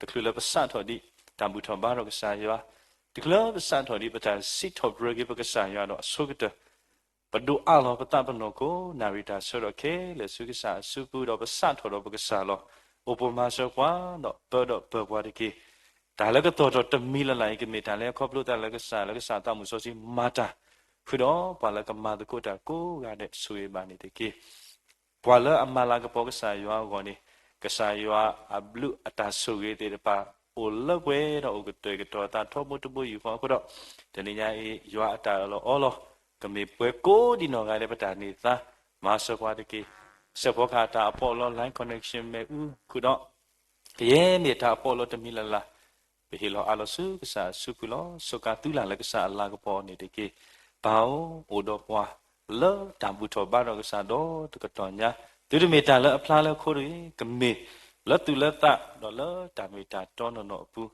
တချုးလၢပစးထီၣ်ဒံး တၢ်ဘူၣ်ထီၣ်ဘါထီၣ်ကစၢ်ယွၤ, တချုးလၢပစးထီၣ်ဒံး ပတၢ်စံးထီၣ်ပတြၢၤက့ၤပကစၢ်ယွၤဒီးအဆိကတၢၢ်, ပဒိးအးလီၤပသးပနီၢ်ခိ နၣ်ရံၣ်တၢ်ဆၢဒီးခဲလၢာ်ဆူကစၢ်အစုပူၤ ဒီးပစးထီၣ်ဒီးပကစၢ်လီၤ. အိၣ်ပိၢ်မၤစၢၤပှၤ ဒီးပၢဒီးပၢပှၤတက့ၢ်. တၢ်လၢကသီၣ်ထီၣ်တမံၤလၢ်လၢ်အံၤ ကမ့ၢ်တၢ်လၢခီဖျိတၢ်လၢကစၢ် လၢကစၢ်သးမုၣ်စီဆှံမၤတၢ်, ဃုာ်ဒီးပှၤလၢကမၤသကိးတၢ်ကိးဂၤဒဲး ဆိၣ်ဂ့ၤဘၣ်န့ၣ်တက့ၢ်. ပှၤလၢအမၤလၤကပီၤကစၢ်ယွၤအဂီၢ်န့ၣ်, ကစၢ်ယွၤအဘျုးအတၢ်ဆိၣ်ဂ့ၤသ့ၣ်တဖၣ် အိၣ်လၢပှဲၤဒီးအိၣ်ကတဲာ်ကတီၤအသးထီဘိတဘိယူၢ်ဃီအဃိဒီး, တနံၤညါအံၤ ယွၤအတၢ်အၢၣ်လီၤအီလီၤ ကမ့ၢ်ပှဲၤကိးဒံးနီၢ်ဂၤဒဲးပတၢ်န့ၢ်သါ, မၤစၢၤပှၤတက့ၢ်. စဲးဖီကဟၣ်တၢ်အပီးအလီ line connection မ့ၣ်အူဃုာ်ဒီး ကယဲၢ်မ့ၢ်တၢ်အပီးအလီတမံၤလၢ်လၢ်, ပဟ့ၣ်လီၤအးလီၤဆူကစၢ်အစုပူၤလီၤ. စူးကါသုလၢ်လၢကစၢ်အလၤကပီၤန့ၣ်တက့ၢ်. ပၢ်ဧၢ, အိၣ်ဒီးပှၤလၢတၢ်ဘူၣ်ထီၣ်ဘါထီၣ်ကစၢ်ဒီးတကတီၢ်ညါ, သုတမ့ၢ်တၢ်လၢအဖျါလၢခိတဂ့ၤ, ကမ့ၢ်လၢသူၣ်လၢသးဒီးလၢတၢ်မ့ၢ်တၢ်တီနီၢ်နီၢ်အပူၤ,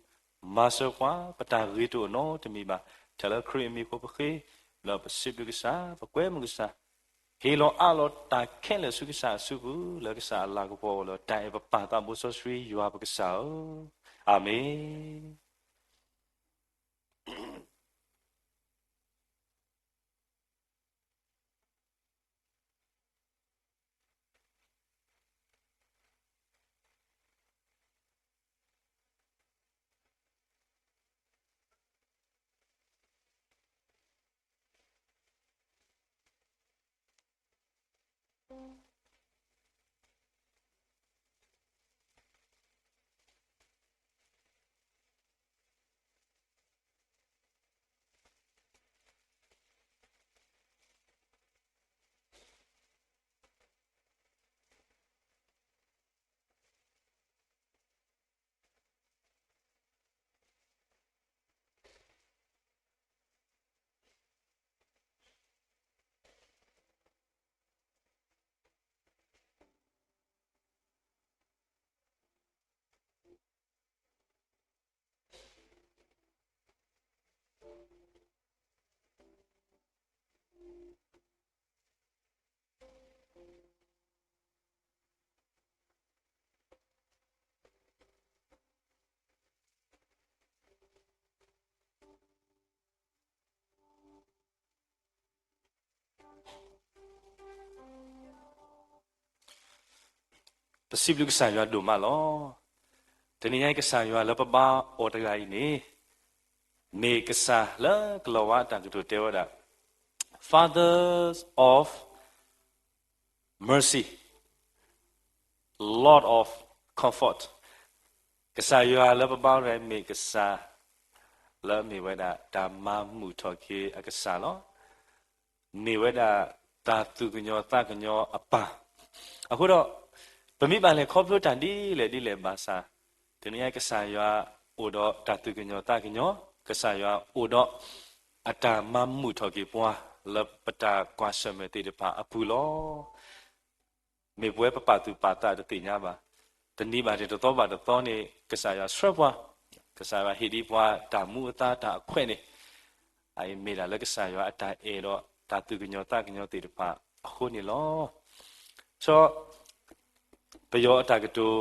မၤစၢၤပှၤ ပတၢ်ဂ့ၤတအိၣ်နီတမံၤဘၣ်. တၢ်လၢခရံာ်အမံၤအဃိပဃ့, ဒီးပစံးဘျုးကစၢ်, ပကွဲမုာ်ကစၢ် ဟ့ၣ်လီၤအးလီၤတၢ်ခဲလၢာ်ဆူကစၢ်အစုပူၤ လၢကစၢ်အလၤကပီၤအိၣ်လၢတၢ်အဲၣ်ပပၢ်သးဘိစီဆှံယွၤပကစၢ်ဧၢ, အၤမ့ၣ်.ပစံးဘျုးကစၢ်ယွၤဒိၣ်မးလီၤ. တနံၤညါအံၤ ကစၢ်ယွၤလၢပဘါအီၤတဂၤအံၤန့ၣ်, မ့ၢ်ကစၢ်လၢကလီၤဝါတၢ်ကတိၤတဲဝဲဒၣ် Father of mercy, Lord of comfort. ကစၢ်ယွၤလၢပဘါအီၤတဂၤအံၤ မ့ၢ်ကစၢ်လၢမ့ၢ်ဝဲဒၣ်တၢ်မၤမုာ်ထီၣ်က့ၤအကစၢ်လီၤ. မ့ၢ်ဝဲဒၣ်တၢ်သူၣ်ကညီၤသးကညီၤအပၢ်. အဃိဒီး, ပမ့ၢ်ဘၣ်လဲၤခီဖျိတၢ်ဒ်လဲၣ်ဒ်လဲၣ်ဘၣ်ဆၣ်, တနံၤညါအံၤ ကစၢ်ယွၤအိၣ်ဒီးတၢ်သူၣ်ကညီၤသးကညီၤ, ကစၢ်ယွၤအိၣ်ဒီးအတၢ်မၤမုာ်ထီၣ်က့ၤပှၤ လၢပတၢ်ကွၢ်ဆၢၣ်မဲာ်သ့ၣ်တဖၣ်အပူၤလီၤ. မ့ၢ်ပဝဲပပာ်သူၣ်ပာ်သးတသ့ၣ်ညါဘၣ်. တနံၤဘၣ်တသီဘၣ်တသီန့ၣ် ကစၢ်ယွၤဆှၢပှၤ, ကစၢ်ယွၤဟ့ၣ်ဒံးပှၤတၢ်မူအသါတၢ်အခွဲးန့ၣ်, အအံၤမ့ၢ်ဒၣ်လၢကစၢ်ယွၤအတၢ်အဲၣ်ဒီးတၢ်သူၣ်ကညီၤသးကညီၤသ့ၣ်တဖၣ်အဃိန့ၣ်လီၤ. စီၤ ပယီၤအတၢ်ကတိၤ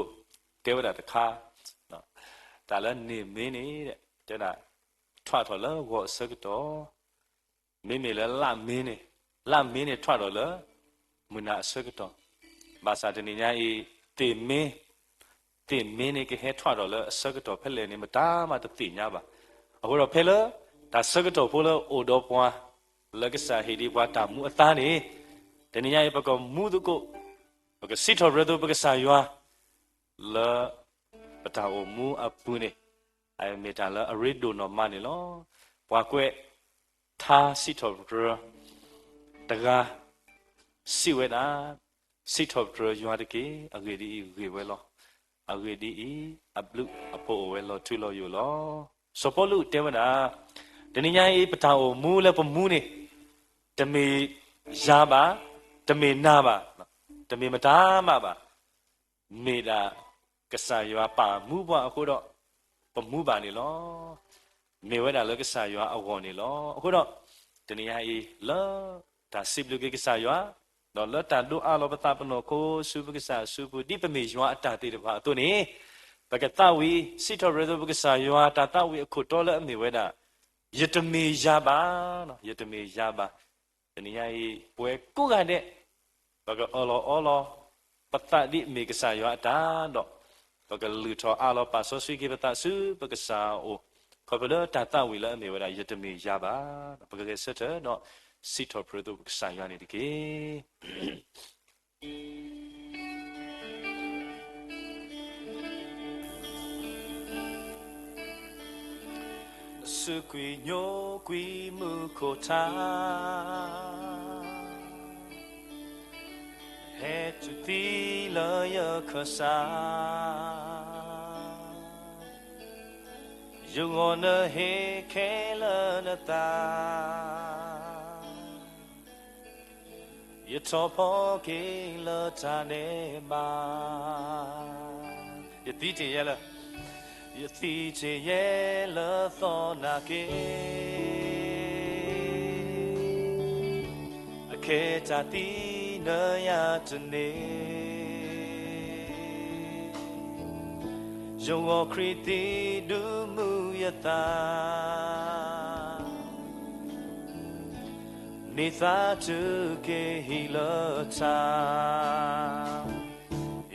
တဲဝဲဒၣ်တခါ, တၢ်လၢန့ၣ်မ့ၢ်န့ၣ်, တဲဒၣ်, ထွးထီၣ်လၢဂီၤအဆၢကတီၢ်, မ့မ့ၢ်လၢလၢမ့ၢ်န့ၣ်, လၢမ့ၢ်န့ၣ်ထွးထီၣ်လၢ မုၢ်နၤအဆၢကတီၢ်, ဘၣ်ဆၣ်တနံၤညါအံၤ သ့ၣ်မ့ၢ်, သ့ၣ်မ့ၢ်န့ၣ်ကဟဲထွးထီၣ်လၢအဆၢကတီၢ်ဖဲလဲၣ်န့ၣ် မတၤမးတသ့ၣ်ညါဘၣ်. အဃိဒီးဖဲလၢ တၢ်ဆၢကတီၢ်ဖိလၢအိၣ်ဒီးပှၤ လၢကစၢ်ဟ့ၣ်ဒံးပှၤတၢ်မူအသါန့ၣ်, တနံၤညါအံၤ ပကမူသကိး, ပကစံးထီၣ်ပတြၢၤသကိးပကစၢ်ယွၤ လၢ ပတၢ်အိၣ်မူအပူၤန့ၣ်, အမ့ၢ်တၢ်လၢအရ့ဒိၣ်နီၢ်မးန့ၣ်လီၤ. ပှၤကွဲးထါစံးထီၣ်ပတြၢၤတဂၤ စံးဝဲဒၣ်, စံးထီၣ်ပတြၢၤယွၤတက့ၢ်, အဂ့ၢ်ဒ်အံၤဂ့ၤဝဲလီၤ. အဂ့ၢ်ဒ်အံၤ, အဘျုးအဖှိၣ်အိၣ်ဝဲလီၤထူလီၤယိာ်လီၤ. စီၤပီလူးတဲဝဲဒၣ်, တနံၤညါအံၤ ပတၢ်အိၣ်မူလၢပမူန့ၣ်, တမ့ၢ်ယၤဘၣ်, တမ့ၢ်နၤဘၣ်, တမ့ၢ်မတၤမးဘၣ်. မ့ၢ်ဒၣ်ကစၢ်ယွၤပာ်မူပှၤအဃိဒီး ပမူဘၣ်န့ၣ်လီၤ. မ့ၢ်ဝဲဒၣ်လၢကစၢ်ယွၤအဂီၢ်န့ၣ်လီၤ. အဃိဒီး တနံၤညါအံၤ လၢတၢ်စံးဘျုးက့ၤကစၢ်ယွၤ, ဒီးလၢတၢ်ဒိးအးလီၤပသးပနီၢ်ခိဆူပကစၢ်အစုပူၤ ဒ်ပမ့ၢ်ယွၤအတၢ်သ့ၣ်တဖၣ်အသိးန့ၣ်, ပကသးဝံၣ် စံးထီၣ်ပတြၢၤသိးပကစၢ်ယွၤ တၢ်သးဝံၣ်အခိၣ်တီလၢအမ့ၢ်ဝဲဒၣ် ယတမ့ၢ်ယၤဘၣ်, ယတမ့ၢ်ယၤဘၣ်. တနံၤညါအံၤ ပဝဲကိးဂၤဒဲး ပကအၢၣ်လီၤအီလီၤ ပသးဒ်အမ့ၢ်ကစၢ်ယွၤအတၢ်ဒီး ပကလုၢ်ထီၣ်အးလီၤပာ်စီဆှံက့ၤပသးဆူပကစၢ်အအိၣ် ခီဖျိလၢတၢ်သးဝံၣ်လၢအမ့ၢ်ဝဲဒၣ် ယတမ့ၢ်ယၤဘၣ်. ပကဂဲၤဆၢထၢၣ်ဒီး စံးထီၣ်ပတြၢၤသိးပကစၢ်ယွၤန့ၣ်တက့ၢ်. နစုကွံာ်ညိကွံာ်မူခိၣ်ထါ ဟဲတုၤသံလၢယခၢၣ်စး, ယဂီၢ်နဟ့ၣ်ခဲလၢာ်နသး ယထီၣ်ဖီက့ၤလၢတၢ်ဒဲးဘး, ယသံတ့ၢ်ယဲလၢ, ယသံတ့ၢ်ယဲလၢသီနာ်က့, အခဲတၢ်သံနၤယၤတန့ၢ် ယဂီၢ်ခရံာ်သံဒုးမုာ်ယသး, န့ၢ်သါတုၤက့ၤဟံၣ်လၢထါ,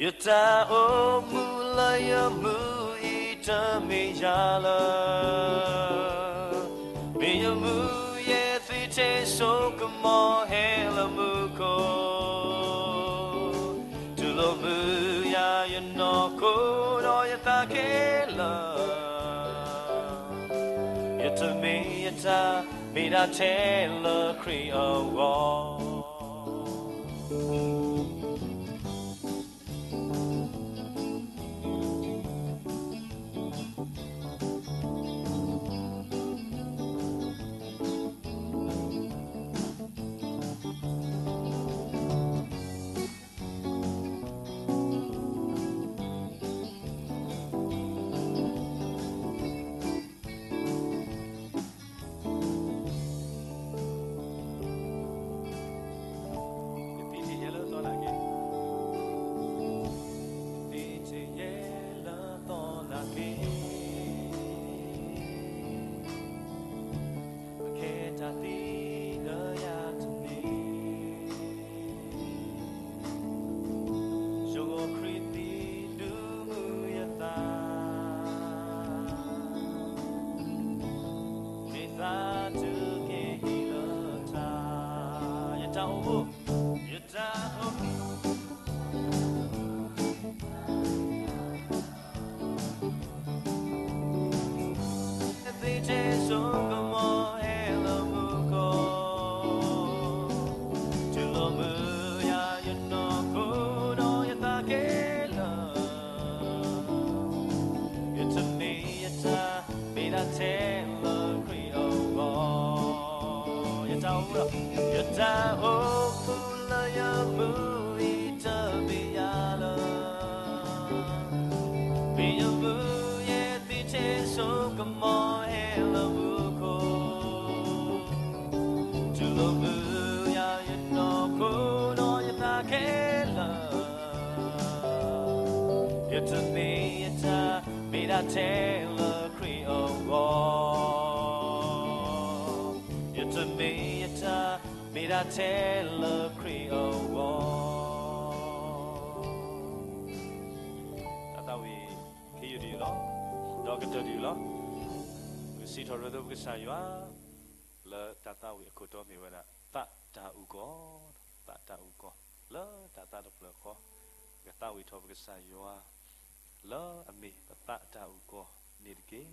ယတၢ်အိၣ်မူလၢယမုၢ်အံၤတမ့ၢ်ယၤလၢ မ့ၢ်ယမုၢ်ယဲၢ်သံထဲစိကမီၤဟဲလၢမူခိၣ်, တူၢ်လိာ်မုာ်ယၤယနီၢ်ခိဒီးယသးခဲလၢာ်, ယတမ့ၢ်ယတၢ် မ့ၢ်ဒၣ်ထဲလၢခရံာ်အဂီၢ်. ယသံတ့ၢ်ယဲလၢသီနာ်က့, ယသံတ့ၢ်ယဲလၢသီနာ်က့, အခဲတၢ်သံနၤယၤတန့ၢ်, ယဂီၢ်ခရံာ်သံဒုးမုာ်ယသး, န့ၢ်သါတုၤက့ၤဟံၣ်လၢထါ, ယတၢ်အိၣ်မူ, ယတၢ်အိၣ်မူ သ့ထဲစိကမီၤဟဲလၢမူခိၣ်, တူၢ်လိာ်မုာ်ယၤယနီၢ်ခိဒီးယသးခဲလၢာ်, ယတမ့ၢ်ယတၢ် မ့ၢ်ဒၣ်ထဲလၢခရံာ်အဂီၢ်, ယတၢ်အိၣ်, ယတၢ်အိၣ်မူလၢယမုၢ်အံၤတမ့ၢ်ယၤလၢ မ့ၢ်ယမုၢ်ယဲၢ်သံထဲစိကမီၤဟဲလၢမူခိၣ်, တူၢ်လိာ်မုာ်ယၤယနီၢ်ခိဒီးယသးခဲလၢာ်, ယတမ့ၢ်ယတၢ် မ့ၢ်ဒၣ်ထဲလၢခရံာ်အဂီၢ်, ယတမ့ၢ်ယတၢ် မ့ၢ်ဒၣ်ထဲလၢခရံာ်အဂီၢ်. တၢ်သးဝံၣ် ခ့ယုၢ်တယုၢ်လီၤ, ဒီးကတၢၢ်တယုၢ်လီၤ. ပကစံးထီၣ်ပတြၢၤသိးပကစၢ်ယွၤ လၢတၢ်သးဝံၣ်အခိၣ်တီမ့ၢ်ဝဲဒၣ် သးတၢ်အုၣ်ကီၤ, သးတၢ်အုၣ်ကီၤ လၢတၢ်သးတဖျၢၣ်ဃီ, ပကသးဝံၣ်ထီၣ်ပကစၢ်ယွၤ လၢအမ့ၢ်ပသးတၢ်အုၣ်ကီၤန့ၣ်တက့ၢ်.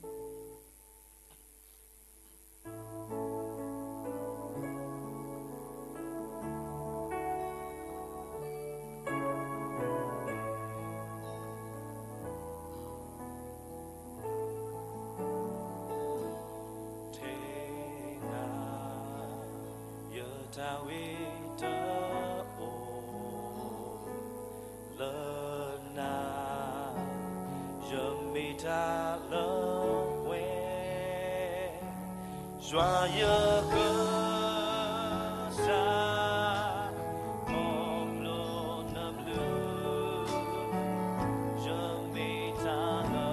ထဲနၤ ယတၢ်ဝံတၢ်အိၣ်လၢနၤ, ယမ့ၢ်တၢ်လၢပှဲၤ ယွၤယကစၢ်, ခီဖျိနဘျုး, ယမ့ၢ်တၢ်လၢ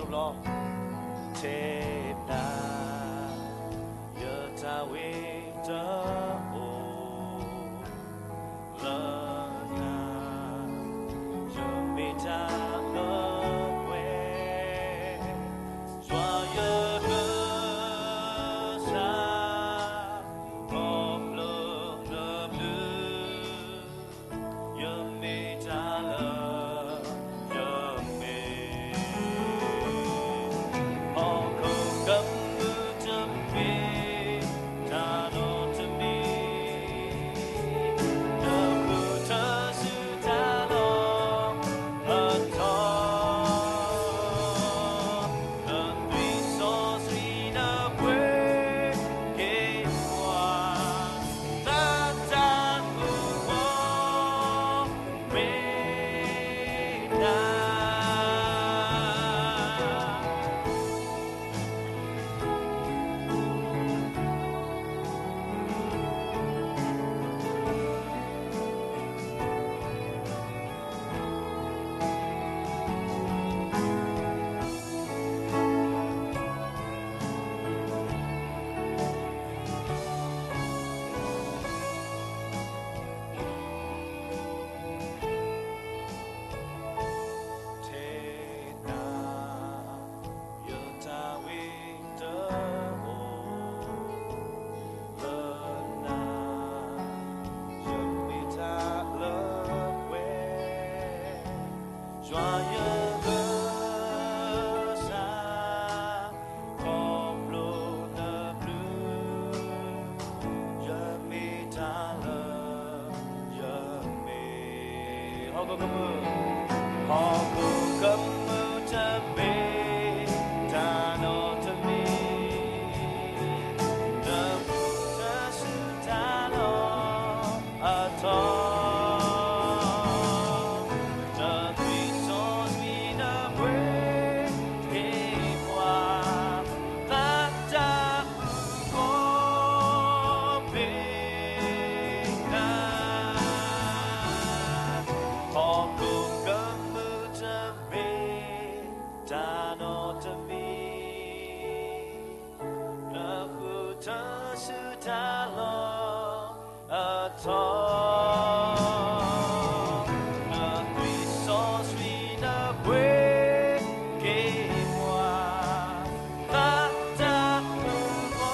လီၤ, ထဲဒၣ် ယတၢ်ဝံတအိၣ် လၢနၤ, ယမ့ၢ်တၢ်လၢပှဲၤ, ယွၤယကစၢ် ခီဖျိနဘျုး ယမ့ၢ်တၢ်လၢ ယမ့ၢ် ဟီၣ်ခိၣ်ကမူၣ်တမ့ၢ် တၢ်နီတမံၤ နဃုထၢစုတၢ်လီၢ်အထီ နသွံၣ်စီဆှံနပှ့ၤက့ၤပှၤ လၢတၢ်မူအဂီၢ် မ့ၢ်ဒၣ် ထဲဒၣ် ယတၢ်ဝံတအိၣ် လၢနၤ, ယမ့ၢ်တၢ်လၢပှဲၤ ယွၤယကစၢ် ခီဖျိနဘျုး ယမ့ၢ်တၢ်လၢ ယမ့ၢ် ဟီၣ်ခိၣ်ကမူၣ် ဟီၣ်ခိၣ်ကမူၣ်တမ့ၢ် တၢ်နီတမံၤ နဃုထၢစုတၢ်လီၢ်အထီ နသွံၣ်စီဆှံနပှ့ၤက့ၤပှၤ လၢတၢ်မူအဂီၢ် မ့ၢ်ဒၣ် ဟီၣ်ခိၣ်ကမူၣ်တမ့ၢ် တၢ်နီတမံၤ နဃုထၢစုတၢ်လီၢ်အထီ နသွံၣ်စီဆှံနပှ့ၤက့ၤပှၤ လၢတၢ်မူအ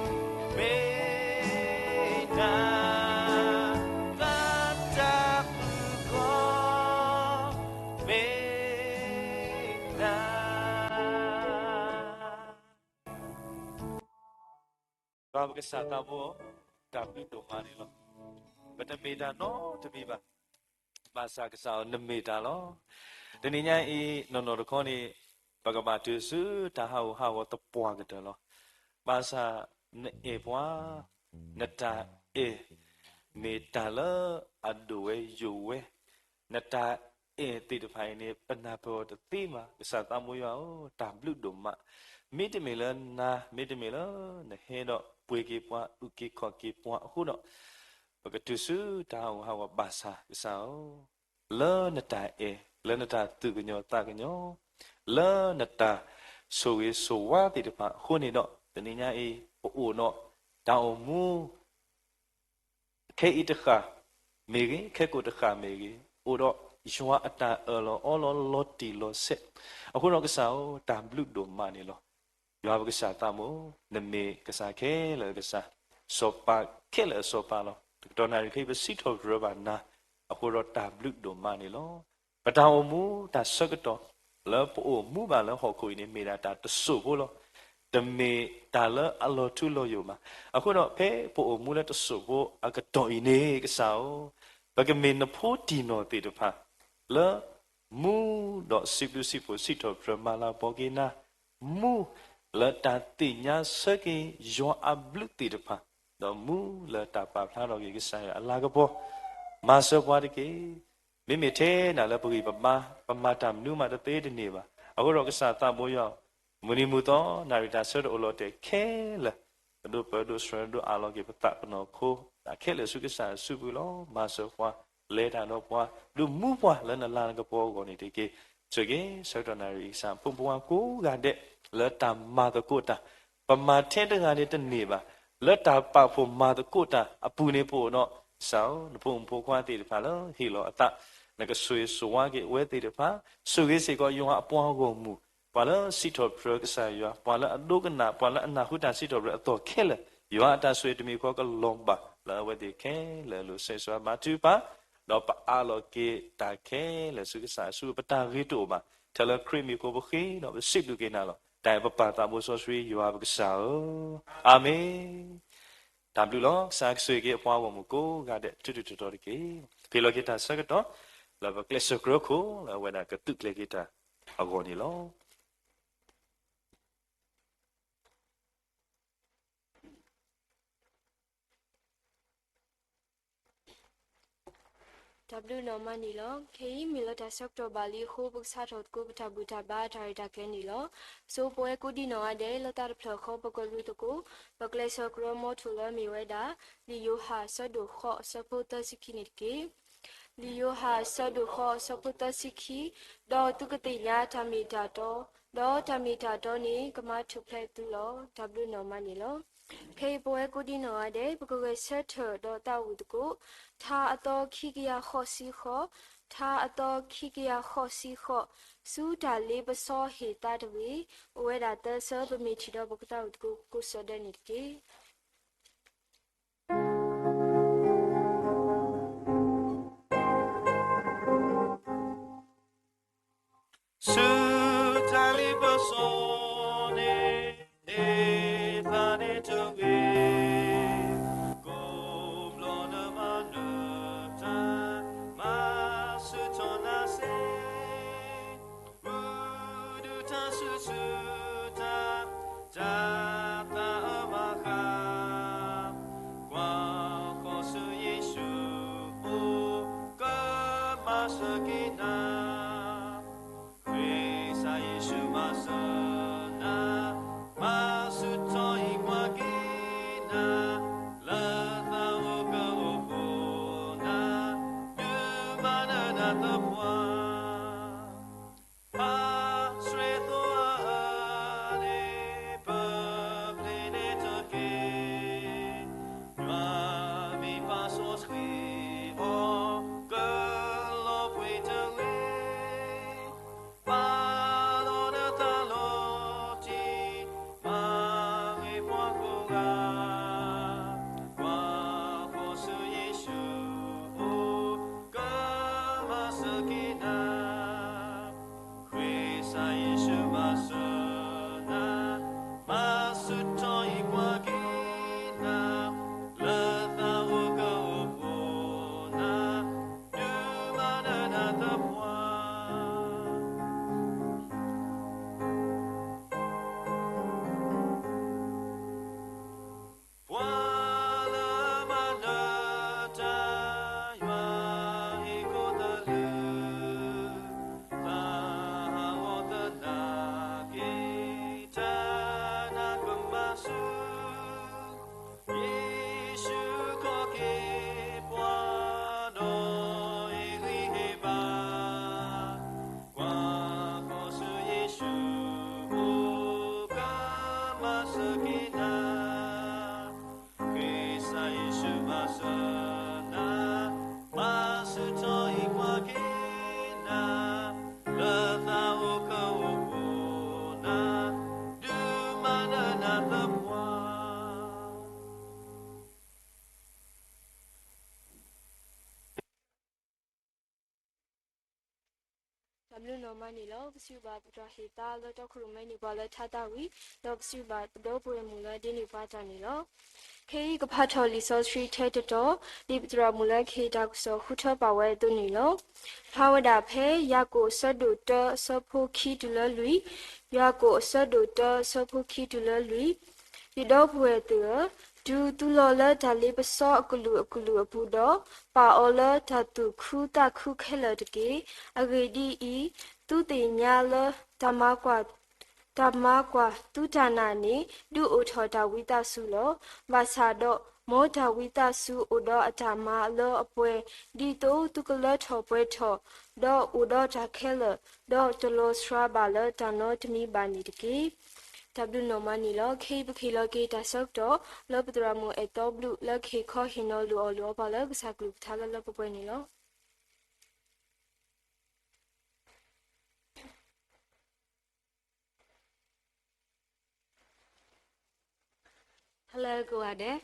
ဂီၢ် မ့ၢ်ဒၣ် လၢတၢ်မူအဂီၢ် မ့ၢ်ဒၣ် ပကစၢ်သးဘိ တၢ်ဘျုးဒိၣ်မးန့ၣ်လီၤ. ပတမ့ၢ်တၢ်နီတမံၤဘၣ်. ဘၣ်ဆၣ်ကစၢ်ဧၢ နမ့ၢ်တၢ်လီၤ. တနံၤညါအံၤ နီၢ်နီၢ်တခီန့ၣ် ပကဘၣ်တုၤဆူတၢ်ဟးဂူာ်ဟးဂီၤသပှၢ်ကတၢၢ်လီၤ. ဘၣ်ဆၣ်နအဲၣ်ပှၤ, နတၢ်အဲၣ် မ့ၢ်တၢ်လၢအဒိၣ်ဝဲယိာ်ဝဲ, နတၢ်အဲၣ်သ့ၣ်တဖၣ်အံၤန့ၣ် ပနၢ်ပၢၢ်အီၤတသ့ဘၣ်. ကစၢ်သးဘိယွၤဧၢ, တၢ်ဘျုးဒိၣ်မး, မ့တမ့ၢ်လၢနၤ, မ့တမ့ၢ်လၢနဟဲဒီးပှ့ၤက့ၤပှၤ အုၣ်က့ၤခီၣ်က့ၤပှၤအဃိဒီး ပကတုၤဆူတၢ်ဟးဂူာ်ဟးဂီၤဘၣ်ဆၣ်ကစၢ်ဧၢ, လၢနတၢ်အဲၣ်, လၢနတၢ်သူၣ်ကညီၤသးကညီၤ, လၢနတၢ်ဆိၣ်ဂ့ၤဆိၣ်ဝါသ့ၣ်တဖၣ်အဃိန့ၣ်ဒီး တနံၤညါအံၤ ပအိၣ်ဒီးတၢ်အိၣ်မူ ခဲအံၤတဃၣ်မ့ၢ်ဂ့ၤ, ခဲကိာ်တဃၣ်မ့ၢ်ဂ့ၤ, အိၣ်ဒီးယွၤအတၢ်အၢၣ်လီၤအီလီၤလီၤတံၢ်လီၤဆဲး, အဃိဒီးကစၢ်ဧၢ, တၢ်ဘျုးဒိၣ်မးန့ၣ်လီၤ. ယွၤပကစၢ်သးဘိ, နမ့ၢ်ကစၢ်ခဲလၢာ်ကစၢ်, စီၤပၤခဲလၢာ်အစီၤပၤလီၤ. တကတီၢ်နၣ်ရံၣ်ခဲအံၤ ပစံးထီၣ်ပတြၢၤဘၣ်နၤ, အဃိဒီးတၢ်ဘျုးဒိၣ်မးန့ၣ်လီၤ. ပတၢ်အိၣ်မူတၢ်ဆၢကတီၢ် လၢပအိၣ်မူဘၣ်လၢဟီၣ်ခိၣ်အံၤန့ၣ် မ့ၢ်ဒၣ်တၢ်တစိၢ်ဖိလီၤ. တမ့ၢ်တၢ်လၢအလီၤထူလီၤယိာ်ဘၣ်. အဃိဒီးဖဲပအိၣ်မူလၢတစိၢ်ဖိအကတီၢ်အံၤန့ၣ် ကစၢ်ဧၢ, ပကမ့ၢ်နဖိတံၢ်နီၢ်သ့ၣ်တဖၣ် လၢမူဒီးစံးဘျုးစံးဖှိၣ်စံးထီၣ်ပတြၢၤမၤလၤကပီၤက့ၤနၤ, မူလၢတၢ်သ့ၣ်ညါဆၢက့ၤယွၤအဘျုးသ့ၣ်တဖၣ်, ဒီးမူလၢတၢ်ပာ်ဖျါထီၣ်က့ၤကစၢ်ယွၤအလၤကပီၤ, မၤစၢၤပှၤတက့ၢ်. မ့မ့ၢ်ထဲနၤလၢပဂံၢ်ပဘါ ပမၤတၢ်မနုၤမးတသ့တန့ၢ်ဘၣ်. အဃိဒီးကစၢ်သးဘိယွၤ, မုၢ်နံၤမုၢ်သီ နၣ်ရံၣ်တၢ်ဆၢတအိၣ်လီၤတဲာ်ခဲလၢာ်, ပဒိၣ်ပၢဒိၣ်ဆှၢဒိၣ်အးလီၤက့ၤပသးပနီၢ်ခိ ခဲလၢာ်ဆူကစၢ်အစုပူၤလီၤ. မၤစၢၤပှၤ, လဲၤတၢ်ဒီးပှၤ, ဒုးမူပှၤလၢနလၤနကပီၤအဂီၢ်န့ၣ်တက့ၢ်. ဆိၣ်ဂ့ၤဆၢကတီၢ်နၣ်ရံၣ်အံၤ ကစၢ်ဖိမုၣ်ဖိခွါကိးဂၤဒဲး လၢတၢ်မၤသကိးတၢ်, ပမၤထဲတဂၤန့ၣ်တန့ၢ်ဘၣ်, လၢတၢ်ပာ်ဖှိၣ်မၤသကိးတၢ်အပူၤန့ၣ် ပအိၣ်ဒီးကစၢ်ဧၢ, နဖိမုၣ်ဖိခွါသ့ၣ်တဖၣ်လၢဟ့ၣ်လီၤအသး, နကဆိၣ်ဂ့ၤဆိၣ်ဝါက့ၤအဝဲသ့ၣ်တဖၣ်, ဆိၣ်ဂ့ၤစ့ၢ်ကီးယွၤအပှၤဂီၢ်မုၢ်, ပှၤလၢစံးထီၣ်ပတြၢၤကစၢ်ယွၤ, ပှၤလၢအဒိကနၣ်, ပှၤလၢအနၢ်ဟူတၢ်စံးထီၣ်ပတြၢၤအသီၣ်ခဲလၢာ်, ယွၤအတၢ်ဆိၣ်ဂ့ၤတမံၤဃီကလီၤဘၣ်လၢအဝဲသ့ၣ်ခဲလၢာ်အလိၤ, ဆိၣ်ဂ့ၤဆိၣ်ဝါဘါထုကဖၣ်, ဒီးပအးလီၤက့ၤတၢ်ခဲလၢာ်ဆူကစၢ်အစုပူၤ, ပတၢ်ဂ့ၤတအိၣ်ဘၣ်, ထဲလၢခရံာ်မံၤအဃိပဃ့ဒီးပစံးဘျုးက့ၤနၤလီၤ. တၢ်အံၤပပာ်သးဘိစီဆှံယွၤပကစၢ်ဧၢ, အၤမ့ၣ်. တၢ်ဘျုးလီၤ. ကစၢ်ကဆိၣ်ဂ့ၤက့ၤအပှၤဂီၢ်မုၢ်ကိးဂၤဒဲး ထူးထူးတီၤတီၤတက့ၢ်. ပဟ့ၣ်လီၤက့ၤတၢ်ဆၢကတီၢ် လၢပကျဲးစၢးကြၢးခိၣ် လၢအဝဲဒၣ်ကသုးကျဲၤက့ၤတၢ်အဂီၢ်န့ၣ်လီၤ. တၢ်ဘျုးနီၢ်မးန့ၣ်လီၤ. ခဲအံၤမ့ၢ်လၢတၢ်ဆၢကတီၢ်ဘၣ်လံအဃိ ပကစးထီၣ်သကိးပတၢ်ဘူၣ်တၢ်ဘါတၢ်ရဲၣ်တၢ်ကျဲၤန့ၣ်လီၤ. စိပဝဲကိးဒံနီၢ်ဂၤဒဲး လၢတၢ်တဖျၢၣ်ဃီ ပကရူၢ်သကိး ပကျဲးစၢးကြၢးမီထိၣ်လၢအမ့ၢ်ဝဲဒၣ် လံာ်ယိၤဟၣ်အဆၢဒိၣ်ဃိးအဆၢဖိသၢဆံခံန့ၣ်တက့ၢ်. လံာ်ယိၤဟၣ်အဆၢဒိၣ်ဃိးအဆၢဖိသၢဆံခံ, ဒီးသုကသ့ၣ်ညါတၢ်မ့ၢ်တၢ်တီ, ဒီးတၢ်မ့ၢ်တၢ်တီန့ၣ် ကမၤထူၣ်ဖျဲးသုလီၤ. တၢ်ဘျုးနီၢ်မးန့ၣ်လီၤ. ခဲအံၤပဝဲကိးဒံနီၢ်ဂၤဒဲး ပကဂဲၤဆၢထၢၣ်ဒီးသးဝံၣ်သကိး ထါအသီခံကယၤဃိးဆံဃိး, ထါအသီခံကယၤဃိးဆံဃိး, ဆူတၢ်လ့ပစီဟ့ၣ်သါတဂ့ၤ, အိၣ်ဝဲဒၣ်သၢဆၢ ပမ့ၢ်ထံၣ်ဒီးပကသးဝံၣ်သကိးကိးဆၢဒဲးန့ၣ်တက့ၢ်. ဆူတၢ်လ့ပစီန့ၣ် ဟ့ၣ်သါန့ၣ်တဂ့ၤ, ကိးဘျီနမၤနၢၤတၢ် မၤဆူၣ်ထီၣ်နၤစ့ၢ် မုၢ်ဒုးတၢ်ဆူၣ်ဆူၣ်တၢ်, တၢ်သးအမၤဃၣ်, ကွၢ်ဃီၤဆူယ့ၣ်ၡူးအိၣ်, ကမၤစၢၤက့ၤနၤ, ခရံာ်စၢ်ယ့ၣ်ၡူးမၤစၢၤနၤ, မၤဆူၣ်ထီၣ်အံၤကွၢ်က့ၤနၤ, လၢသးအိၣ်ကအိၣ်ဖှိၣ်နၤ, ဒုးမၤနၢၤနၤသပှၢ် ဖးဆှဲးသိအအၢန့ၣ် ပပျဲန့ၣ်တက့ၢ်. ယွၤမ့ၢ်ပာ်စီဆှံအီၤ ကလီၤပှ့ၤတဂ့ၤ, ပာ်လီၤနသးလီၤတံၢ်, မၤဂ့ၤပှၤကိးဂၤ, ကွၢ်ဃီၤဆူယ့ၣ်ၡူးအိၣ်, ကမၤစၢၤက့ၤနၤ ခရံာ်စၢ်ယ့ၣ်ၡူးမၤစၢၤနၤ, မၤဆူၣ်ထီၣ်အံၤကွၢ်က့ၤနၤ, လၢသးအိၣ်ကအိၣ်ဖှိၣ်နၤ, ဒုးမၤနၢၤနၤသပှၢ် ပှၤလၢအမၤနၢၤတၢ် ယွၤဟ့ၣ်ခိၣ်သလုး, သးဟးဂီၤသနာ်က့ၤ တၢ်နာ်ကမၤဆူၣ်, ယ့ၣ်ၡူးခီၣ်က့ၤပှၤဒီးဟ့ၣ်ဂံၢ်ဟ့ၣ်ဘါ, ကွၢ်ဃီၤဆူယ့ၣ်ၡူးအိၣ်, ကမၤစၢၤက့ၤနၤ ခရံာ်စၢ်ယ့ၣ်ၡူးမၤစၢၤနၤ, မၤဆူၣ်ထီၣ်အံၤကွၢ်က့ၤနၤ, လၢသးအိၣ်ကအိၣ်ဖှိၣ်နၤ, ဒုးမၤနၢၤနၤသပှၢ် တၢ်ဘျုးနီၢ်မးန့ၣ်လီၤ. ပစံးဘျုးဘၣ်ပတြၢၤဟ့ၣ်သါလၢတီခိၣ်ရိၣ်မဲန့ၢ်ပှၤလၢထါသးဝံၤ, ဒီးပစံးဘျုးဘၣ်ပဒီပုၢ်ဝဲၢ်မုၣ်လၢဒ်န့ၣ်ပှၤတၢ်န့ၣ်လီၤ. ခဲအံၤကဖးထီၣ်လံာ်စီဆှံထဲတတီၤ, ဒ်ပသရၣ်မုၣ်လၢကဟ့ၣ်တၢ်ကစီၣ်ဃုထၢပာ်ဝဲအသိးန့ၣ်လီၤ. ဖျါဝဲဒၣ်ဖဲယၤကိာ်အဆၢဒိၣ်တၢအဆၢဖိခံတုၤလၢလွံၢ်, ယၤကိာ်အဆၢဒိၣ်တၢအဆၢဖိခံတုၤလၢလွံၢ်, ယဒီပုၢ်ဝဲၢ်သ့ၣ်ဧၢ, တုၤသူလီၤလၢတၢ်လ့ပစီအကလုာ်အကလုာ်အပူၤဒီး, ပာ်အီၤလၢတၢ်သူၣ်ခုသးခုခဲလၢာ်တက့ၢ်. အဂ့ၢ်ဒ်အံၤ, သုသ့ၣ်ညါလၢ တၢ်မၤကွၢ်သုတၢ်နာ်န့ၣ် ဒုးအိၣ်ထီၣ်တၢ်ဝံသးစူၤလီၤ. ဘၣ်ဆၣ်ဒီး, မ်တၢ်ဝံသးစူၤအိၣ်ဒီးအတၢ်မၤလၢအပှဲၤ, ဒ်သိးသုကလၢထီၣ်ပှဲၤထီၣ် ဒီးအိၣ်ဒီးတၢ်ခဲလၢာ်, ဒီးတလီၤစှၤဘၣ်လၢတၢ်နီတမံၤဘၣ်န့ၣ်တက့ၢ်. တၢ်ဘျုးနီၢ်မးန့ၣ်လီၤ. ခဲအံၤပကဟ့ၣ်လီၤက့ၤတၢ်ဆၢကတီၢ် လၢပသရၣ်မုၣ်အဲၣ်တီဘျုး လၢကဟ့ၣ်ခီဟ့ၣ်နီၤလိၣ်အီၣ်လိၣ်အီပှၤလၢကစၢ်ကလုၢ်ကထါလၢလၢပှဲၤပှဲၤန့ၣ်လီၤ. Hello ကိးဂၤဒဲး,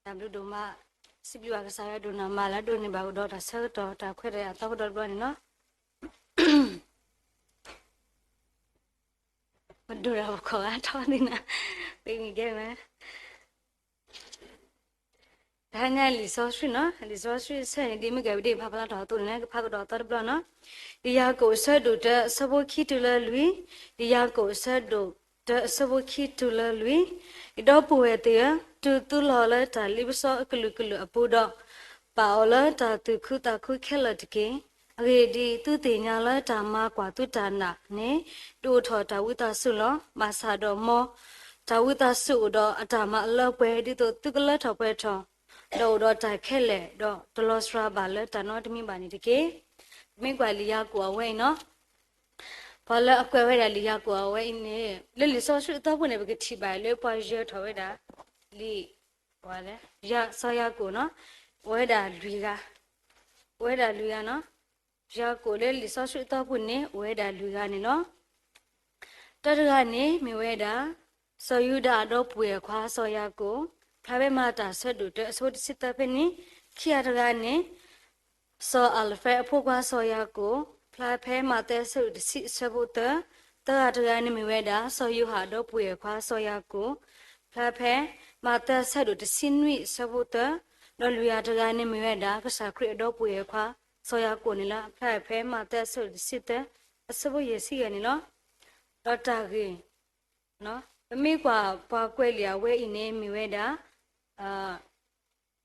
တၢ်ဘျုးဒိၣ်မး, စံးဘျုးဘၣ်ကစၢ်ယွၤဒိၣ်နီၢ်မးလၢအဒိးန့ၢ်ဘၣ်ကဒီးတၢ်ဆၢကတီၢ် တၢ်ခွဲးတၢ်ယာ်အသီကဒီးတဘျီန့ၣ်လီၤ. ပဒိၣ်တၢ်ပခီၣ်ဂၤထီၣ်သ့ၣ်နၤ, ပမ့ၢ်ကဲမး တဟါညါလံာ်စီဆှံနီၤ, လံာ်စီဆှံအဆၢန့ၣ် ဒ်မ့ၢ်ကဲပဒ့ၣ်ဖးဖျါထီၣ်အသိးန့ၣ် ကဖးကဒီးအသီတဘျီနီၤ. လံာ်ယၤကိာ်အဆၢဒိၣ်တၢ အဆၢဖိခံတုၤလၢလွံၢ်, လံာ်ယၤကိာ်အဆၢဒိၣ်တၢ အဆၢဖိခံတုၤလၢလွံၢ်, ယဒီပုၢ်ဝဲၢ်သ့ၣ်ဧၢ, တုၤသုလီၤလၢတၢ်လ့ပစီအကလုာ်ကလုာ်အပူၤဒီး ပာ်အီၤလၢတၢ်သူၣ်ခုသးခုခဲလၢာ်တက့ၢ်. အဂ့ၢ်ဒ်အံၤ, သုသ့ၣ်ညါလၢတၢ်မၤကွၢ်သုတၢ်နာ်န့ၣ် ဒုးအိၣ်ထီၣ်တၢ်ဝံသးစူၤလီၤ. ဘၣ်ဆၣ်ဒီးမ်တၢ်ဝံသးစူၤအိၣ်ဒီးအတၢ်မၤအလၢအပှဲၤ ဒ်သိးသုကလၢထီၣ်ပှဲၤထီၣ်, ဒီးအိၣ်ဒီးတၢ်ခဲလၢာ်, ဒီးတလီၤစှၤဘၣ်လၢတၢ်နီတမံၤဘၣ်န့ၣ်တက့ၢ်. ပမ့ၢ်ကွၢ်လံာ်ယၤကိာ်အဝဲအံၤနီၤ, ပှၤလၢအကွဲးဝဲဒၣ်လံာ်ယၤကိာ်အဝဲအံၤန့ၣ် လၢလံာ်စီဆှံအသီပူၤန့ၣ် ပကထံၣ်ဘၣ်လၢပှၤယၢၤထီၣ်ဝဲဒၣ် လံာ် စီၤယၤကိာ်နီၤ, အိၣ်ဝဲဒၣ်လွံၢ်ဂၤ, အိၣ်ဝဲဒၣ်လွံၢ်ဂၤနီၤ. ယၤကိာ်လၢလံာ်စီဆှံအသီပူၤန့ၣ် အိၣ်ဝဲဒၣ်လွံၢ်ဂၤန့ၣ်လီၤ. တၢတဂၤန့ၣ်မ့ၢ်ဝဲဒၣ် စီၤယူဒၤအဒီပုၢ်ဝဲၢ်ခွါစီၤယၤကိာ်, ဖျါဖဲမၤတၢ်အဆၢဒိၣ်တၢ အဆၢဖိတဆံသၢဖဲန့ၣ်, ခံဂၤတဂၤန့ၣ် စီၤအၤလဖဲအဖိခွါစီၤယၤကိာ်, ဖျါဖဲမးသဲအဆၢဒိၣ်တဆံအဆၢဖိသၢ, သၢဂၤတဂၤန့ၣ်မ့ၢ်ဝဲဒၣ် စီၤယိၤဟၣ်အဒီပုၢ်ဝဲၢ်ခွါစီၤယၤကိာ်, ဖျါဖဲမးသဲအဆၢဒိၣ်တဆံနွံအဆၢဖိသၢ, ဒီးလွံၢ်ဂၤတဂၤန့ၣ်မ့ၢ်ဝဲဒၣ် ကစၢ်ခရံာ်အဒီပုၢ်ဝဲၢ်ခွါစီၤယၤကိာ်န့ၣ်လီၤ. ဖျါဖဲမးသဲအဆၢဒိၣ်တဆံသၢ အဆၢဖိယဲၢ်ဆံယဲၢ်န့ၣ်လီၤ. ဒီးတၢ်ဂ့ၢ် ပမ့ၢ်ကွၢ်ပှၤကွဲးလံာ်အဝဲအံၤန့ၣ် မ့ၢ်ဝဲဒၣ်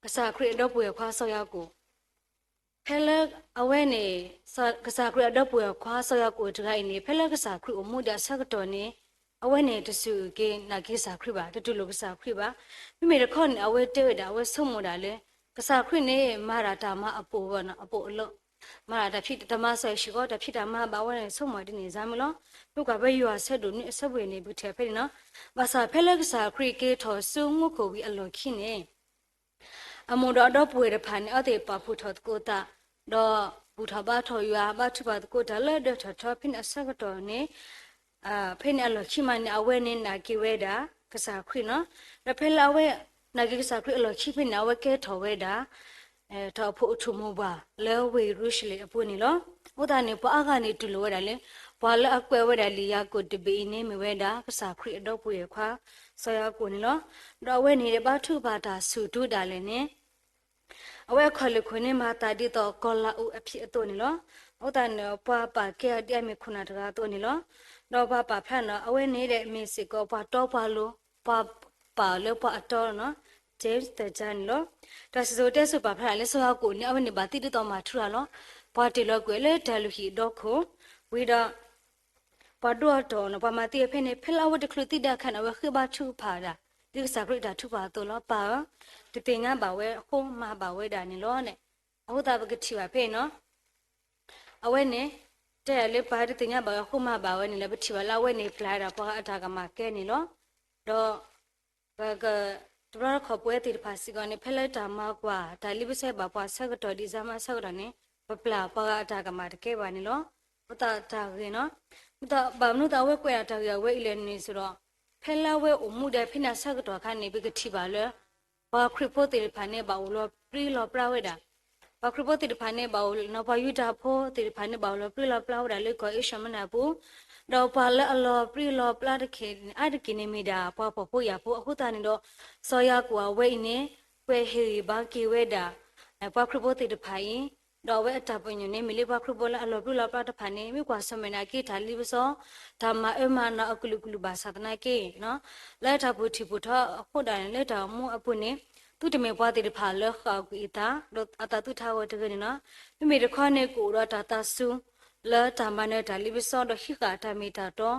ကစၢ်ခရံာ်အဒီပုၢ်ဝဲၢ်ခွါစီၤယၤကိာ်, ဖဲလၢအဝဲန့ၣ် ကစၢ်ခရံာ်အဒီပုၢ်ဝဲၢ်ခွါစီၤယၤကိာ်တဂၤအံၤန့ၣ် ဖဲလၢကစၢ်ခရံာ်အိၣ်မူဒံးအဆၢကတီၢ်န့ၣ် အဝဲန့ၣ်တစူၢ်က့ၤနာ်က့ၤကစၢ်ခရံာ်ဘၣ်, တတူၢ်လိာ်ကစၢ်ခရံာ်ဘၣ်. မ့မ့ၢ်တခီန့ၣ် အဝဲတဲဝဲဒၣ် အဝဲဆိကမိၣ်ဒၣ်လၢ ကစၢ်ခရံာ်န့ၣ် မၤဒၣ်တၢ်မၤအပိာ်အလီၢ်, မၤဒၣ်တၢ်ဖံးတၢ်မၤစၢၤစ့ၢ်ကီး တၢ်ဖံးတၢ်မၤဘၣ်ဝဲန့ၣ် ဆိကမိၣ်ဒ်န့ၣ်စ့ၢ်မ့ၢ်လီၤ. မ့ၢ်ကွၢ်ဖဲယိၤဟၣ်အဆၢဒိၣ်နွံအဆၢဖိန့ၣ် ပကထံၣ်ဖဲန့ၣ်လီၤ. ဘၣ်ဆၣ်ဖဲလၢကစၢ်ခရံာ်က့ၤထီၣ်ဆူမူခိၣ်ဝံၤအလီၢ်ခံန့ၣ် အမိၢ်ဒီးအဒီပုၢ်ဝဲၢ်တဖၣ်န့ၣ် အဝဲသ့ၣ်ပာ်ဖှိၣ်ထီၣ်သကိးသး, ဒီးဘူၣ်ထီၣ်ဘါထီၣ်ယွၤ ဘါထုကဖၣ်သကိးတၢ်လၢဒၢးထီၣ်ထီဖဲန့ၣ်အဆၢကတီၢ်န့ၣ်, ဖဲန့ၣ်အလီၢ်ခံမးန့ၣ် အဝဲန့ၣ်နာ်က့ၤဝဲဒၣ်ကစၢ်ခရံာ်လီၤ. ဒီးဖဲလၢအဝဲနာ်က့ၤကစၢ်ခရံာ်အလီၢ်ခံဖဲန့ၣ် အဝဲကဲထီၣ်ဝဲဒၣ် ထီၣ်အဖိအထူၣ်မိၢ်ပှၢ်လၢဝ့ၢ်ယရူၤၡလ့ၣ်အပူၤန့ၣ်လီၤ. အဃိသတးန့ၣ် ပှၤအါဂၤန့ၣ်တူၢ်လိာ်ဝဲဒၣ်လၢ ပှၤလၢအကွဲးဝဲဒၣ်လံာ်ယၤကိာ်တဘ့ၣ်အံၤန့ၣ် မ့ၢ်ဝဲဒၣ်ကစၢ်ခရံာ်အဒီပုၢ်ဝဲၢ်ခွါ စီၤယၤကိာ်န့ၣ်လီၤ. ဒီးအဝဲန့ၣ် ဘါထုကဖၣ်တၢ်ဆူၣ်တူၤဒၣ်လဲာ်န့ၣ် အဝဲအခီၣ်လ့ၢ်ခိၣ်န့ၣ် မၤသးဒ်သိးကီၤလၤအူးအဖံးအသိးန့ၣ်လီၤ. အဃိသတးန့ၣ် ပှၤပာ်ကဲအီၤဒ်အမ့ၢ်ခိၣ်နၢ်တဂၤအသိးန့ၣ်လီၤ. ဒီးပှၤပာ်ဖျါန့ၣ် အဝဲန့ၣ်ဒီးမ့ၢ်စ့ၢ်ကီးပှၤတီပှၤလိၤ, ပှၤပာ်အီၤလၢပှၤအတီလီၤ. James သၢ န့ၣ်လီၤ. တၢ်စံၣ်စိၤတဲစိၤပာ်ဖျါလၢစီၤယၤကိာ်န့ၣ် အဝဲန့ၣ်ဘၣ်သံဒ်သိးမၤထူရၤလီၤ. ပှၤတ့ၢ်လီၤကွံာ်လၢတၢ်လုၢ်ဟံၣ်အဒီခိၣ်, ဝံၤဒီး ပှၤဒိၣ်အတီၢ်န့ၣ် ပှၤမၤသံအီၤဖဲန့ၣ် ဖဲလၢအဝဲတချုးသံဒၣ်အခါန့ၣ် အဝဲဃ့ဘါထုကဖၣ်ဝဲဒၣ် ဒ်ကစၢ်ခရံာ်အတၢ်ထုကဖၣ်အသိးလီၤ. ပၢ်ဧၢ, တသ့ၣ်ညါဘၣ်ဝဲအဃိမၤဘၣ်ဝဲဒၣ်န့ၣ်လီၤန့ၣ်. အဃိသတးပကထံၣ်ဘၣ်ဖဲအံၤနီၤ, အဝဲန့ၣ် တဲလၢပၢ်တသ့ၣ်ညါဘၣ်ဝဲအဃိမၤဘၣ်ဝဲန့ၣ်လၢ ပထံၣ်ဘၣ်လၢအဝဲန့ၣ်ပျၢ်ဝဲဒၣ်ပှၤဂၤအတၢ်ကမၣ်ကဲန့ၣ်လီၤ. ဒီး ပက တဘျီတခီၣ်ပဝဲသ့ၣ်တဖၣ်စ့ၢ်ကီးန့ၣ် ဖဲလၢတၢ်မၤကွၢ်တၢ်လ့ပစီဘၣ်ပှၤဆၢကတီၢ် December ဆၢကတီၢ်န့ၣ် ပပျၢ်ပှၤဂၤအတၢ်ကမၣ်တကဲဘၣ်န့ၣ်လီၤ. အဃိသတးတၢ်ဂ့ၢ်နီၤ, မ့ၢ်သးဘၣ်မနုၤသးအဝဲကွဲးဒၣ်တၢ်ဂ့ၢ်အဝဲအံၤလဲၣ်န့ၣ်စ့ၢ်ဒီး ဖဲလၢအဝဲအိၣ်မူဒံးဖဲန့ၣ်အဆၢကတီၢ်အခါန့ၣ် ပကထံၣ်ဘၣ်လၢ ပှၤခရံာ်ဖိသ့ၣ်တဖၣ်န့ၣ် ဘၣ်အိၣ်လီၤပြံလီၤပြါဝဲဒၣ် ပှၤခရံာ်ဖိသ့ၣ်တဖၣ်န့ၣ် ဘၣ်အိၣ်လီၤ ပှၤယူဒၤဖိသ့ၣ်တဖၣ်န့ၣ် ဘၣ်အိၣ်လီၤပြံလီၤပြါဝဲဒၣ်လၢကီၢ်အ့ရှၢၣ်မနၤအပူၤ, ဒီးပှၤလၢအလီၤပြံလီၤပြါတခါအါတက့ၢ်န့ၣ်မ့ၢ်ဒၣ် ပှၤဖှီၣ်ဖိယာ်ဖိအဃိသတးန့ၣ်ဒီး စီၤယၤကိာ်အဝဲအံၤန့ၣ် ကွဲးဟ့ၣ်ဂံၢ်ဘါက့ၤဝဲဒၣ် ပှၤခရံာ်ဖိသ့ၣ်တဖၣ်အံၤ, ဒီးအဝဲအတၢ်ပညိၣ်န့ၣ် မ့ၢ်လၢပှၤခရံာ်ဖိလၢအလီၤပြံလီၤပြါတဖၣ်န့ၣ် မ့ၢ်ကွၢ်ဆၢၣ်မဲာ်နာ်က့တၢ်လ့ပစီ တၢ်မၤအၢမၤနးအကလုာ်ကလုာ်ဘၣ်ဆၣ်သနာ်က့ လၢတၢ်ပူၤထံၣ်ပူၤထီအဃိဒၣ်န့ၣ် လၢတၢ်အိၣ်မူအပူၤန့ၣ် သုတမ့ၢ်ပှၤသ့ၣ်တဖၣ်လၢဃၣ်ကွံာ်အသး ဒီးအသးသူၣ်ထးဂီၤတဂ့ၤန့ၣ်လီၤ. မ့မ့ၢ်တခီန့ၣ် ကအိၣ်ဒီးတၢ်သးစူၤ လၢတၢ်မၤနၢၤတၢ်လ့ပစီ ဒီးဟံးဃာ်တၢ်မ့ၢ်တၢ်တီ,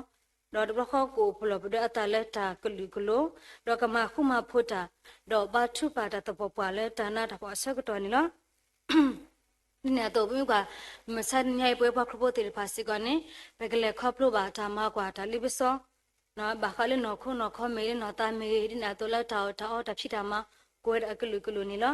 ဒီးတဘျီဃီကအိၣ်ပလီၢ်ပဒီအသးလၢတၢ်ကလုာ်ကလိၤ, ဒီးကမၤဃူမၤဖိးတၢ်, ဒီးဘါထုကဖၣ်တၢ်သပှၢ်ပှၢ်လၢတၢ်နးတၢ်ဖှီၣ်အဆၢကတီၢ်န့ၣ်လီၤ. ဒ်န့ၣ်အသိး ပမ့ၢ်ကွၢ် မုၢ်မဆါတနံၤညါအံၤ ပဝဲပှၤခရံာ်ဖိသ့ၣ်တဖၣ်စ့ၢ်ကီးန့ၣ် ပကလဲၤခီဖျိဘၣ်တၢ်မၤကွၢ်တၢ်လ့ပစီ ဘၣ်ဃးလၢနီၢ်ခိနီၢ်ခီမ့ၢ်ဂ့ၤ လၢနီၢ်သးမ့ၢ်ဂ့ၤ ဒ်န့ၣ်အသိးလၢတၢ်အီၣ်တၢ်အီတၢ်ဖံးတၢ်မၤ ကအိၣ်ဝဲဒၣ်အကလုာ်ကလုာ်န့ၣ်လီၤ.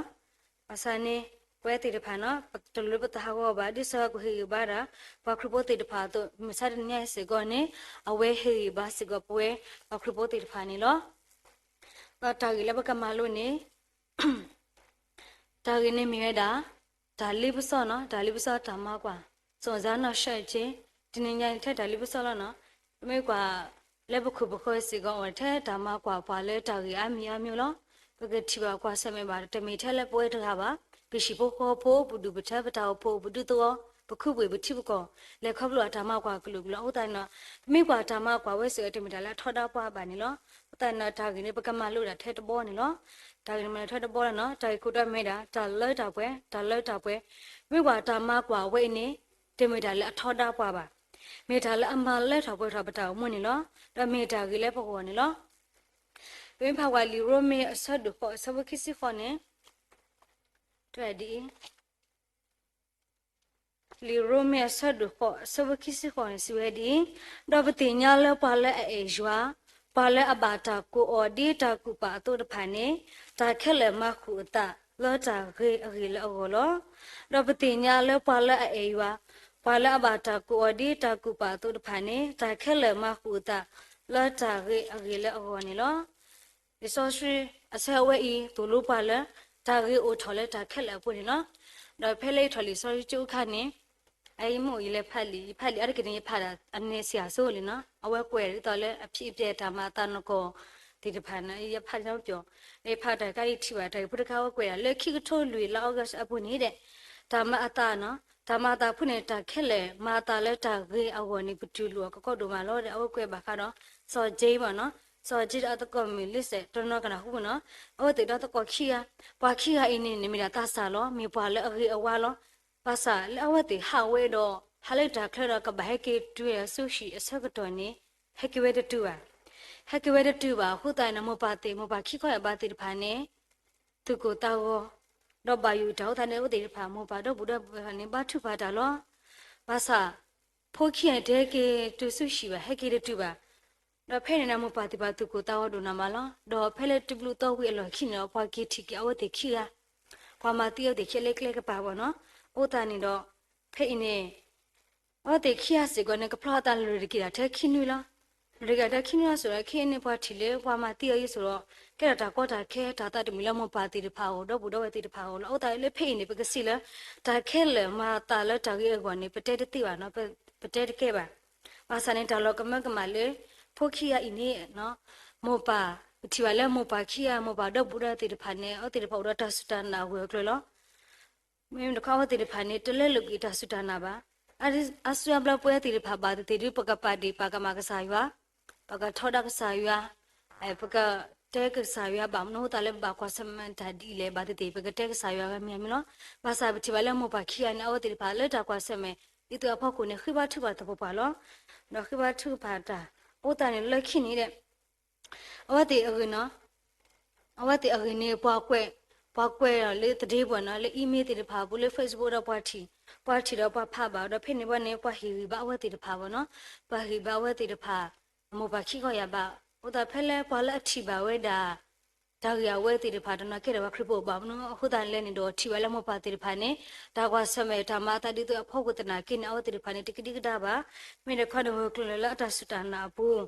ဘၣ်ဆၣ်န့ၣ် ပဝဲသ့ၣ်တဖၣ်န့ၣ် တလိၣ်လၢပသးဟးဂီၤဘၣ် ဒ်သိးကဟ့ၣ်ဂံၢ်ဘါဒၣ် ပှၤခရံာ်ဖိသ့ၣ်တဖၣ်အသိး မုၢ်မဆါတနံၤညါအံၤစ့ၢ်ကီးန့ၣ် အဝဲဟ့ၣ်ဂံၢ်ဘါစ့ၢ်ကီးပဝဲ ပှၤခရံာ်ဖိသ့ၣ်တဖၣ်န့ၣ်လီၤ. ဒီးတၢ်ဂ့ၢ်လၢပကမၤလိန့ၣ် တၢ်ဂ့ၢ်န့ၣ်မ့ၢ်ဝဲဒၣ် တၢ်လ့ပစီန့ၣ်, တၢ်လ့ပစီတၢ်မၤကွၢ်, စီၤစါနီၢ်ရှဲက့, တနံၤညါန့ၣ်ထဲတၢ်လ့ပစီလီၤန့ၣ်, ပမ့ၢ်ကွၢ် လၢပခိၣ်ပဃၢၤစ့ၢ်ကီး အိၣ်ထဲတၢ်မၤကွၢ်ပှၤလၢတၢ်ဂ့ၢ်အါမံၤအါမံၤလီၤ. ပကထံၣ်ဘၣ်ကွၢ်ဆၢၣ်မဲာ်ဘၣ် တမ့ၢ်ထဲလၢပဝဲတဂၤဘၣ်, ပဟံၣ်ဖိဃီဖိ, ပဒူၣ်ပထၢ, ပတၢ်အိၣ်ဖှိၣ်, ပဒူသဝီ, ပခူပှ့ၤ, ပထံပကီၢ်, လဲၤခီဖျိတၢ်မၤကွၢ်ကလုာ်ကလုာ်လီၤ. အဃိသတးန့ၣ်ဒီး ပမ့ၢ်ကွၢ်တၢ်မၤကွၢ်ဝဲစ့ၢ်ကီး တမ့ၢ်တၢ်လၢအထီဒါပှၤဘၣ်န့ၣ်လီၤ. အဃိသတးန့ၣ်ဒီး တၢ်ဂ့ၢ်န့ၣ် ပကမၤလိဒၣ်ထဲတဘီန့ၣ်လီၤ. တၢ်ဂ့ၢ်န့ၣ်မၤလိထဲတဘီလီၤန့ၣ်, တၢ်ဂ့ၢ်ခိၣ်တီမ့ၢ်ဝဲဒၣ် တၢ်လၢတၢ်ပှဲၤ, တၢ်လၢတၢ်ပှဲၤ. ပမ့ၢ်ကွၢ်တၢ်မၤကွၢ်ဝဲအံၤန့ၣ် တမ့ၢ်တၢ်လၢအထီဒါပှၤဘၣ်. မ့ၢ်တၢ်လၢအမၤလၢထီၣ်ပှဲၤထီၣ်ပတၢ်အိၣ်မူန့ၣ်လီၤ. ဒီးမ့ၢ်တၢ်ဂ့ၤလၢပဂီၢ်န့ၣ်လီၤ. ပမ့ၢ်ဖးကွၢ်လံာ်ရိမ့ၤအဆၢဒိၣ်ဃိး အဆၢဖိခံဆံဃိးန့ၣ် တဲဒ်အံၤ, လံာ်ရိမ့ၤအဆၢဒိၣ်ဃိး အဆၢဖိခံဆံဃိးန့ၣ် စံးဝဲဒ်အံၤ, ဒီးပသ့ၣ်ညါလၢပှၤလၢအအဲၣ်ယွၤ, ပှၤလၢအဘၣ်တၢ်ကိးအီၤဒ်တၢ်ကူၣ်ပာ်အသိးတဖၣ်န့ၣ်, တၢ်ခဲလၢာ်မၤဃုာ်အသးလၢတၢ်ဂ့ၤအဂ့ၢ်လၢအဂီၢ်လီၤ. ဒီးပသ့ၣ်ညါလၢပှၤလၢအအဲၣ်ယွၤ, ပှၤလၢအဘၣ်တၢ်ကိးအီၤဒ်တၢ်ကူၣ်ပာ်အသိးတဖၣ်န့ၣ်, တၢ်ခဲလၢာ်မၤဃုာ်အသးလၢတၢ်ဂ့ၤအဂ့ၢ်လၢအဂီၢ်န့ၣ်လီၤ. လံာ်စီဆှံ အဆၢဝဲအံၤ သိၣ်လိပှၤလၢ တၢ်ဂ့ၤအိၣ်ထီၣ်လၢတၢ်ခဲလၢာ်အပူၤန့ၣ်လီၤ. ဒီးဖဲလၢယထီၣ်လံာ်စီဆှံကၠိအခါန့ၣ်, အအံၤမ့ၢ်အိၣ်ယလဲၤဖးလံာ်, ယဖးလံာ်အါတက့ၢ်န့ၣ် ယဖးဒၣ်အနဲစ့ၢ်အစိလံန့ၣ်, အဝဲကွဲးဒ်သိးလၢအဖံးအပျဲၢ်တၢ်မၤအသးနီၢ်ကီၢ်သ့ၣ်တဖၣ်န့ၣ် ယဖးန့ၣ်ပျီ, ယဖးတၢ်ခါအံၤထံၣ်ဘၣ် တၢ်ဂ့ၢ်ဖိတခါဝဲကွဲးဒၣ် လၢခံကထိလွံၢ်လါအီကူးအပူၤန့ၣ်ဒီး တၢ်မၤအသးန့ၣ်, တၢ်မၤအသးဖိန့ၣ် တၢ်ခဲလၢာ်မၤအသးလၢတၢ်ဂ့ၤအဂီၢ်န့ၣ် ပတူၢ်လိာ်အကီကီဒိၣ်မးလီၤဒီး အဝဲကွဲးဘၣ်ဃးဒီး စီၤက့ဘၣ်န့ၣ်, စီၤက့ဒီးအသကိးမုၣ်လံစဲး တနီၤကနၣ်ဟူန့ၣ်, အဝဲသ့ၣ်ဒီးသကိးခံဂၤ, ပှၤခံဂၤအံၤန့ၣ် မ့ၢ်ဒၣ်သးစၢ်လီၤ, မ့ၢ်ပှၤလၢအဂ့ၤအဝါလီၤ. ဘၣ်ဆၣ်လၢအဝဲသ့ၣ်ဟးဝဲဒီး ဟးလၢတၢ်ချၢဒီး ကဘၣ်ဟဲက့ၤတုၤဆူဟံၣ်အဆၢကတီၢ်န့ၣ် ဟဲက့ၤဝဲတတုၤဘၣ်. ဟဲက့ၤဝဲတတုၤဘၣ်အဃိသတးန့ၣ် မိၢ်ပၢ်သ့ၣ် မိၢ်ပၢ်ခံခီယၢ်ဘးသ့ၣ်တဖၣ်န့ၣ် သူၣ်ကိၢ်သးဂီၤ ဒီးဘၣ်ယိၣ်တၢ်အဃိသတးန့ၣ် အဝဲသ့ၣ်တဖၣ် မိၢ်ပၢ်ဒီပုၢ်ဒီဝဲၢ်န့ၣ် ဘါထုကဖၣ်တၢ်လီၤ. ဘၣ်ဆၣ် ဖိခံဂၤန့ၣ် တဟဲက့ၤတုၤဆူဟံၣ်ဘၣ်, ဟဲက့ၤတတုၤဘၣ်. ဒီးဖဲန့ၣ်န့ၣ် မိၢ်ပၢ်သ့ၣ်တဖၣ် သူၣ်ကိၢ်သးဂီၤဒိၣ်နးမးလီၤ. ဒီးဖဲလၢတဘျုးသီဝံၤအလီၢ်ခံန့ၣ်ဒီး ပှၤက့ၤထံၣ်က့ၤအဝဲသ့ၣ်ခံဂၤ, ပှၤမၤသံအဝဲသ့ၣ်ခံဂၤလၢကျဲကပၤဘၣ်န့ၣ်. အဃိသတးန့ၣ်ဒီး ဖဲအံၤန့ၣ် အဝဲသ့ၣ်ခံဂၤစ့ၢ်ကီးန့ၣ် ကဖျီအသးလၢာ်တက့ၢ်ဒၣ်ထဲခံနွံလီၤ. လၢာ်တက့ၢ်ဒၣ်ထဲခံနွံလီၤစ့ၢ်ကီး ခဲအံၤန့ၣ် ပှၤထံၣ်လၢပှၤမၤသံအီၤအံၤစ့ၢ်ကီး ကဲထီၣ်တၢ်ကီတၢ်ခဲ တၢ်သးတမုာ်လၢမိၢ်ပၢ်သ့ၣ်တဖၣ်အဂီၢ် ဒီပုၢ်ဒီဝဲၢ်သ့ၣ်တဖၣ်အဂီၢ်လီၤ. အဃိသတးလၢဖဲအံၤန့ၣ် ပကစံးလၢ တၢ်ခဲလၢာ်မၤအသးလၢတၢ်ဂ့ၤအဂီၢ်န့ၣ် ပတဲတသ့ဘၣ်န့ၣ်, ပတဲတကဲဘၣ်. ဘၣ်ဆၣ်န့ၣ် တၢ်လီၤကမၢကမၣ်လၢ ဖိခံဂၤအံၤန့ၣ် မိၢ်ပၢ်, ပထံၣ်ဘၣ်လၢမိၢ်ပၢ်ခံဂၤ မိၢ်ပၢ်ဒီပုၢ်ဒီဝဲၢ်သ့ၣ်တဖၣ်န့ၣ် အဝဲသ့ၣ်တဖၣ်အိၣ်ဒီးတၢ်စူၢ်တၢ်နာ်အဂၢၢ်အကျၢၤလီၤ. မ့မ့ၢ်တခီအဝဲသ့ၣ်တဖၣ်န့ၣ် တလဲလိာ်ကွံာ်တၢ်စူၢ်တၢ်နာ်ဘၣ်. အါစုအါဘျီပဝဲသ့ၣ်တဖၣ်ဘၣ်သ့ၣ်သ့ၣ်ဒုး ပကပာ်ဒ့ၣ်ပာ်ကမၣ်ကစၢ်ယွၤ, ပကထီဒါကစၢ်ယွၤ, ပကတဲကစၢ်ယွၤဘၣ်မနုၤအဃိသတးလၢပဘၣ်ကွၢ်ဆၢၣ်မဲာ်တၢ်ဒ်လဲၣ် ဘၣ်သ့ၣ်သ့ၣ် ပကတဲကစၢ်ယွၤဂ့ၤမံၤမံၤလီၤ. ဘၣ်ဆၣ်ပထံၣ်ဘၣ်လၢမိၢ်ပၢ်ခံဂၤန့ၣ် အဝဲသ့ၣ်တဖၣ်လၢတၢ်ကွၢ်ဆၢၣ်မဲာ် ဒ်သိးအဖီခိၣ်န့ၣ် ဃ့ဘါထုကဖၣ်သပှၢ်ပှၢ်လီၤ. ဒီးဃ့ဘါထုကဖၣ်တၢ် အဃိသတးန့ၣ် လၢခံန့ၣ်ဒီး အဝဲသ့ၣ်အဂ့ၢ်န့ၣ် အဝဲသ့ၣ်အဂ့ၢ်န့ၣ် ပှၤကွဲး, ပှၤကွဲးဒီးလၢသဒ့ပူၤန့ၣ်, လၢ email သ့ၣ်တဖၣ်အပူၤ, လၢ Facebook ဒီးပှၤထံၣ်, ပှၤထံၣ်ဒီးပှၤဖးဘၣ်, ဒီးဖဲန့ၣ်ဘၣ်န့ၣ် ပှၤဟ့ၣ်ဂံၢ်ဘါအဝဲသ့ၣ်တဖၣ်ဘၣ်န့ၣ်, ပှၤဟ့ၣ်ဘါအဝဲသ့ၣ်တဖၣ် အမိၢ်ပၢ်ခံခီယၢ်ဘး, အဃိသတးဖဲလၢပှၤလၢအထံၣ်ဘၣ်ဝဲဒၣ် တၢ်ဂ့ၢ်အဝဲသ့ၣ်တဖၣ်တနီၤကဲထီၣ်ပှၤခရံာ်ဖိဘၣ်မနုၤအဃိသတးလဲၣ်န့ၣ်ဒီး ထံၣ်ဘၣ်လၢမိၢ်ပၢ်သ့ၣ်တဖၣ်န့ၣ် တၢ်ကွၢ်ဆၢၣ်မဲာ်တၢ်မၤအသးဒ်သိးအဖီခိၣ်သနာ်က့န့ၣ် အဝဲသ့ၣ်တဖၣ်န့ၣ် တကဒံကဒါဘၣ်, မ့ၢ်တခီန့ၣ် ဂၢၢ်ကျၢၤလၢအတၢ်စူၢ်တၢ်နာ်အပူၤ,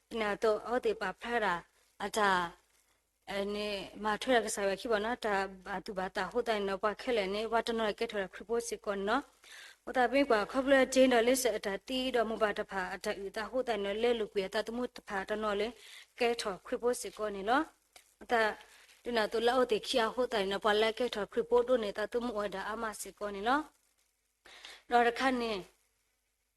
ဒ်န့ၣ်အသိး အဝဲသ့ၣ်ပာ်ဖျါဒၣ်အတၢ် န့ၣ် မၤထွဲဒီးကစၢ်ယွၤခံဘၣ်န့ၣ် တၢ်ဘၣ်သူၣ်ဘၣ်သးအဃိသတးန့ၣ်ဒီး ပှၤခဲလၢာ်န့ၣ် ပှၤတနီၤကဲထီၣ်ခရံာ်ဖိစ့ၢ်ကီးန့ၣ်လီၤ. အဃိသတးပမ့ၢ်ကွၢ်ခီဖျိ Jane ဒီး Lisa အတၢ်သံဒီးမိၢ်ပၢ်တဖၣ်အတၢ်အုၣ်သးအဃိသတးန့ၣ်ဒီး လဲလိာ်ကွံာ်အသးသမူတဖၣ်တနီၤလၢ ကဲထီၣ်ခရံာ်ဖိစ့ၢ်ကီးန့ၣ်လီၤ. အဃိသတး ဒ်န့ၣ်အသိးလၢအဝဲသ့ၣ်ခံဂၤအဃိသတးန့ၣ်ဒီး ပှၤလၢအကဲထီၣ်ခရံာ်ဖိဒိၣ်န့ၢ်အသးသမူအိၣ်ဝဲဒၣ်အါမးစ့ၢ်ကီးန့ၣ်လီၤ. ဒီးတခါန့ၣ်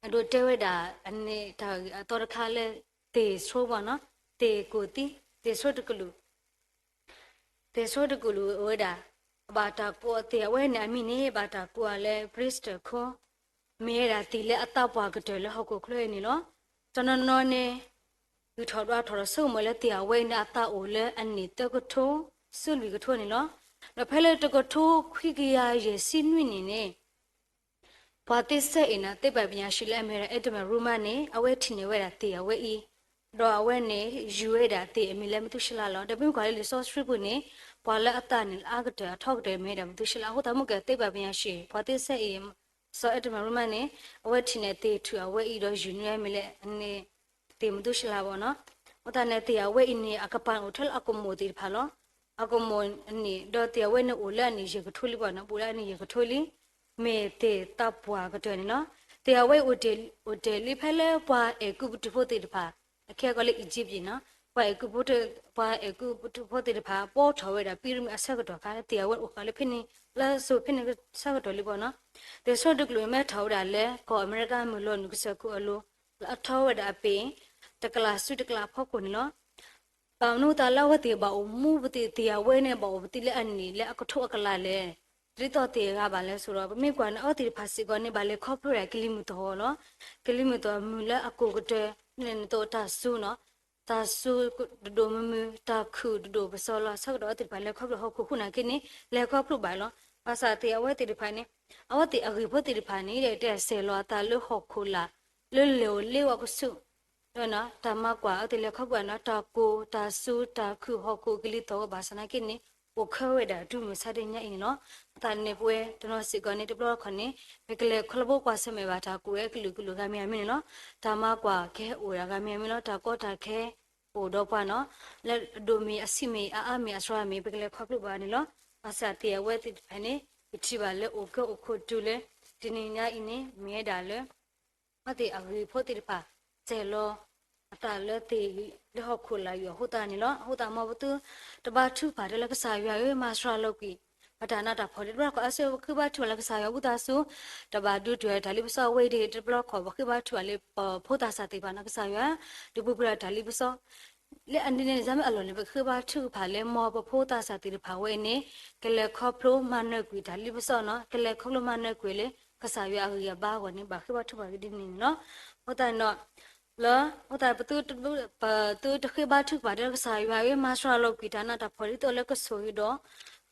အဒိးတဲဝဲဒၣ်အန့ၣ်တၢ်ဂ့ၢ်အသီတခါလၢ သ့ၣ်ဆိဘၣ်န့ၣ်, သ့ၣ်ကိၣ်သံ, သ့ၣ်ဆိတကလုာ်, သ့ၣ်ဆိတကလုာ်အိၣ်ဝဲဒၣ် အဘၣ်တၢ်ကိးအီၤသ့ၣ် အဝဲန့ၣ်အမံၤန့ၣ် ဘၣ်တၢ်ကိးအီၤလၢ Bristol ခိၣ်, မ့ၢ်ဝဲဒၣ်သ့ၣ်လၢအသးပှၢ်ကတၢၢ်လၢဟီၣ်ခိၣ်ချၢအံၤန့ၣ်လီၤ. တနီၤနီၤန့ၣ် ဂုၢ်ထီၣ်ဒွးထီၣ်ဒီးဆိကမိၣ်လၢသ့ၣ်အဝဲအံၤန့ၣ် အသးအိၣ်လၢအနံၣ်သၢကထိ ဆူလွံၢ်ကထိန့ၣ်လီၤ. ဒီးဖဲလၢတကထိခွံကယၤယဲၢ်ဆံနွံနံၣ်န့ၣ် ပှၤသ့စဲအံၤန့ၣ် သိပ္ပံပညာရှင်လၢအမ့ၢ်ဝဲဒၣ် Edwin Roman န့ၣ် အဝဲထံၣ်န့ၢ်ဝဲဒၣ်သ့ၣ်အဝဲအံၤ, ဒီးအဝဲန့ၣ် ယူၤဝဲဒၣ်သ့ၣ်အမံၤလၢမသူၡလါလီၤ. ဒီးပမ့ၢ်ကွၢ်လၢလံာ်စီဆှံပူၤန့ၣ် ပှၤလၢအသးန့ၣ် လၢအကတၢၢ်အထီကတၢၢ်မ့ၢ်ဝဲဒၣ်မသူၡလါ, အဃိသတးမ့ၢ်ကဲသိပ္ပံပညာရှင် ပှၤသ့စဲအံၤ စီၤ Edwin Roman န့ၣ် အဝဲထံၣ်န့ၢ်သ့ၣ်ထူၣ်အဝဲအံၤဒီးယူၤန့ၢ်ဝဲမံၤလၢအန့ၣ် သ့ၣ်မသူၡလါဘၣ်နီၤ. အဃိသတးန့ၣ် သ့ၣ်အဝဲအံၤန့ၣ် အကပၤန့ၣ်အိၣ်ထဲလၢအကမိၢ်သ့ၣ်တဖၣ်လီၤ. အကမိၢ်န့ၣ် ဒီးသ့ၣ်အဝဲန့ၣ်အိၣ်လၢအနံၣ်ယဲၢ်ကထိလံဘၣ်နီၤ, အိၣ်လၢအနံၣ်ယဲၢ်ကထိလံ, မ့ၢ်သ့ၣ်သးပှၢ်ကတၢၢ်န့ၣ်လီၤ. သ့ၣ်အဝဲအံၤ အိၣ်တ့ၢ်လံဖဲလၢပှၤအဲၤကူပတူးဖိသ့ၣ်တဖၣ်, အခဲကီးလၢ Egypt နီၤ, ပှၤအဲၤကူပတူး, ပှၤအဲၤကူပတူးဖိသ့ၣ်တဖၣ် ပိာ်ထီၣ်ဝဲဒၣ် pyramid အဆၢကတီၢ်အခါ သ့ၣ်အဝဲအိၣ်ဃာ်လၢဖဲန့ၣ်, လၢစိၤဖဲန့ၣ်ဆၢကတီၢ်လံဘၣ်နီၤ. သ့ၣ်ဆိတကလုာ်မဲထီၣ်ဝဲဒၣ်လၢကီၢ်အမဲရကၤမုၢ်လီၤနုာ်ကစၢၢ်ခိၣ်အလိၤ, လၢအထီဝဲဒၣ်အပ့ၤ တကလးဆူတကလးအဖီခိၣ်န့ၣ်လီၤ. ဘၣ်မနုၤအဃိသတးလၢအဝဲသ့ၣ်ဘၣ်အိၣ်မူပသ့ၣ်, သ့ၣ်အဝဲန့ၣ်ဘၣ်အိၣ်ပသ့ၣ်လၢအနံၣ်လၢအကထိအကလးလဲၣ်, ဒ်သိးသ့ၣ်အဂၤဘၣ်လဲၣ်ဆိဒီး ပမ့ၢ်ကွၢ်န့ၣ် အဝဲသ့ၣ်တဖၣ်စ့ၢ်ကီးန့ၣ် ဘၣ်လဲၤခီဖျိဝဲဒၣ်ကလံၤမုၢ်သီၣ်လီၤ. ကလံၤမုၢ်သီၣ်မုၢ်လၢအကိၢ်ကတၢၢ်န့ၣ် နသိးတၢ်စူၤနီၤ, တၢ်စူၤတဒိၣ်မုာ်မုာ်, တၢ်ခုၣ်တဒိၣ်ပစီလီၤ. ဆၢကတီၢ်အဝဲသ့ၣ်တဖၣ်လဲၤခီဖျိဟီၣ်ခိၣ်အဃိနာ်က့န့ၣ် လဲၤခီဖျိဘၣ်လီၤ. ဘၣ်ဆၣ်သ့ၣ်အဝဲသ့ၣ်တဖၣ်န့ၣ် အဝဲသ့ၣ်အဂ့ၢ်ဖိသ့ၣ်တဖၣ်န့ၣ် တဲဆဲးလီၤအသးလၢဟီၣ်ခိၣ်လာ် လၢလဲၤအိၣ်လ့ဝီကဆူၣ် တၢ်မၤကွၢ်အဝဲသ့ၣ်လဲၤခီဖျိဘၣ်နီၤ, တၢ်ကိၢ်, တၢ်စူၤ, တၢ်ခုၣ်, ဟီၣ်ခိၣ်ကလံၤသီၣ်ဝဲဘၣ်ဆၣ်နာ်က့န့ၣ် အိၣ်ခဲဝဲဒၣ်တုၤမုၢ်ဆါတနံၤညါအံၤန့ၣ်လီၤ. အဃိသတးန့ၣ် ပဝဲတနီၤစ့ၢ်ကီးန့ၣ် တဘျီတခီၣ်န့ၣ် ပကလဲၤခီဖျိကွၢ်ဆၢၣ်မဲာ်ဘၣ်တၢ်ကိၢ်ဝဲကလုာ်ကလုာ်ဂၤမံၤဂၤမံၤန့ၣ်လီၤ. တၢ်မၤကွၢ်ကဟဲအိၣ်ဒၣ်ဂၤမံၤဂၤမံၤလီၤ. တၢ်ကီတၢ်ခဲ အိၣ်ဒီးပှၤနီၤ, လၢအဒိၣ်မ့ၢ်အဆံးမ့ၢ်အအါမ့ၢ်အစှၤမ့ၢ် ပကလဲၤခီဖျိဘၣ်န့ၣ်လီၤ. ဘၣ်ဆၣ်သ့ၣ်အဝဲသ့ၣ်တဖၣ်န့ၣ် ပထံၣ်ဘၣ်လၢအိၣ်ကဲအိၣ်ခိးတုၤလၢ တနံၤညါအံၤန့ၣ် မ့ၢ်ဝဲဒၣ်လၢ အဝဲသ့ၣ်အဂ့ၢ်ဖိသ့ၣ်တဖၣ် စဲးလီၤအသးလၢသ့ၣ်လၢဟီၣ်ခိၣ်လာ်ယိာ်အဃိသတးန့ၣ်လီၤ. အဃိသတးမ်ပသုတဘါထုကဖၣ်တဲလၢကစၢ်ယွၤဧၢ မၤစှၤလီၤကွံာ် ပတၢ်နးတၢ်ဖှီၣ်ဒ်တဘျီတခီၣ်အါစု ပဃ့ဘါထုကဖၣ်လၢကစၢ်ယွၤဝံသးစူၤ တဘၣ်ဒုးတုၤတၢ်လံပစီအဝဲအံၤဒ်တဘျီတခီၣ် ပဃ့ဘါထုကဖၣ်လၢပဖိသးစၢ်သ့ၣ်တဖၣ်နီၤ ကစၢ်ယွၤ ဒုးပူၤဖျဲးတၢ်လံပစီ လၢအဒ်န့ၣ်န့ၣ် စါမ့ၢ်အလီၢ်န့ၣ် ပကဃ့ဘါထုကဖၣ်လၢမ်ပဖိသးစၢ်သ့ၣ်တဖၣ်ဝဲအံၤန့ၣ် ကလဲၤခီဖျိမၤနၢၤကွံာ်တၢ်လံပစီနီၤ ကလဲၤခီဖျိမၤနၢၤကွံာ်လၢ ကစၢ်ယွၤအဂံၢ်အဘါအဂီၢ်န့ၣ် ဘၣ်ဃ့ဘါထုကဖၣ်ကဒ်န့ၣ်န့ၣ်လီၤ. အဃိသတးန့ၣ်ဒီး လၢ အဃိသတးပသုတဃ့ဘါထုကဖၣ်တဲလၢကစၢ်ယွၤဧၢ မၤစှၤလီၤကွံာ်တၢ်နးတၢ်ဖှီၣ်ဒ်သိးလၢကဆိၣ်ဂ့ၤဒီး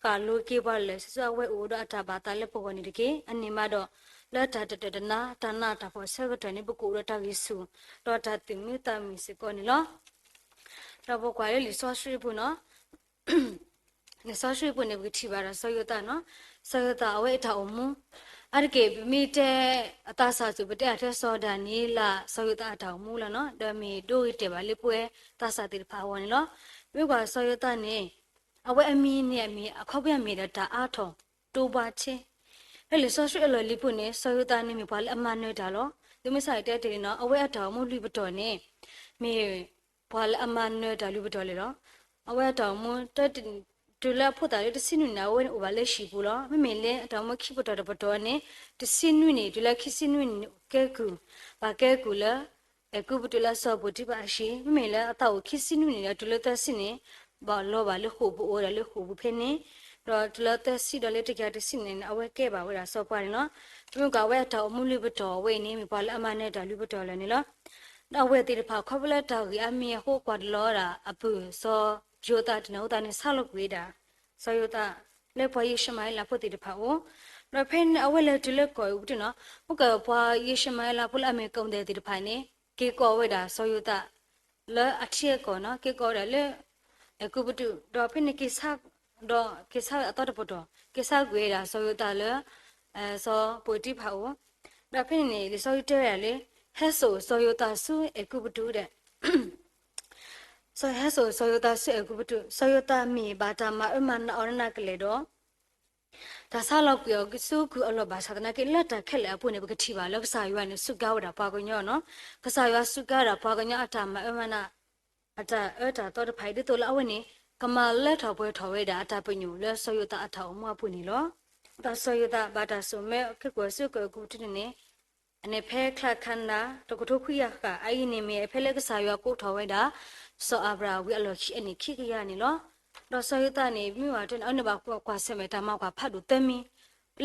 ဃၣ်လိၤက့ၤပှၤလၢာ် ဆူအဝဲအိၣ်ဒီးအတၢ်ဘၣ်သးလၢပဂီၢ်န့ၣ်တက့ၢ်. အန့ၣ်မးဒီး လၢတၢ်တတၢၢ်တနါ တၢ်နးတၢ်ဖှီၣ်ဆၢကတီၢ်န့ၣ် ပကအိၣ်ဒီးတၢ်ဂံၢ်ဆူၣ် ဒီးတၢ်သူၣ်မံသးမုာ်စ့ၢ်ကီးန့ၣ်လီၤ. ဒီးပကွၢ်လၢလံာ်စီဆှံပူၤနီၤ လံာ်စီဆှံပူၤန့ၣ် ပကထံၣ်ဘၣ်ဒီးစီၤယိၤသးနီၤ, စီၤယိၤသးအဝဲအတၢ်အိၣ်မူ အါတက့ၢ်ပမ့ၢ်တဲ အသးစၢ်စူၤ ပတဲအထဲစီၤဒၤနံးယ့လး စီၤယိၤသးအတၢ်အိၣ်မူလီၤနီၤ, ဒီးမ့ၢ်ဒိဂ့ၤတဲာ်ဘၣ်လၢပဝဲသးစၢ်သ့ၣ်တဖၣ်အဂီၢ်န့ၣ်လီၤ. မ့ၢ်ကွၢ်စီၤယိၤသးန့ၣ် အဝဲအမံၤန့ၣ်အမ့ၢ် အခီပညီမ့ၢ်ဒီးတၢ်အါထီၣ်တိဘှါထ့, လၢလံာ်စီဆှံအလီၢ်လံၤပူၤန့ၣ် စီၤယိၤသးန့ၣ်မ့ၢ်ပှၤလၢအမၤနၢၤတၢ်လီၤ. သုမ့ၢ်ဆၢတဲာ်တဲာ်န့ၣ်နီၤ အဝဲအတၢ်အိၣ်မူလွံၢ်ပတီၢ်န့ၣ် မ့ၢ်ပှၤလၢအမၤနၢၤတၢ်လွံၢ်ပတီၢ်လံလီၤ. အဝဲအတၢ်အိၣ်မူ တုၤလၢအဖိသၣ်လၢတဆံနွံန့ၣ် အဝဲန့ၣ်အိၣ်ဘၣ်လၢဟံၣ်ပူၤလီၤ. မ့မ့ၢ်လၢအတၢ်အိၣ်မူခံပတီၢ်တပတီၢ်န့ၣ် တဆံနွံန့ၣ် တုၤလၢခံဆံနွံန့ၣ် ကဲကုၢ်, ဘၣ်ကဲကုၢ်လၢ အဲၤကူပတူးလၢအစီၤပၤတံၤဖၣ်အဟံၣ်, မ့မ့ၢ်လၢအသးအိၣ်ခံဆံနွံန့ၣ်ဒီး တုၤလၢသၢဆံန့ၣ် ဘၣ်လီၤဘၣ်လၢဃိာ်ပူၤ အိၣ်ဝဲဒၣ်လၢဃိာ်ပူၤဖဲန့ၣ်, ဒီးတုၤလၢသၢဆံဒီးလၢတကယၤတဆံန့ၣ် အဝဲကဲဘၣ်ဝဲဒၣ်စီၤပၤန့ၣ်လီၤ. မ့ၢ်ကွၢ်ဝဲအတၢ်အိၣ်မူလွံၢ်ပတီၢ်ဝဲအံၤန့ၣ် မ့ၢ်ပှၤလၢအမၤနၢၤတၢ်လွံၢ်ပတီၢ်လၢာ်န့ၣ်လီၤ. ဒီးအဝဲသ့ၣ်တဖၣ်ခီဖျိလၢတၢ်ဂ့ၢ်အါမံၤအဃိ ကွၢ်တလီၤဝဲဒၣ်အပုၢ်စီၤယိၤသးတန့ၣ်အဃိသတးန့ၣ် ဆါလီၤကွံာ်ဝဲဒၣ် စီၤယိၤသး လၢပှၤယံၡမၤဧ့လးဖိသ့ၣ်တဖၣ်အအိၣ်, ဒီးဖဲန့ၣ်အဝဲလဲၤတုၤလၢကီၢ်အဲၤကူပတူးနီၤ, မ့ၢ်ကပှၤယံၡမၤဧ့လးဖိလၢအမ့ၢ်ကီၢ်ဒဲးသ့ၣ်တဖၣ်န့ၣ် က့ၤကိးဝဲဒၣ်စီၤယိၤသး လၢအထံအကီၢ်နီၤ, က့ၤကိးဝဲဒၣ်လၢ အဲၤကူပတူး, ဒီးဖဲန့ၣ်က့ၤဆါ, ဒီးက့ၤဆါဝဲအသီတပတီၢ်, က့ၤဆါကွံာ်ဝဲဒၣ်စီၤယိၤသးလၢ စီၤပၤတံၤဖၣ်အအိၣ်, ဒီးဖဲန့ၣ်န့ၣ် လံာ်စီဆှံတဲဝဲဒၣ်လၢ ဟဲစိာ်စီၤယိၤသးဆူအဲၤကူပတူးဒီး စီၤဟဲစိာ်စီၤယိၤသးဆူအဲၤကူပတူး, စီၤယိၤသးမ့ၢ်ဘၣ်တၢ်မၤအၢမၤနးအီၤနးနးကလဲာ်ဒီး တၢ်ဆါလီၤကွံာ်အီၤဆူကုၢ်အလီၢ်ဘၣ်ဆၣ်သနာ်က့ လၢတၢ်ခဲလၢာ်အပူၤန့ၣ် ပကထံၣ်ဘၣ်လၢကစၢ်ယွၤန့ၣ် စူးကါဝဲဒၣ်ပှၤကညီနီၤ, ကစၢ်ယွၤစူးကါဝဲဒၣ်ပှၤကညီအတၢ်မၤအၢမၤနး အတၢ်အၢတၢ်သီတဖၣ်အံၤ ဒ်သိးလၢအဝဲန့ၣ် ကမၤလၢထီၣ်ပှဲၤထီၣ်ဝဲဒၣ်အတၢ်ပညိၣ်လၢစီၤယိၤသးအတၢ်အိၣ်မူအပူၤန့ၣ်လီၤ. ဒီးစီၤယိၤသးဘၣ်တၢ်စိာ်မၢခဲကိာ်ဆူကီၢ်အဲၤကူပတူးန့ၣ်န့ၣ် အန့ၣ်ဖဲချါခါနၤ တကထိခွံကယၤဃၣ် အအံၤန့ၣ်မ့ၢ်ဖဲလၢကစၢ်ယွၤကိးထီၣ်ဝဲဒၣ် စီၤအၤဘြၤဟၣ်ဝံၤအလီၢ်ခံအနံၣ်ခံကယၤန့ၣ်လီၤ. ဒီးစီၤယိၤသးန့ၣ် မ့ၢ်ဝဲတၢ်န့ၣ် အဝဲန့ၣ်ဘၣ်ကွၢ်ဆၢၣ်မဲာ်တၢ်မၤကွၢ်ဖးဒိၣ်သၢမံၤ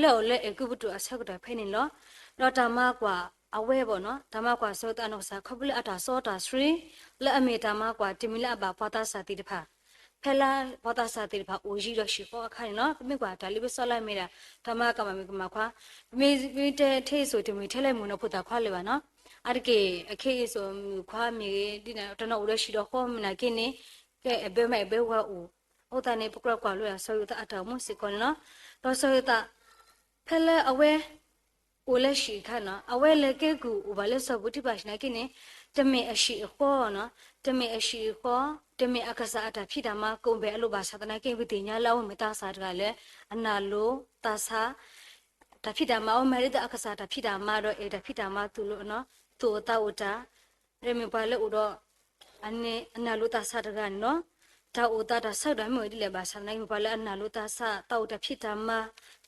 လၢအအိၣ်လၢအဲၤကူပတူးအဆၢကတီၢ်ဖဲန့ၣ်လီၤ. ဒီးတၢ်မၤကွၢ်အဝဲဘၣ်နီၤ တၢ်မၤကွၢ်စီၤယိၤသးအနီၢ်ကစၢ် ခီဖျိလၢအတၢ်စီတၢ်ဆှံ လၢအမ့ၢ်တၢ်မၤကွၢ်တမံၤလၢအဘၣ်ပှၤသးစၢ်သ့ၣ်တဖၣ် ဖဲလၢပှၤသးစၢ်သ့ၣ်တဖၣ်အိၣ်ယံၤဒီးဟံၣ်ဃီအခါန့ၣ်လီၤ. ပမ့ၢ်ကွၢ်တၢ်လ့ပစီလၢအမ့ၢ်ဒၣ် တၢ်မၤကမၣ်မုၣ်ကမၣ်ခွါ, ပမ့ၢ်တဲထဲအံၤစိၤတမ့ၢ်ထဲလၢမုၢ်နီၢ်ဖိသၣ်ခွါလၢၤဘၣ်နီၤ. အါတက့ၢ် အခ့အံၤစိၤမုၣ်ခွါမ့ၢ်ဂ့ၤ ဒ်န့ၣ် တနီၤအိၣ်ဒီးဟံၣ်ဒီးဃီမုၢ်နၤက့န့ၣ် ကဲအဲၣ်ဘၢမါအဲၣ်ဘၢဝၤအိၣ်, အဃိသတးန့ၣ် ပကြၢးကွၢ်လိဒီးစီၤယိၤသးအတၢ်အိၣ်မူစ့ၢ်ကီးန့ၣ်လီၤ. ဒီးစီၤယိၤသး ဖဲလၢအဝဲ အိၣ်လၢဟံၣ်အခါနီၤ အဝဲလဲၤကဲကုၢ်အိၣ်ဘၣ်လၢစီၤပူၤတံဖၣ်ဟံၣ်နာ်က့န့ၣ် တမ့ၢ်အဟံၣ်အဃီနီၤ, တမ့ၢ်အဟံၣ်အဃီ, တမ့ၢ်အကစၢ်အတၢ်ဖံးတၢ်မၤကိးဘ့ၣ်အလိၤဘၣ်ဆၣ်သနာ်က့ ပသ့ၣ်ညါလၢအဝဲမ့ၢ်သးစၢ်တဂၤလၢ အနာ်လိၤသးဆး တၢ်ဖံးတၢ်မၤအီၤမ့ၢ်ဒ်သိးအကစၢ်တၢ်ဖံးတၢ်မၤဒီးအဲၣ်တၢ်ဖံးတၢ်မၤသူၣ်လိၤနီၤ, သူၣ်အိၣ်သးအိၣ်တၢ် ဒီးမ့ၢ်ပှၤလၢအိၣ်ဒီး အနာ်လိၤသးဆးတဂၤန့ၣ်လီၤ. တၢ်အိၣ်သးတၢ်ဆၢကတီၢ်မ့ၢ်အိၣ်ဒ်လဲၣ်ဘၣ်ဆၣ်သနာ်က့ မ့ၢ်ပှၤလၢအနာ်လိၤသးဆး သးအိၣ်တၢ်ဖံးတၢ်မၤ,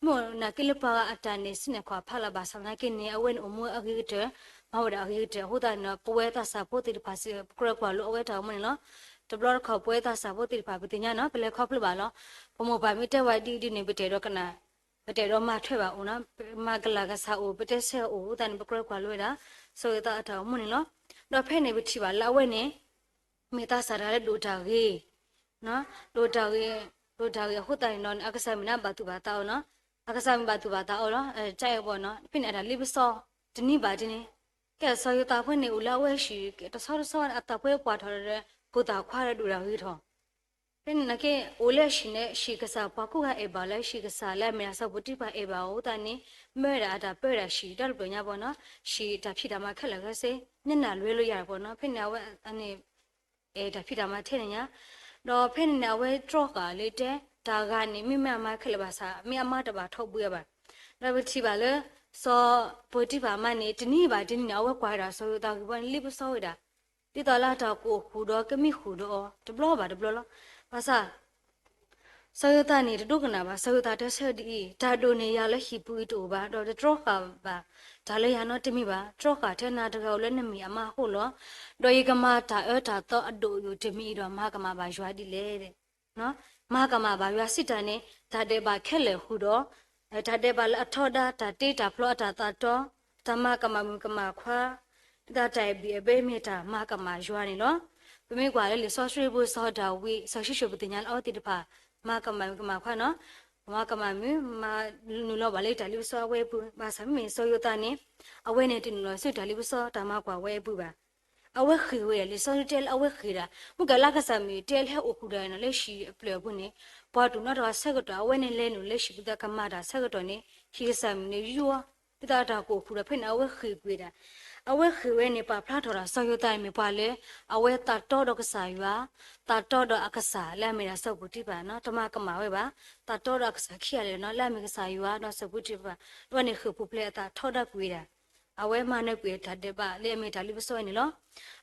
မ့ၢ်အိၣ်နာ်က့လၢပှၤဂၤအတၢ်န့ၣ် စံၣ်ညီၣ်ကွီၢ်ဖးလၢ်ဘၣ်ဆၣ်သနာ်က့န့ၣ် အဝဲန့ၣ်အိၣ်မူအဂ့ၤကတၢၢ်, မၤဝဲဒၣ်အဂ့ၤကတၢၢ် အဃိသတးန့ၣ်ဒီး ပဝဲသးစၢ်ဖိသ့ၣ်တဖၣ်စ့ၢ် ပကြၢးကွၢ်လိအဝဲတၢ်အိၣ်မူန့ၣ်လီၤ. တဘျီတခီၣ်ပဝဲသးစၢ်ဖိသ့ၣ်တဖၣ်ပသ့ၣ်ညါနီၤ ပလဲၤခီဖျိဘၣ်လီၤ. ပမိၢ်ပၢ်မ့ၢ်တဲဝဲဒ်အံၤဒ်န့ၣ် ပတအဲၣ်ဒိးကနၣ် ပတအဲၣ်ဒိးမၤထွဲဘၣ်အိၣ်နီၤ, ပမၤကလၢ်ကစၢ်အိၣ် ပတဲဆၢအိၣ် အဃိသတးန့ၣ် ပကြၢးကွၢ်လိဝဲဒၣ် စီၤယိၤသးအတၢ်အိၣ်မူန့ၣ်လီၤ. ဒီးဖဲန့ၣ်ပထံၣ်ဘၣ်လၢအဝဲန့ၣ် မ့ၢ်သးစၢ်တဂၤလၢဒိၣ်တၢ်ဂ့ၤ, ဒိၣ်တၢ်ဂ့ၤ, ဒိၣ်တၢ်ဂ့ၤအဃိသတးန့ၣ်ဒီး အကစၢ်မ့ၢ်န့ၣ်ဘၣ်သူၣ်ဘၣ်သးအီၤနီၤ, အကစၢ်မ့ၢ်ဘၣ်သူၣ်ဘၣ်သးအီၤလီၤ, တၢ်အဲၣ်ဘီနီၤ, ဖဲန့ၣ်အတၢ်လ့ပစီ တနံၤဘၣ်တနံၤ, ကဲစီၤယိၤသးဖိန့ၣ် အိၣ်လၢအဝဲဟံၣ် တဆီတဆီ အသးပှဲၤပှၢ်ထီၣ်ဒီး ဖိသၣ်ခွါဒီးဒိၣ်တၢ်ဂ့ၤထီၣ် ဖဲန့ၣ်နာ်က့ အိၣ်လၢဟံၣ်န့ၣ် ဟံၣ်ကစၢ်ပှၤကိးဂၤအဲၣ်ဘၣ်လၢ ဟံၣ်ကစၢ်လၢအမ့ၢ်ဒၣ်စီၤပူၤတံဖၣ်အဲၣ်ဘၣ်အီၤအဃိသတးန့ၣ် မၢဝဲဒၣ်အတၢ်ပၢဝဲဒၣ်ဟံၣ်တၢ်တပျီညါဘီနီၤ, ဟံၣ်တၢ်ဖံးတၢ်မၤခဲလၢာ်ခဲဆ့ မ့ၢ်နၢ်လွဲလိာ်ယၤဘီနီၤ, ဖဲန့ၣ်အဝဲန့ၣ် အဲၣ်တၢ်ဖံးတၢ်မၤထဲန့ၣ်ညါ, ဒီးဖဲန့ၣ်န့ၣ် အဝဲတြီဃာ်လၢတဲ တၢ်ဂၤန့ၣ် မ့ၢ်မ့ၢ်အမါခဲလၢာ်ဘၣ်ဆၣ် မ့ၢ်အမါတဘၣ်ထီဘှံးအီၤဘၣ်. ဒီးပထံၣ်ဘၣ်လၢ စီၤပူၤတံဖၣ်အမါန့ၣ် တနံၤဘၣ်တနံၤန့ၣ် အဝဲကွၢ်ဝဲဒၣ်စီၤယိၤသးဂ့ၢ်ဘီန့ၣ် လ့ပစီဝဲဒၣ် ဒ်သိးလၢအတၢ်ကအိၣ်ဃုာ်ဒီးကမံဃုာ်ဒီးအီၤ တဘျီဘၣ်တဘျီလီၤ. ဘၣ်ဆၣ် စီၤယိၤသးန့ၣ် တဒိကနၣ်ဘၣ်, စီၤယိၤသးတဲဆၢဒ်အံၤ, တၢ်ဒိၣ်န့ၢ်ယၤလၢဟံၣ်ပူၤအံၤတအိၣ်ဘၣ်, ဒီးတတြီဃာ်ဘၣ်တၢ်လၢယၤနီတမံၤဘၣ်, တြီဃာ်ထဲနၤတဂၤဧိၤလၢနမ့ၢ်အမါအဃိလီၤ. ဒီးယကမၤတၢ်အၢတၢ်သီအဒိၣ်အယိာ်တမံၤအံၤဒီး မၤကမၣ်ဘၣ်ယွၤဒ်လဲၣ်. မၤကမၣ်ဘၣ်ယွၤစံးတၢ်န့ၣ် တၢ်ဒဲးဘးခဲလၢာ်ဃုာ်ဒီး တၢ်ဒဲးဘးလၢအထီဒါ တၢ်တ့တၢ်ဖျီအတၢ်သးတီ, တၢ်မၤကမၣ်မုၣ်ကမၣ်ခွါ, ဒ်တၢ်အဲၣ်ဘံၣ်အဲၣ်ဘၢမ့ၢ်တၢ်မၤကမၣ်ယွၤန့ၣ်လီၤ. ပမ့ၢ်ကွၢ်လၢလံာ်စီဆှံပူၤ စီၤဒၤဝံး စီၤၡံၣ်ၡိၣ် ပသ့ၣ်ညါလၢအဝဲသ့ၣ်တဖၣ် မၤကမၣ်မုၣ်ကမၣ်ခွါနီၤ, မၤကမၣ်မုၣ် မၤနုာ်လီၤဘၣ်လၢတၢ်လ့ပစီအဝဲအပူၤ, ဘၣ်ဆၣ်မ့မ့ၢ်စီၤယိၤသးန့ၣ် အဝဲန့ၣ်တနုာ်လီၤဆူတၢ်လ့ပစီတၢ်မၤကွၢ်ဝဲအပူၤဘၣ်. အဝဲဃ့ၢ်ဝဲဒၣ် လံာ်စီဆှံတဲလၢအဝဲဃ့ၢ်ဒၣ်, မ့ၢ်ကလၢကစၢ်မ့ၢ်တဲလၢဟဲအိၣ်ဃုာ်ဒီးနီၤလၢဟံၣ်အပျဲၢ်အပူၤန့ၣ်, ပှၤတူၢ်နီၣ်တဂၤဆၢကတီၢ် အဝဲန့ၣ်လဲၤနုာ်လၢဟံၣ်ပူၤသးကမၤတၢ်ဆၢကတီၢ်န့ၣ် ဟံၣ်ကစၢ်မုၣ်န့ၣ်ယိာ်, ဒ်သိးတၢ်ကအိၣ်ဃုာ်ဒီးဖဲန့ၣ် အဝဲဃ့ၢ်ကွံာ်ဒၣ်, အဝဲဃ့ၢ်ဝဲန့ၣ် ပာ်ဖျါထီၣ်ဒီးစီၤယိၤသးန့ၣ်မ့ၢ်ပှၤလၢ အဝဲသးတီဒီးကစၢ်ယွၤ, သးတီဒီးအကစၢ်လၢအမ့ၢ်ဒၣ်စီၤပူၤတံဖၣ်နီၤ, တမၤကမၣ်ဝဲဘၣ်, သးတီဒီးအကစၢ်ခံဂၤလၢာ်နီၤ လၢအမ့ၢ်ကစၢ်ယွၤဒီးစီၤပူၤတံဖၣ်, ဒီးန့ၣ်ဃုာ်ပူၤဖျဲးအသးထီဒါကွံာ်ဝဲဒၣ် အဝဲမၤနၢၤကွံာ်တၢ်ဒဲးဘးလၢအမ့ၢ်တၢ်လ့ပစီဝဲန့ၣ်လီၤ.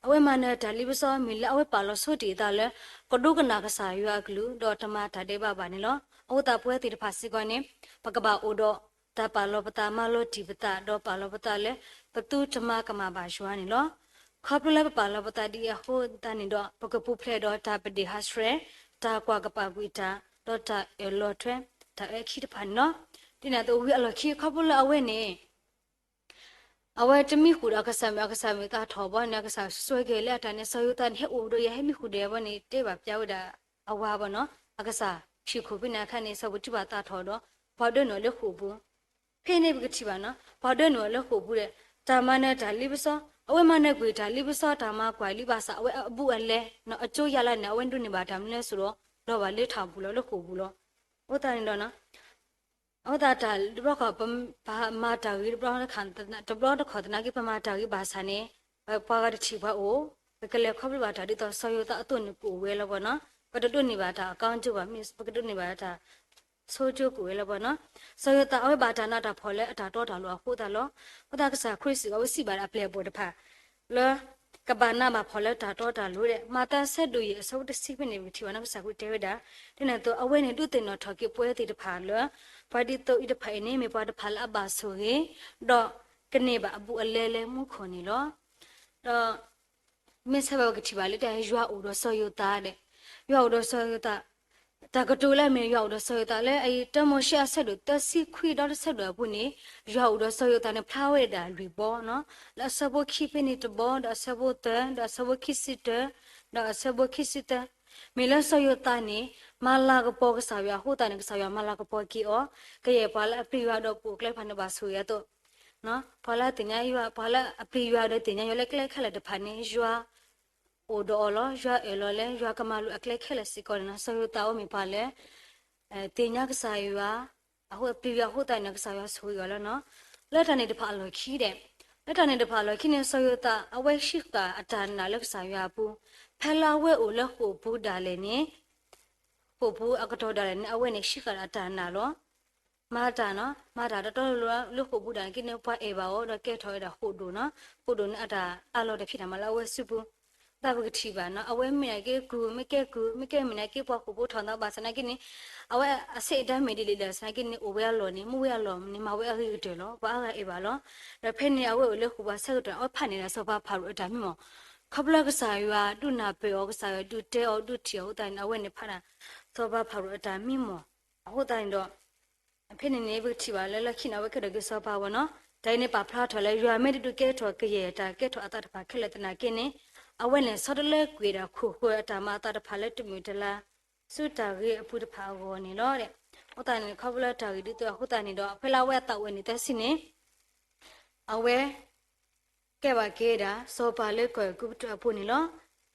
အဝဲမၤနၢၤတၢ်လ့ပစီမ့ၢ်လၢအဝဲပာ်လီၤဆိတ့ၢ်အသးလၢ ကဒိကနၣ်ကစၢ်ယွၤအကလုၢ် ဒီးတမၤတၢ်ဒဲးဘးဘၣ်န့ၣ်လီၤ. အဃိသတးပဝဲသ့ၣ်တဖၣ်စ့ၢ်ကီးန့ၣ် ပကဘၣ်အိၣ်ဒီးတၢ်ပာ်လီၤပသး မၤလီၤတံၢ်ပသး ဒီးပာ်လီၤပသးလၢ ပသုတမၤကမၣ်ဘၣ်ယွၤန့ၣ်လီၤ. ခီဖျိလၢပပာ်လီၤပသးဒ်အံၤအဃိသတးန့ၣ်ဒီး ပကပူၤဖျဲးဒီးတၢ်ပဒ့ၣ်ဟးဆှဲး, တၢ်ကွၢ်ကပာ်ကွံာ်တၢ်, ဒီးတၢ်အၢၣ်လီၤထွဲ တၢ်အၢခံတဖၣ်န့ၣ်လီၤ. ဒ်န့ၣ်အသိးဝံၤအလီၢ်ခံ ခီဖျိလၢအဝဲန့ၣ် အဝဲတမံဃုာ်ဒီးအကစၢ်မုၣ် အကစၢ်မုၣ်သးထီၣ်ဘီန့ၣ် အကစၢ်စွဲက့ၤလၢအတၢ်န့ၣ် စီၤယိၤသးန့ၣ် ဟဲအိၣ်ဒီးယၤ ဟဲမံဃုာ်ဒီးယၤဘီန့ၣ် တဲဘၣ်ပျါဝဲဒၣ်အဝၤဘီနီၤ, အကစၢ်ဖံးခိၣ်ဖဲန့ၣ်အခါန့ၣ် စီၤပူၤတံဖၣ်သးထီၣ်ဒီး ပှၤဒၢနုာ်အီၤလၢဃိာ်ပူၤ ဖဲန့ၣ်ပကထံၣ်ဘၣ်နီၤ ပှၤဒၢနုာ်အီၤလၢဃိာ်ပူၤဒီး တၢ်မၤနၢၤတၢ်လ့ပစီ, အဝဲမၤနၢၤကွံာ်တၢ်လ့ပစီ တၢ်မၤကွၢ်လံဘၣ်ဆၣ် အဝဲအဘူးအလဲ အကၠိယါလၢန့ၣ် အဝဲဒိးန့ၢ်ဘၣ်တၢ်မနုၤလဲၣ်ဆိဒီး လီၤဘၣ်လၢထးပူၤလီၤ လၢဃိာ်ပူၤလီၤ. အဃိသတးန့ၣ်ဒီး အဃိသတးတၢ်တဘျီဃီ ပမၤတၢ်ဂ့ၤတဘျီ တဘျီတခီၣ်သနာ်က့ ပမၤတၢ်ဂ့ၤဘၣ်ဆၣ်န့ၣ် ပှၤဂၤတထံၣ်ပှၤအိၣ်, ပကလဲၤခီဖျိဘၣ်တၢ်ဒ်သိးစီၤယိၤသးအသိးန့ၣ်ကအိၣ်ဝဲလီၤဘီနီၤ, ပတဒိးန့ၢ်ဘၣ်တၢ်အကီကၠိဘၣ် မ့ၢ်ပကဒိးန့ၢ်ဘၣ်တၢ် ဆိကၠိကအိၣ်ဝဲလီၤဘီနီၤ. စီၤယိၤသးအဝဲဘၣ်တၢ်နးတၢ်ဖှီၣ်လၢအတၢ်တီတၢ်လိၤအဃိသတးလီၤ. အဃိသတးကစၢ်ခရံာ်စ့ၢ်ကီး အဝဲစံးဘၣ်ဒီးအပျဲၢ်အဘီၣ်တဖၣ် လၢ ကဘၣ်နးဘၣ်ဖှီၣ်လၢတၢ်တီတၢ်လိၤဒီး မးသဲဆၢဒိၣ်ယဲၢ်အဆၢဖိတဆံဖဲန့ၣ် ပကထံၣ်ဘၣ်နီၤ ကစၢ်ခရံာ်တဲဝဲဒၣ်, ဒ်န့ၣ်အသိး အဝဲန့ၣ်ဒုးသ့ၣ်နီၣ်ထီၣ်က့ၤပဝဲသ့ၣ်တဖၣ်လၢ ပှၤဒ်သိးအံၤတဖၣ်အံၤန့ၣ် မ့ၢ်ပှၤတဖၣ်လၢအဘၣ်ဆိၣ်ဂ့ၤ ဒီးကန့ၢ်ဘၣ်အဘူးအလဲလၢမူခိၣ်န့ၣ်လီၤ. ဒီး မ့ၢ်ဆၢဘၣ်ပကထံၣ်ဘၣ်လၢတၢ်ယွၤအိၣ်ဒီးစီၤယိၤသးဒီး ယွၤအိၣ်ဒီးစီၤယိၤသး တၢ်ကတိၤလၢအမ့ၢ်ယွၤအိၣ်ဒီးစီၤယိၤသးလၢအအံၤ တၢမိၤၡ့အဆၢဒိၣ်သၢဆံခွံ ဒီးတဆၢဒိၣ်အပူၤန့ၣ် ယွၤအိၣ်ဒီးစီၤယိၤသးန့ၣ် ဖျါဝဲဒၣ်လွံၢ်ဘီနီၤ, လၢအဆၢဖိခံဖဲန့ၣ်တဘီ ဒီးအဆၢဖိသၢ ဒီးအဆၢဖိခံဆံတၢ ဒီးအဆၢဖိခံဆံသၢ မ့ၢ်လၢစီၤယိၤသးန့ၣ် မၤလၤကပီၤကစၢ်ယွၤအဃိသတးန့ၣ် ကစၢ်ယွၤမၤလၤကပီၤက့ၤအီၤ, ကယဲၢ်ပှၤလၢအပျံၤယွၤဒီးပအိၣ်ကျဲတဖၣ်န့ၣ်ဘၣ်ဆိၣ်ဂ့ၤအသိး, ပှၤလၢအသ့ၣ်ညါယွၤ, ပှၤလၢအပျံၤယွၤဒီးသ့ၣ်ညါယွၤလၢကျဲခဲလၢာ်တဖၣ်န့ၣ် ယွၤအိၣ်ဒီးအီၤလီၤ. ယွၤအၢၣ်လီၤလၢယွၤကမၤလိာ်အကျဲခဲလၢာ်စ့ၢ်ကီးန့ၣ်လီၤ. စီၤယိၤသးအိၣ်မ့ၢ်ပှၤလၢ သ့ၣ်ညါကစၢ်ယွၤ အဃိအပျံၤယွၤအဃိသတးန့ၣ် ကစၢ်ယွၤဆိၣ်ဂ့ၤအီၤလီၤနီၤ. လၢတၢ်န့ၣ်တဖၣ်အလီၢ်ခံဒီး, လၢတၢ်န့ၣ်တဖၣ်အလီၢ်ခံန့ၣ် စီၤယိၤသးအဝဲဟံးဃာ်အတၢ်နာ်လၢကစၢ်ယွၤအပူၤ, ဖဲလၢအဝဲအိၣ်လၢဃိာ်ပူၤဒၣ်လဲာ်န့ၣ်, ဃိာ်ပူၤအကတီၢ်ဒၣ်လဲာ်န့ၣ် အဝဲန့ၣ်ဟံးဃာ်အတၢ်နာ်လီၤ. မၤတၢ်နီၤ, မၤတၢ်တီတီလိၤလိၤလၢဃိာ်ပူၤဒၣ်န့ၣ်က့န့ၣ် ပှၤအဲၣ်ဘၣ်အီၤဒီးကဲထီၣ်ဝဲဒၣ်ဃိာ်ဒိၣ်နီၤ, ဃိာ်ဒိၣ်န့ၣ်အတၢ်အးလီၤတဖံးတၢ်မၤလၢအဝဲစုပူၤ သးပကထံၣ်ဘၣ်နီၤ, အဝဲမ့ၢ်နာ်က့ကုၢ်, မ့ၢ်ကဲကုၢ်, မ့ၢ်ကဲမ့ၢ်နာ်က့ပှၤဃိာ်ဖိထီၣ်သးဘၣ်ဆၣ်နာ်က့န့ၣ်, အဝဲအဆ့ၣ်အတၢ်မ့ၢ်ဒ်လဲၣ်လဲၣ်ဆၣ်နာ်က့န့ၣ် အိၣ်ဝဲအလီၢ်န့ၣ် မူဝဲအလီၢ်န့ၣ် မၤဝဲအဂ့ၤကတၢၢ်လီၤ. ပှၤအါဂၤအဲၣ်ဘၣ်လီၤ. ဒီးဖဲန့ၣ်အဝဲအိၣ်လၢဃိာ်ပူၤဆၢကတီၢ် အဝဲဖးန့ၢ်ဒၣ်စီၤပၤဖၤရိၤအတၢ်မံမီၢ်, ခီဖျိကစၢ်ယွၤဒုးနၢ်ပၢၢ်အီၤ, ကစၢ်ယွၤဒုးတဲအီၤဒုးထံၣ်အီၤအဃိသတးန့ၣ် အဝဲန့ၣ်ဖးဒၣ်စီၤပၤဖၤရိၤအတၢ်မံမီၢ်, အဃိသတးန့ၣ်ဒီး ဖဲန့ၣ်န့ၣ် ပကထံၣ်ဘၣ်လၢလီၢ်ခံန့ၣ် အဝဲကဲထီၣ်က့ၤစီၤပၤဝဲနီၤ. တၢ်အံၤန့ၣ်ပာ်ဖျါထီၣ်လၢ ယွၤမ့ၢ်တဒုးကဲထီၣ်ကယဲၢ်တၢ်ကဲထီၣ်အသးတဖၣ်ခဲလၢာ်သနာ်က့န့ၣ်, အဝဲန့ၣ်ဆီတလဲကွံာ်ဒၣ်ခိၣ်ဃၢၤအတၢ်မၤအသးတဖၣ်လၢတမုာ်တလၤ ဆူတၢ်ဂ့ၤအပူၤတဖၣ်အဂီၢ်န့ၣ်လီၤ. အဃိသတးန့ၣ် ခီဖျိလၢတၢ်ဂ့ၤဒုးသ့ၣ်အဃိသတးန့ၣ်ဒီး ဖဲလၢအဝဲအသးအိၣ်ဝဲန့ၣ်သၢဆံန့ၣ် အဝဲ ကဲဘၣ်က့ၤဒၣ် စီၤပၤလၢကီၢ်အဲၤကူပတူးအပူၤန့ၣ်လီၤ.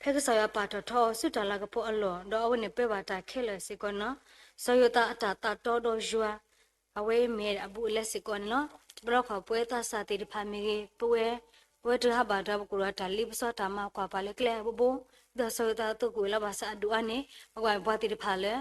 ဖဲကစၢ်ယွၤပာ်ထီၣ်ထီအီၤဆူတၢ်လၤကပီၤအလီၢ်, ဒီးအဝဲန့ၣ်ပၢဘၣ်တၢ်ခဲလၢာ်စ့ၢ်ကီးန့ၣ်လီၤ. စီၤယိၤသးအတၢ်သးတီဒီးယွၤ, အဝဲမ့ၢ်အဘူးအလဲစ့ၢ်ကီးန့ၣ်လီၤ. တဘျီခီၣ်ပဝဲသးစၢ်သ့ၣ်တဖၣ်မ့ၢ်ဂ့ၤ, ပဝဲ, ပဝဲတဂၤဘၣ်တဂၤ ပကအိၣ်ဒီးတၢ်လ့ပစီတၢ်မၤကွၢ်ပာ်လၢကျဲအဘိဘိ, ဒ်သိးစီၤယိၤသးအသိးကအိၣ်လၢဘၣ်ဆၣ်အဒိၣ်အါန့ၣ်, ပကဘၣ်ပှၤသ့ၣ်တဖၣ်လၢ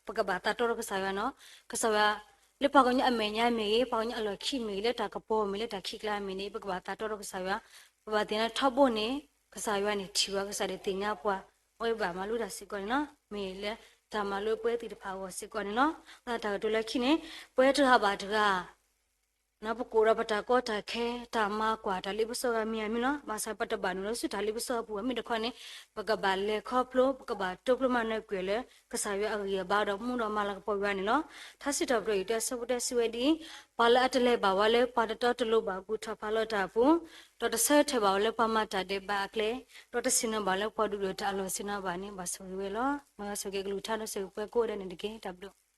ပကဘၣ်သးတီဒီးကစၢ်ယွၤန့ၣ်လီၤ. ကစၢ်ယွၤ လၢပှၤကညီအမဲာ်ညါမ့ၢ်ဂ့ၤ, ပှၤကညီအလီၢ်ခံမ့ၢ်ဂ့ၤ, လၢတၢ်ကပီၤမ့ၢ်ဂ့ၤ, လၢတၢ်ခံးကျါမ့ၢ်ဂ့ၤန့ၣ် ပကဘၣ်သးတီဒီးကစၢ်ယွၤ, ပဘၣ်သ့ၣ်ညါထီဘိန့ၣ် ကစၢ်ယွၤန့ၣ်ထံၣ်ပှၤ, ကစၢ်ဒၣ်သ့ၣ်ညါပှၤ, အဝဲဘၣ်မၤလိတၢ်စ့ၢ်ကီးန့ၣ်လီၤ. မ့ၢ်လၢတၢ်မၤလိပဝဲသ့ၣ်တဖၣ်အဂီၢ်စ့ၢ်ကီးန့ၣ်လီၤ. တၢ်ကတိၤလၢခံန့ၣ်, ပဝဲတဂၤဘၣ်တဂၤ ပကအိၣ်ဒီးပတၢ်ကီတၢ်ခဲ, တၢ်မၤကွၢ်, တၢ်လ့ပစီဂၤမံၤဂၤမံၤလီၤ. ဘၣ်ဆၣ်ပတဘၣ်နုာ်လီၤဆူတၢ်လ့ပစီအပူၤ, မ့ၢ်တခီန့ၣ် ပကဘၣ်လဲၤခီဖျိ, ပကဘၣ်တိဖျိမၤနၢၤကွံာ်လၢ ကစၢ်ယွၤအဂံၢ်အဘါဒီးမူဒီးမၤလၤကပီၤယွၤန့ၣ်လီၤ. ထါစံးထီၣ်ပတြၢၤ ယွၤတၢ်ဆၢဖိတဆၢစံးဝဲဒ်အံၤ, ပှၤလၢအတလဲၤဘၣ်ဝဲလၢပှၤတတီတလိၤဘၣ်ကူၣ်ထီၣ်ဖးလီၤတၢ်အပူၤ, ဒီးတဆၢထၢၣ်ဘၣ်ဝဲလၢပှၤမၤတၢ်ဒဲးဘးအကျဲ, ဒီးတဆ့ၣ်နီၤဘၣ်လၢပှၤဒုၣ်ဒွဲၣ်တၢ်အလီၢ်ဆ့ၣ်နီၤဘၣ်န့ၣ် ဘၣ်ဆိၣ်ဂ့ၤဝဲလီၤ. မ်ယွၤဆိၣ်ဂ့ၤကလုၢ်ကထါဒီးဆိၣ်ဂ့ၤပှၤကိးဂၤဒဲးန့ၣ်တက့ၢ်. တၢ်ဘျုး တၢ်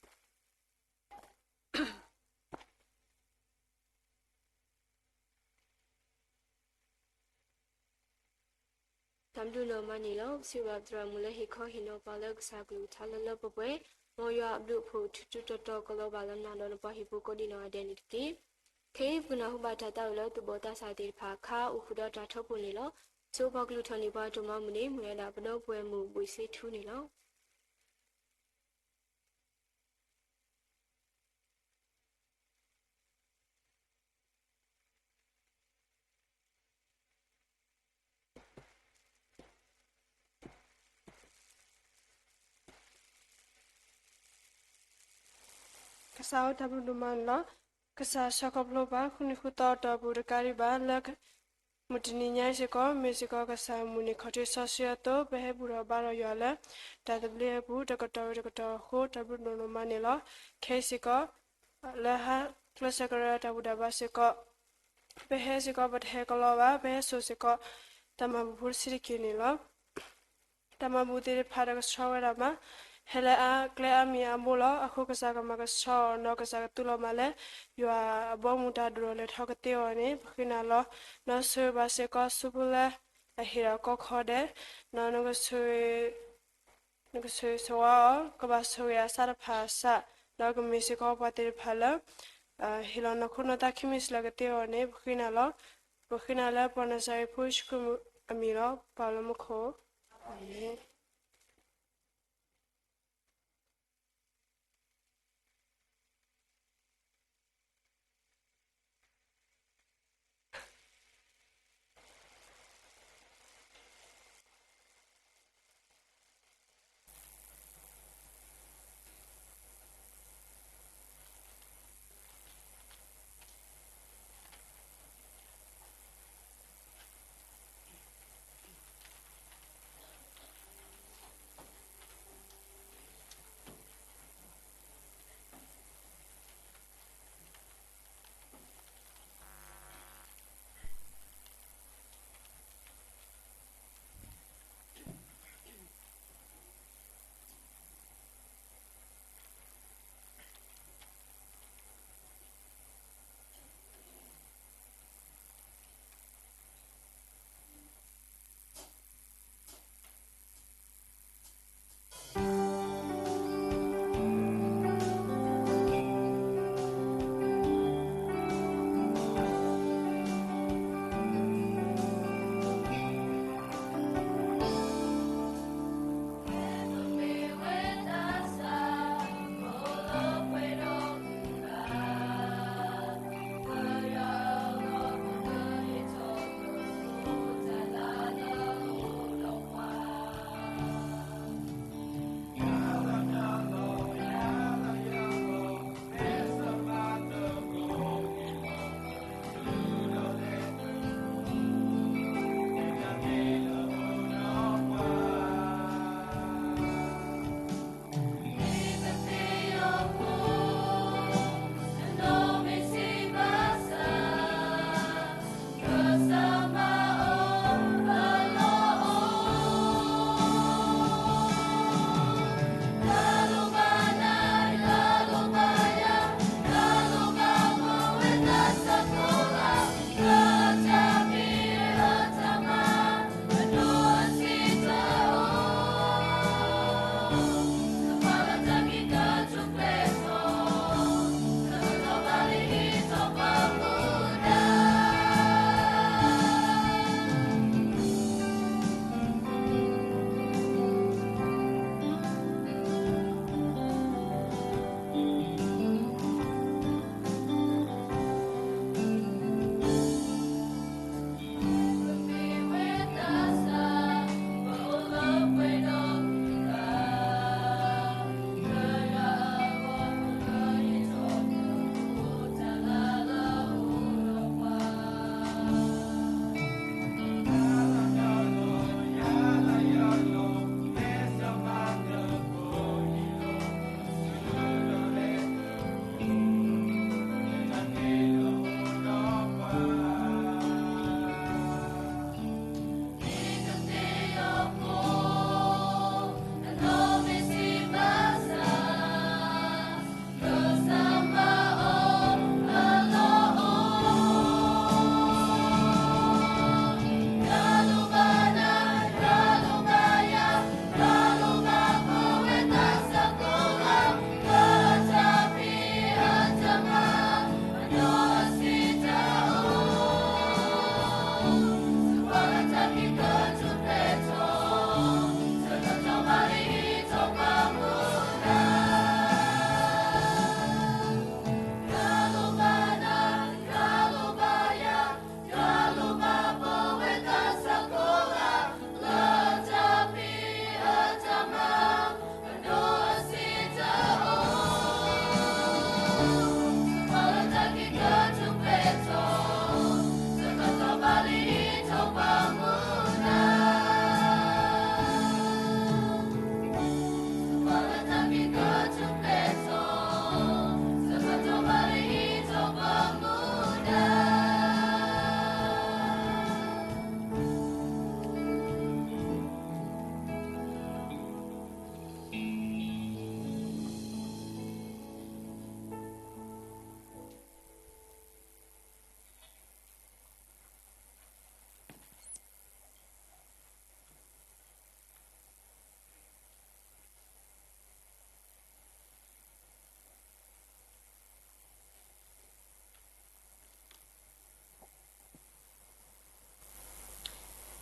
ဘျုးနီၢ်မးန့ၣ်လီၤ. ပစံးဘျုးသရၣ်မုၣ်လၢဟ့ၣ်ခီဟ့ၣ်နီၤပှၤလၢကစၢ်ကလုၢ်ကထါလၢလၢပှဲၤပှဲၤ, မ်ယွၤအဘျုးအဖှိၣ်ထူထူတီတီ ကလီၤဘၣ်လၢနၤဒီးနပှၤဟံၣ်ဖိကိးဒံနီၢ်ဂၤဒဲးန့ၣ်တက့ၢ်. ခဲအံၤပကနၢ်ဟူဘၣ်တၢ်သးဝံၣ်လၢသူၣ်ဘီၣ်သးစၢ်သ့ၣ်တဖၣ်အခါ အိၣ်ဃုာ်ဒီးတၢ်ထီဘိန့ၣ်လီၤ. ဆိပှၤကလုၢ်ထီၣ်န့ၢ်ပှၤအတၢ်မၤမုာ်န့ၣ် မ့ၢ်ဝဲဒၣ်ပဒီပုၢ်ဝဲၢ်မုၣ်ဘှံးစ့ထူန့ၣ်လီၤ. ကစၢ်အိၣ်တၢ်ဘျုးဒိၣ်မးန့ၣ်လီၤ. ကစၢ်ဆှီခီဖျိပှၤ ဃုနံၤဃုသီအတီၢ်ပူၤတကးဒံးဘၣ် လၢမုၢ်တနံၤညါအံၤစ့ၢ်ကီး မ့ၢ်စ့ၢ်ကီးကစၢ်မုၢ်နံၤခီၣ်ထံးစီဆှံအသိး ပဟဲဘူၣ်ထီၣ်ဘါထီၣ်ယွၤလၢ တၢ်သဘျ့အပူၤ တကတီၢ်ဝံၤတကတီၢ်အဃိ တၢ်ဘျုးဒိၣ်ဒိၣ်မးန့ၣ်လီၤ. ခဲအံၤစ့ၢ်ကီး လၢဟါကျဲးစၢးကရၢတၢ်ဘူၣ်တၢ်ဘါစ့ၢ်ကီး ပဟဲစ့ၢ်ကီး ပတဟဲကလီဘၣ်, ပဟဲစိာ်စ့ၢ်ကီး တၢ်မၤဘူၣ်ဖိတဆံးတက့ၢ်န့ၣ်လီၤ. တၢ်မၤဘူၣ်သ့ၣ်တဖၣ်တကဆှီဝဲဒၣ်မး, ဟဲလၢအကျဲအါမံၤအါဘိလီၤ. အဃိကစၢ်ကမၤကဆှီအီၤ ဒီးကစၢ်ကတူၢ်လိာ်မးလၢ ယွၤအဘီအမုၢ်တၢ်ဒိၣ်ထီၣ်လဲၢ်ထီၣ်ကသ့အဂီၢ်န့ၣ် ပဃ့နၤလီၤ. ဒီးဆိၣ်ဂ့ၤဘၣ်စ့ၢ်ကီးဆူဖိလၢ အဟ့ၣ်ဒီးကီခီဒဲး, ဒီး နကဆိၣ်ဂ့ၤဆိၣ်ဝါအီၤ, ကဘၣ်ဆိၣ်ဂ့ၤအစၢ်တဖၣ်အစၢ်, ဒီးကမ့ၢ်စ့ၢ်ကီးပှၤသ့ၣ်တဖၣ်လၢ ဟ့ၣ်လီၤနီၢ်ခိနီၢ်သးခံမံၤစၢၤကသ့အဂီၢ်န့ၣ် ပဃ့နၤလီၤ. ပဃ့နၤလၢပှၤနၤစၤရ့းဖိယ့ၣ်ၡူးခရံာ်အမံၤလီၤ. ပၢ်လၢမူခိၣ်, အၤမ့ၣ်.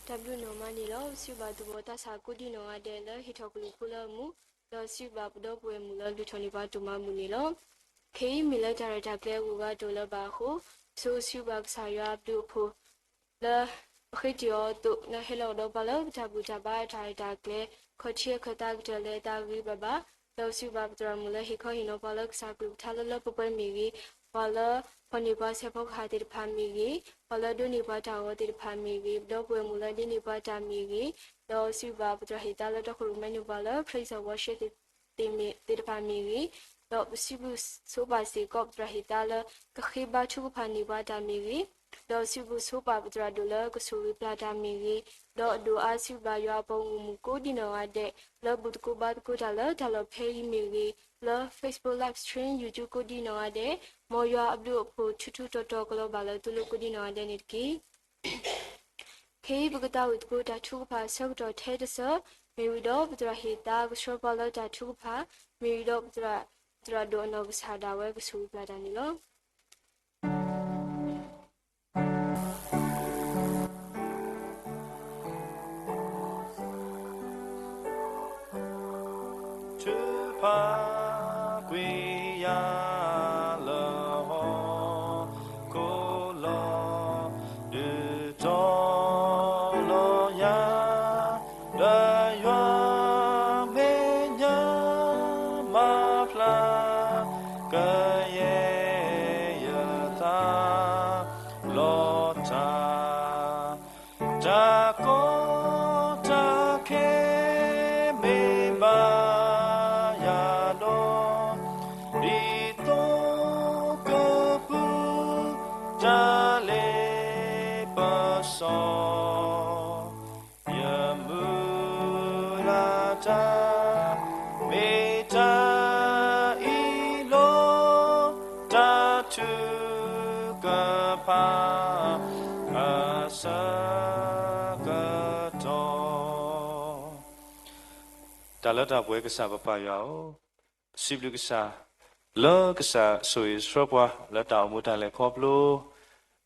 တၢ်ဘျုးနီၢ်မးန့ၣ်လီၤ. ပစံးဘျုးဘၣ်သူၣ်ဘီၣ်သးစၢ်ကိးဒံနီၢ်ဂၤဒဲးလၢဟ့ၣ်ထီၣ်ကလုၢ်ဖိလၢအမူ, ဒီးစံးဘျုးဘၣ်ပဒီပုၢ်ဝဲၢ်မုၣ်လၢလုၢ်ထီၣ်န့ၢ်ပှၤတိၢ်မၤဘူၣ်န့ၣ်လီၤ. ခဲအံၤမ့ၢ်လၢတၢ်ရဲၣ်တၢ်ကျဲၤအဂုၤအဂၤတအိၣ်လၢၤဘၣ်အဃိ, ပဆိစံးဘျုးဘၣ်ကစၢ်ယွၤအဘျုးအဖှိၣ် လၢအဃ့တ့ၢ်အီၤအသိး လၢဟဲလီၤကဒီးပှၤလၢပတၢ်ဘူၣ်တၢ်ဘါတၢ်ရဲၣ်တၢ်ကျဲၤ ခီၣ်ထံးအခၢၣ်သးကတၢၢ်လၢတၢ်ဂ့ၤဘၣ်ဘၣ်, ဒီးပစံးဘျုးဘၣ်ပသရၣ်မုၣ်လၢဟ့ၣ်ခီဟ့ၣ်နီၤပှၤလၢကစၢ်ကလုၢ်ကထါလၢလၢပှဲၤပှဲၤမ့ၢ်ဂ့ၤ, ပှၤလၢဖီၣ်န့ၢ်ပှၤဆဲးဖီကဟၣ်သ့ၣ်တဖၣ်မ့ၢ်ဂ့ၤ, ပှၤလၢဒိးန့ၢ်ပှၤတၢ်ဂီၤသ့ၣ်တဖၣ်မ့ၢ်ဂ့ၤ, ပဒီပုၢ်ဝဲၢ်မုၣ်လၢဒ်န့ၢ်ပှၤတၢ်မ့ၢ်ဂ့ၤ, ဒီးပစံးဘျုးဘၣ်ပသရၣ်ဟ့ၣ်သါလၢတီခိၣ်ရိၣ်မဲန့ၢ်ပှၤလၢ praise and worship သ့ၣ်တဖၣ်မ့ၢ်ဂ့ၤ, ဒီးပစံးဘျုးဆိပာ်စ့ၢ်ကီးပသရၣ်ဟ့ၣ်သါလၢ ကဃ့ဘါထုကဖၣ်န့ၢ်ပှၤတၢ်မ့ၢ်ဂ့ၤ, ဒီးစံးဘျုးဆိပာ်ပသရၣ်ဒိၣ်လၢကဆိၣ်ဂ့ၤပျၢ်တၢ်မ့ၢ်ဂ့ၤ, ဒီးဒိၣ်အါစံးဘျုးဘၣ်ယွၤအပှၤဂီၢ်မုၢ်ကိးဒံနီၢ်ဂၤဒဲး လၢဘူၣ်သကိးဘါသကိးတၢ်လၢတၢ်လီၢ်ဖဲအံၤမ့ၢ်ဂ့ၤ, လၢ Facebook Live Stream YouTube ကိးဒံနီၢ်ဂၤဒဲး, မ်ယွၤအဘျုးအဖှိၣ်ထူထူတီတီကလီၤဘၣ်လၢသုလိၤကိးဒံနီၢ်ဂၤဒဲးန့ၣ်တက့ၢ်. ခဲအံၤပကသးဝံၣ်သကိးတၢ်ထုကဖၣ်အဆၢကတီၢ်ထဲတစၢၢ်, မ့ၢ်ဝံၤဒီးပသရၣ်ဟ့ၣ်သါကဆှၢပှၤလၢတၢ်ထုကဖၣ်, မ့ၢ်ဝံၤဒီးပသရၣ်ဒိၣ်အနီၢ်ကစၢ်ဒၣ်ဝဲကဆိၣ်ဂ့ၤပျၢ်တၢ်န့ၣ်လီၤ. ထုးဖးကွံာ်ယၤလၢဟီၣ်ခိၣ်လီၤ, ဒုးတီလီၤယၤ ဒီးယွၤမဲာ်ညါမၤဖျါ ကယဲၢ်ယသးလီၤတၢ်, တၢ်ကီတၢ်ခဲ မ့ၢ်ဘၣ်ယၤဒီး, ဒ်သိးကပူၤ တၢ်လ့ပစီ ယမုၢ်လၢ်တၢ် မ့ၢ်တၢ်အံၤလီၤ, တၢ်ထုကဖၣ်အဆၢကတီၢ်. တၢ်လၢတၢ်ပှဲၤကစၢ်ပပၢ်ယွၤဧၢ, ပစံးဘျုးကစၢ် လၢကစၢ်ဆိၣ်ဂ့ၤဆှၢပှၤ လၢတၢ်အိၣ်မူတၢ်လဲၤခီဖျိ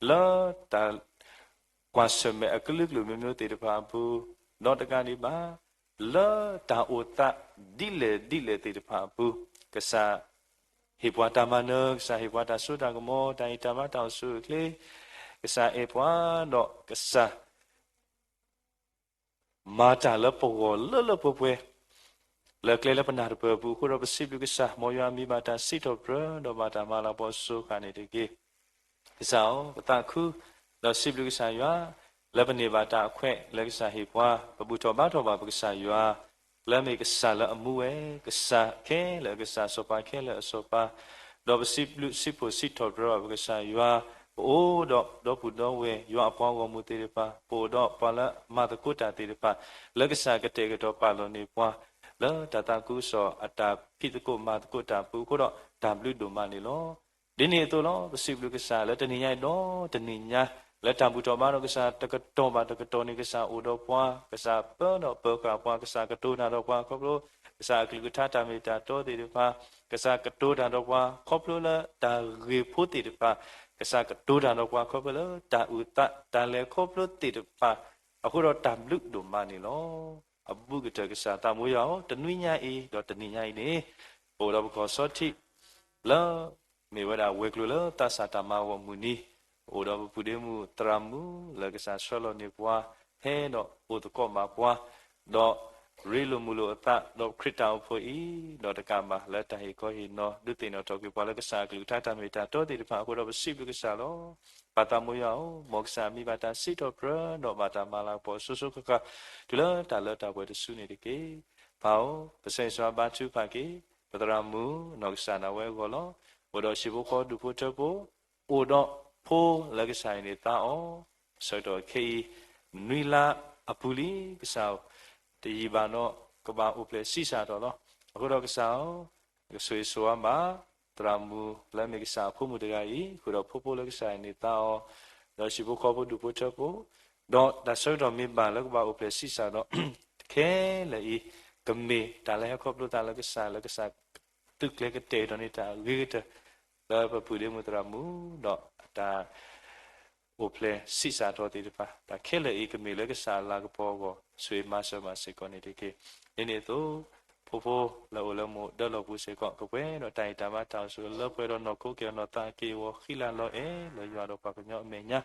လၢတၢ် ကွၢ်ဆၢၣ်မဲာ်အကလုာ်ကလုာ်မျိုးမျိုးသ့ၣ်တဖၣ်အပူၤ, ဒီးတကးဒံးဘၣ် လၢတၢ်အိၣ်သးဒ်လဲၣ်ဒ်လဲၣ်သ့ၣ်တဖၣ်အပူၤ, ကစၢ်ဟ့ၣ်ပှၤတၢ်မၤနၢၤ, ကစၢ်ဟ့ၣ်ပှၤတၢ်စိတၢ်ကမီၤ, တၢ်အံၤတၢ်ဘါတၢ်အိၣ်ဆူၣ်အိၣ်ချ့, ကစၢ်အဲၣ်ပှၤဒီးကစၢ် မၤတၢ်လၢပဂီၢ်လၢလၢပှဲၤပှဲၤ, လၢကျဲလၢပနၢ်တပၢၢ်အပူၤအဃိဒီး ပစံးဘျုးကစၢ်, မ်ယွၤအမံၤဘၣ်တၢ်စံးထီၣ်ပတြၢၤ ဒီးဘၣ်တၢ်မၤလၤကပီၤစိၤဃာ်န့ၣ်တက့ၢ်. ကစၢ်ဧၢ, ပသးခု ဒီးစံးဘျုးကစၢ်ယွၤ လၢပန့ၢ်ဘၣ်တၢ်အခွဲးလၢကစၢ်ဟ့ၣ်ပှၤ, ပဘူၣ်ထီၣ်ဘါထီၣ်ဘၣ်ပကစၢ်ယွၤ လၢအမ့ၢ်ကစၢ်လၢအမူဝဲ, ကစၢ်ခဲလၢာ်အကစၢ်, စီၤပၤခဲလၢာ်အစီၤပၤ, ဒီးပစံးဘျုးစံးဖှိၣ်စံးထီၣ်ပတြၢၤဘၣ်ပကစၢ်ယွၤ, ပအိၣ်ဒီးဒီပုၢ်ဒီဝဲၢ် ယွၤအပှၤဂီၢ်မုၢ်သ့ၣ်တဖၣ်, ပအိၣ်ဒီးပှၤလၢမၤသကိးတၢ်သ့ၣ်တဖၣ်, လၢကစၢ်ကတဲာ်ကတီၤပာ်လီၤန့ၢ်ပှၤ လၢတၢ်သးခုကစီၣ်အတၢ်ဖံးသကိးမၤသကိးတၢ်အပူၤအဃိဒီး တၢ်ဘျုးဒိၣ်မးန့ၣ်လီၤ. ဒ်န့ၣ်အသိးလီၤ, ပစံးဘျုးကစၢ်လၢတနံၤညါအံၤဒီးတနံၤညါ, လၢတၢ်ဘူၣ်ထီၣ်ဘါထီၣ်ကစၢ်တကတီၢ်ဘၣ်တကတီၢ်န့ၣ် ကစၢ်အိၣ်ဒီးပှၤ, ကစၢ်ပၢဒီးပၢဃာ်ပှၤ, ကစၢ်ကတိၤတၢ်ဒီးပှၤခီဖျိ ကစၢ်အကလုၢ်ကထါတၢ်မ့ၢ်တၢ်တီသ့ၣ်တဖၣ်, ကစၢ်ကတိၤတၢ်ဒီးပှၤခီဖျိလၢတၢ်ဂ့ၢ်ဖိသ့ၣ်တဖၣ်, ကစၢ်ကတိၤတၢ်ဒီးပှၤခီဖျိလၢတၢ်အုၣ်သးတၢ်လဲၤခီဖျိသ့ၣ်တဖၣ်, အဃိဒီးတၢ်ဘျုးဒိၣ်မးန့ၣ်လီၤ. အဘူးကတၢၢ်ကစၢ်သးမိယၤဧၢ, တနွံညါအံၤဒီးတနံၤညါအံၤန့ၣ်, ပအိၣ်ဒီးပကီၢ်စီထံး လၢ မ့ၢ်ဝဲဒၣ်ဝဲၤကျိၤလၢသးစၢ်တၢ်မၤအဂီၢ်မုၢ်နံၤ, ပအိၣ်ဒီးပပုၢ်ဒ့မုၣ်သရၣ်မုၣ်လၢကစၢ်ဆှၢလီၤန့ၢ်ပှၤ ဟဲဒီးအိၣ်သကိးဘၣ်ပှၤ, ဒီးရ့လိာ်မုာ်လိာ်အသးဒီးခရံာ်တၢ်အိၣ်ဖှိၣ်အံၤ, ဒီးတကးဘၣ်လၢတၢ်ဟ့ၣ်ခီဟ့ၣ်နီၤ ဒုးသ့ၣ်နီၣ်ထီၣ်က့ၤပှၤလၢကစၢ်အကလုၢ်ကထါတၢ်မ့ၢ်တၢ်တီသ့ၣ်တဖၣ်အဃိဒီး ပစံးဘျုးကစၢ်လီၤ. ပၢ်သးမိယၤဧၢ, မ်ကစၢ်အမံၤဘၣ်တၢ်စံးထီၣ်ပတြၢၤ ဒီးဘၣ်တၢ်မၤလၤကပီၤစိၤစိၤဃၣ်ဃၣ် တုၤလၢတၢ်လၢတၢ်ပှဲၤတစုန့ၣ်တက့ၢ်. ပၢ်ဧၢ, ပဆၢဂ့ၤဆၢဝါဘါထုကဖၣ်က့ၤ ပသရၣ်မုၣ်နီၢ်ကစၢ်ဒၣ်ဝဲအဂီၢ်လီၤ. အိၣ်ဒီးဟံၣ်ဖိဃီဒူၣ်ဖိထၢဖိ, အိၣ်ဒီးဖိလၢကစၢ်အံၤန့ၣ်သါအီၤ, ဆၢကတီၢ်ခဲအံၤ နွံလါအပူၤလံ, ကစၢ်ဧၢ, တယံာ်ဘၣ်ဒီးကဘၣ်အိၣ်ဖျဲၣ်ဆံးစၢ်ထီၣ်လီၤ. အဃိဒီးကစၢ်ဧၢ, ကဆိၣ်ဂ့ၤဆိၣ်ဝါဘၣ် သရၣ်မုၣ်လၢအမ့ၢ်ကစၢ်အဖိမုၣ်တဂၤအံၤ, ဃုာ်ဒီးဖိဖိလၢကစၢ်အံၤန့ၣ်သါအီၤ, ဒီးဟံၣ်ဖိဃီဖိဒူၣ်ဖိထၢဖိ, ဒီးတၢ်ဆၢကတီၢ်မ့ၢ်ဘၣ်လၢကဘၣ်အိၣ်ဖျဲၣ်ဆံးစၢ်ဒီး ခဲလၢာ်အံၤ ကမ့ၢ်တၢ်လၢဟဲခီဖျိသးလၢကစၢ်, လၢကစၢ်သုးကျဲၤကတဲာ်ကတီၤန့ၢ်တၢ်အဂ့ၤကတၢၢ် လၢပပုၢ်ဒ့မုၣ်သရၣ်မုၣ်, ဒီးတၢ် အိၣ်ဖျဲၣ်ဆံးစၢ်ထီၣ်သ့ၣ်တဖၣ် တၢ်ခဲလၢာ်အံၤကမ့ၢ်လၢကစၢ်အလၤကပီၤအဂီၢ် ဆိၣ်ဂ့ၤမၤစၢၤဘၣ်စ့ၢ်ကီးန့ၣ်တက့ၢ်. ဒ်န့ၣ်အသိး ဖိဖိလၢအိၣ်လၢမိၢ်ဒၢလီၢ်ပူၤစ့ၢ်ကီး ကပှဲၤဒီးတၢ်အံၣ်တၢ်မၤတၢ်အိၣ်ဆူၣ်လၢပှဲၤဒီးနီၢ်ခိက့ၤအီၤနီၢ်သးက့ၤအဂီၢ် ဃံလၤလီၤအဲၣ်လၢယွၤဒီးပှၤကညီအမဲာ်ညါ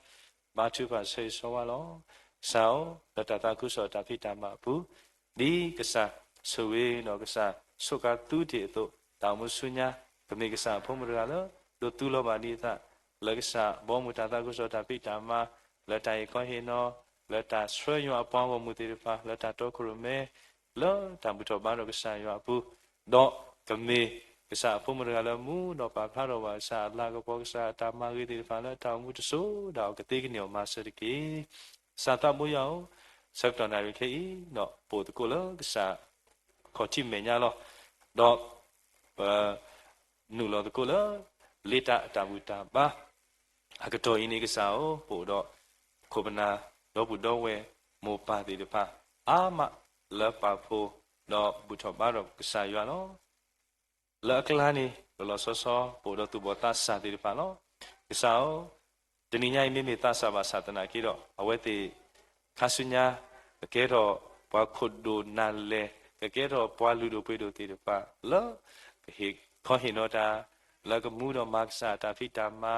ဘါထုကဖၣ်ဆၢဂ့ၤဆၢဝါလီၤ. ကစၢ်ဧၢ, လၢတၢ်သးခုကစီၣ်တၢ်ဖံးတၢ်မၤအပူၤ ဒ်ကစၢ်ဆိၣ်ဂ့ၤဒီးကစၢ်စူးကါသုတ့ၢ်အသိး တၢ်အိၣ်မူဆူညါ ကမ့ၢ်ကစၢ်အဖိမုၣ်တဂၤလၢ ဒိးသူလီၤဘၣ်ဒံးအသး လၢကစၢ်ဘီမုၢ်တၢ်သးခုကစီၣ်တၢ်ဖံးတၢ်မၤ လၢတၢ်ဟ့ၣ်ခီဟ့ၣ်နီၤ လၢတၢ်ဆှၢယွၤအပှၤဂီၢ်မုၢ်သ့ၣ်တဖၣ် လၢတၢ်တီခိၣ်ရိၣ်မဲ လၢတၢ်ဘူၣ်ထီၣ်ဘါထီၣ်ကစၢ်ယွၤအပူၤ ဒီးကမ့ၢ်ကစၢ်အဖိမုၣ်တဂၤလၢမူဒီးပာ်ဖျါထီၣ်ဘၣ်ကစၢ်အလၤကပီၤ ကစၢ်အတၢ်မၤဂ့ၤသ့ၣ်တဖၣ်လၢတၢ်အိၣ်မူတစိၤဒၣ်အီၤ ကသ့ကန့ၢ်အီၤမၤစၢၤတက့ၢ်. ကစၢ်သးဘိယွၤဧၢ, ဆၢကတီၢ်နၣ်ရံၣ်ခဲအံၤ ဒီးပအိၣ်သကိးလၢကစၢ်ခီၣ်ထံးမဲာ်ညါလီၤ. ဒီးပ နုာ်လီၤသကိးလၢ လ့တၢ်အတၢ်ဘူၣ်တၢ်ဘါ အကတီၢ်အံၤန့ၣ် ကစၢ်ဧၢ, ပအိၣ်ဒီးခိၣ်ပနၢ် ဒီပုၢ်ဒီဝဲၢ်မိၢ်ပၢ်သ့ၣ်တဖၣ် အါမးလၢပာ်ဖှိၣ် ဒီးဘူၣ်ထီၣ်ဘါထီၣ်ကစၢ်ယွၤလီၤ. လၢအကျါန့ၣ် လီၤလီၤဆီဆီ ပအိၣ်ဒီးသူၣ်ဘီၣ်သးစၢ်သ့ၣ်တဖၣ်လီၤ. ကစၢ်ဧၢ, တနံၤညါအံၤ မ့မ့ၢ်သးစၢ်ဘၣ်ဆၣ်သနာ်က့ဒီး အဝဲသ့ၣ် ခါဆူညါ ကကဲထီၣ်ပှၤခိၣ်ဒိၣ်နၢ်လဲၢ်, ကကဲထီၣ်ပှၤလုၢ်ဒိၣ်ပှ့ၤဒိၣ်သ့ၣ်တဖၣ် လၢကဟ့ၣ်ခီဟ့ၣ်နီၤတၢ် လၢကမူဒီးမၤကစၢ်အတၢ်ဖံးတၢ်မၤ,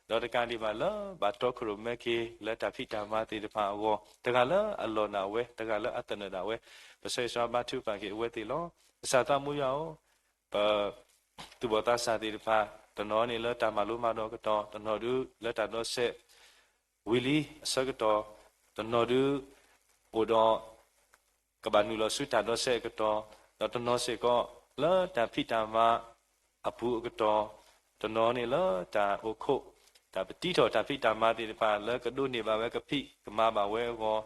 ဒီးတကးဒံးဘၣ်လၢဘၣ်တီခိၣ်ရိၣ်မဲက့ၤ လၢတၢ်ဖံးတၢ်မၤသ့ၣ်တဖၣ်အဂီၢ်, တဂၤလၢအလီၢ်နာ်ဝဲ, တဂၤလၢအသနၢၣ်ဒၣ်ဝဲ, ပဆၢဂ့ၤဆၢဝါဘါထုကဖၣ်က့ၤအဝဲသ့ၣ်လီၤ. ကစၢ်သးဘိယွၤဧၢ, ပ သူၣ်ဘီၣ်သးစၢ်သ့ၣ်တဖၣ် တနီၤန့ၣ်လၢတၢ်မၤလိမၤဒိးအကတီၢ်, တနီၤဒုလၢတၢ်ဒီးစဲး ဝံၤလံအဆၢကတီၢ်, တနီၤဒု အိၣ်ဒီး ကဘၣ်နုာ်လီၤဆူတၢ်ဒီးစဲးအကတီၢ်, ဒီးတနီၤစ့ၢ်ကီး လၢတၢ်ဖံးတၢ်မၤအပူၤအကတီၢ်, တနီၤန့ၣ်လၢတၢ်အိၣ်ခိး တၢ်ပတံထီၣ်တၢ်ဖံးတၢ်မၤသ့ၣ်တဖၣ် လၢကဒိးန့ၢ်ဘၣ်ဝဲကဖံးကမၤဘၣ်ဝဲအဂီၢ်,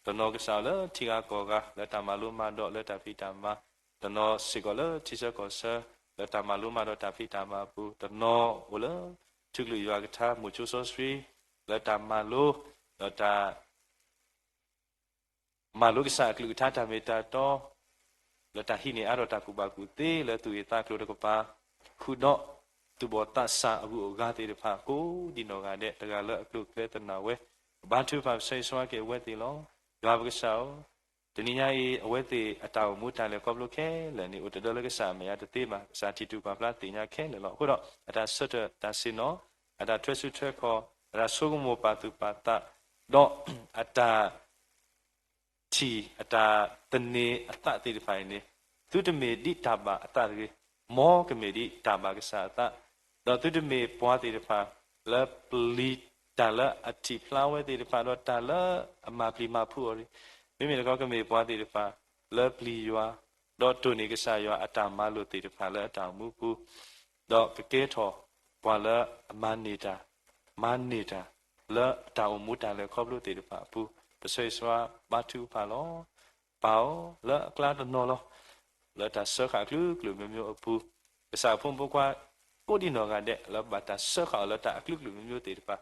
တနီၤကစၢ်လၢထံဂၤကီၢ်ဂၤ လၢတၢ်မၤလိမၤဒိးလၢတၢ်ဖံးတၢ်မၤ, တနီၤစ့ၢ်ကီးလၢထံဆၢကီၢ်ဆၢ လၢတၢ်မၤလိမၤဒိးတၢ်ဖံးတၢ်မၤအပူၤ, တနီၤအိၣ်လၢ ထူကလုာ်ယွၤကထါ မိၤဆိစီဆှံ လၢတၢ်မၤလိ ဒီးတၢ် မၤလိကစၢ်အကလုၢ်ကထါတၢ်မ့ၢ်တၢ်တီ, လၢတၢ်ဟံးန့ၢ်အါထီၣ်တၢ်ကူၣ်ဘၣ်ကူၣ်သ့လၢသူၣ်ဂ့ၤသးကျိၤတကပၤ, ဃုာ်ဒီးသူၣ်ဘီၣ်သးစၢ်အဂုၤအဂၤသ့ၣ်တဖၣ် ကိးဒံနီၢ်ဂၤဒဲး တဂၤလၢအကျိၤအကျဲသနၢ်ဝဲ, ဘါထုကဖၣ်ဆၢဂ့ၤဆၢဝါက့ၤအဝဲသ့ၣ်လီၤ. ယွၤပကစၢ်ဧၢ, တနံၤညါအံၤ အဝဲသ့ၣ်အတၢ်အိၣ်မူတၢ်လဲၤခီဖျိခဲလၢာ်န့ၣ် အိၣ်တဒၢလၢကစၢ်အမဲာ်ညါတသ့ဘၣ်. ကစၢ်ထံၣ်တူၢ်ပာ်ဖျါသ့ၣ်ညါခဲလၢာ်လီၤ. အဃိဒီး အတၢ်ဆၢထၢၣ်တၢ်ဆ့ၣ်နီၤ, အတၢ်ထွဲစုထွဲခီၣ်, အတၢ်ဆိကမိၣ်ပာ်သူၣ်ပာ်သး, ဒီးအတၢ် ထံၣ်အတၢ်သန့ၤအသးသ့ၣ်တဖၣ်အံၤန့ၣ်, သုတမ့ၢ်ဒ်တၢ်ဘၣ်အသးတဂ့ၤ, မ်ကမ့ၢ်ဒ်တၢ်ဘၣ်ကစၢ်အသး, ဒီးသုတမ့ၢ်ပှၤသ့ၣ်တဖၣ် လၢပျံၤတၢ်လၢအထံၣ်ဖျါဝဲသ့ၣ်တဖၣ် ဒီးတၢ်လၢအမၤပျံၤမၤဖုးအီၤတဂ့ၤ, မ့မ့ၢ်တခီကမ့ၢ်ပှၤသ့ၣ်တဖၣ် လၢပျံၤယွၤ, ဒီးတိၢ်န့ၢ်ကစၢ်ယွၤအတၢ်မၤလိာ်သ့ၣ်တဖၣ်လၢအတၢ်အိၣ်မူပူၤ ဒီးကကဲထီၣ်ပှၤလၢအမၤန့ၢ်တၢ်, မၤန့ၢ်တၢ် လၢတၢ်အိၣ်မူတၢ်လဲၤခီဖျိသ့ၣ်တဖၣ်အပူၤ, ပဆၢဂ့ၤဆၢဝါဘါထုကဖၣ်လီၤ. ပာ်အီၤလၢအကျါတနီၤလီၤ. လၢတၢ်စၢဃာ်အကလုာ်ကလုာ်မျိုးမျိုးအပူၤ, ကစၢ်အဖိမုၣ်ဖိခွါ ကိးဒံနီၢ်ဂၤဒဲး လၢဘၣ်တၢ်စၢဃာ်အီၤလၢတၢ်အကလုာ်ကလုာ်မျိုးမျိုးသ့ၣ်တဖၣ်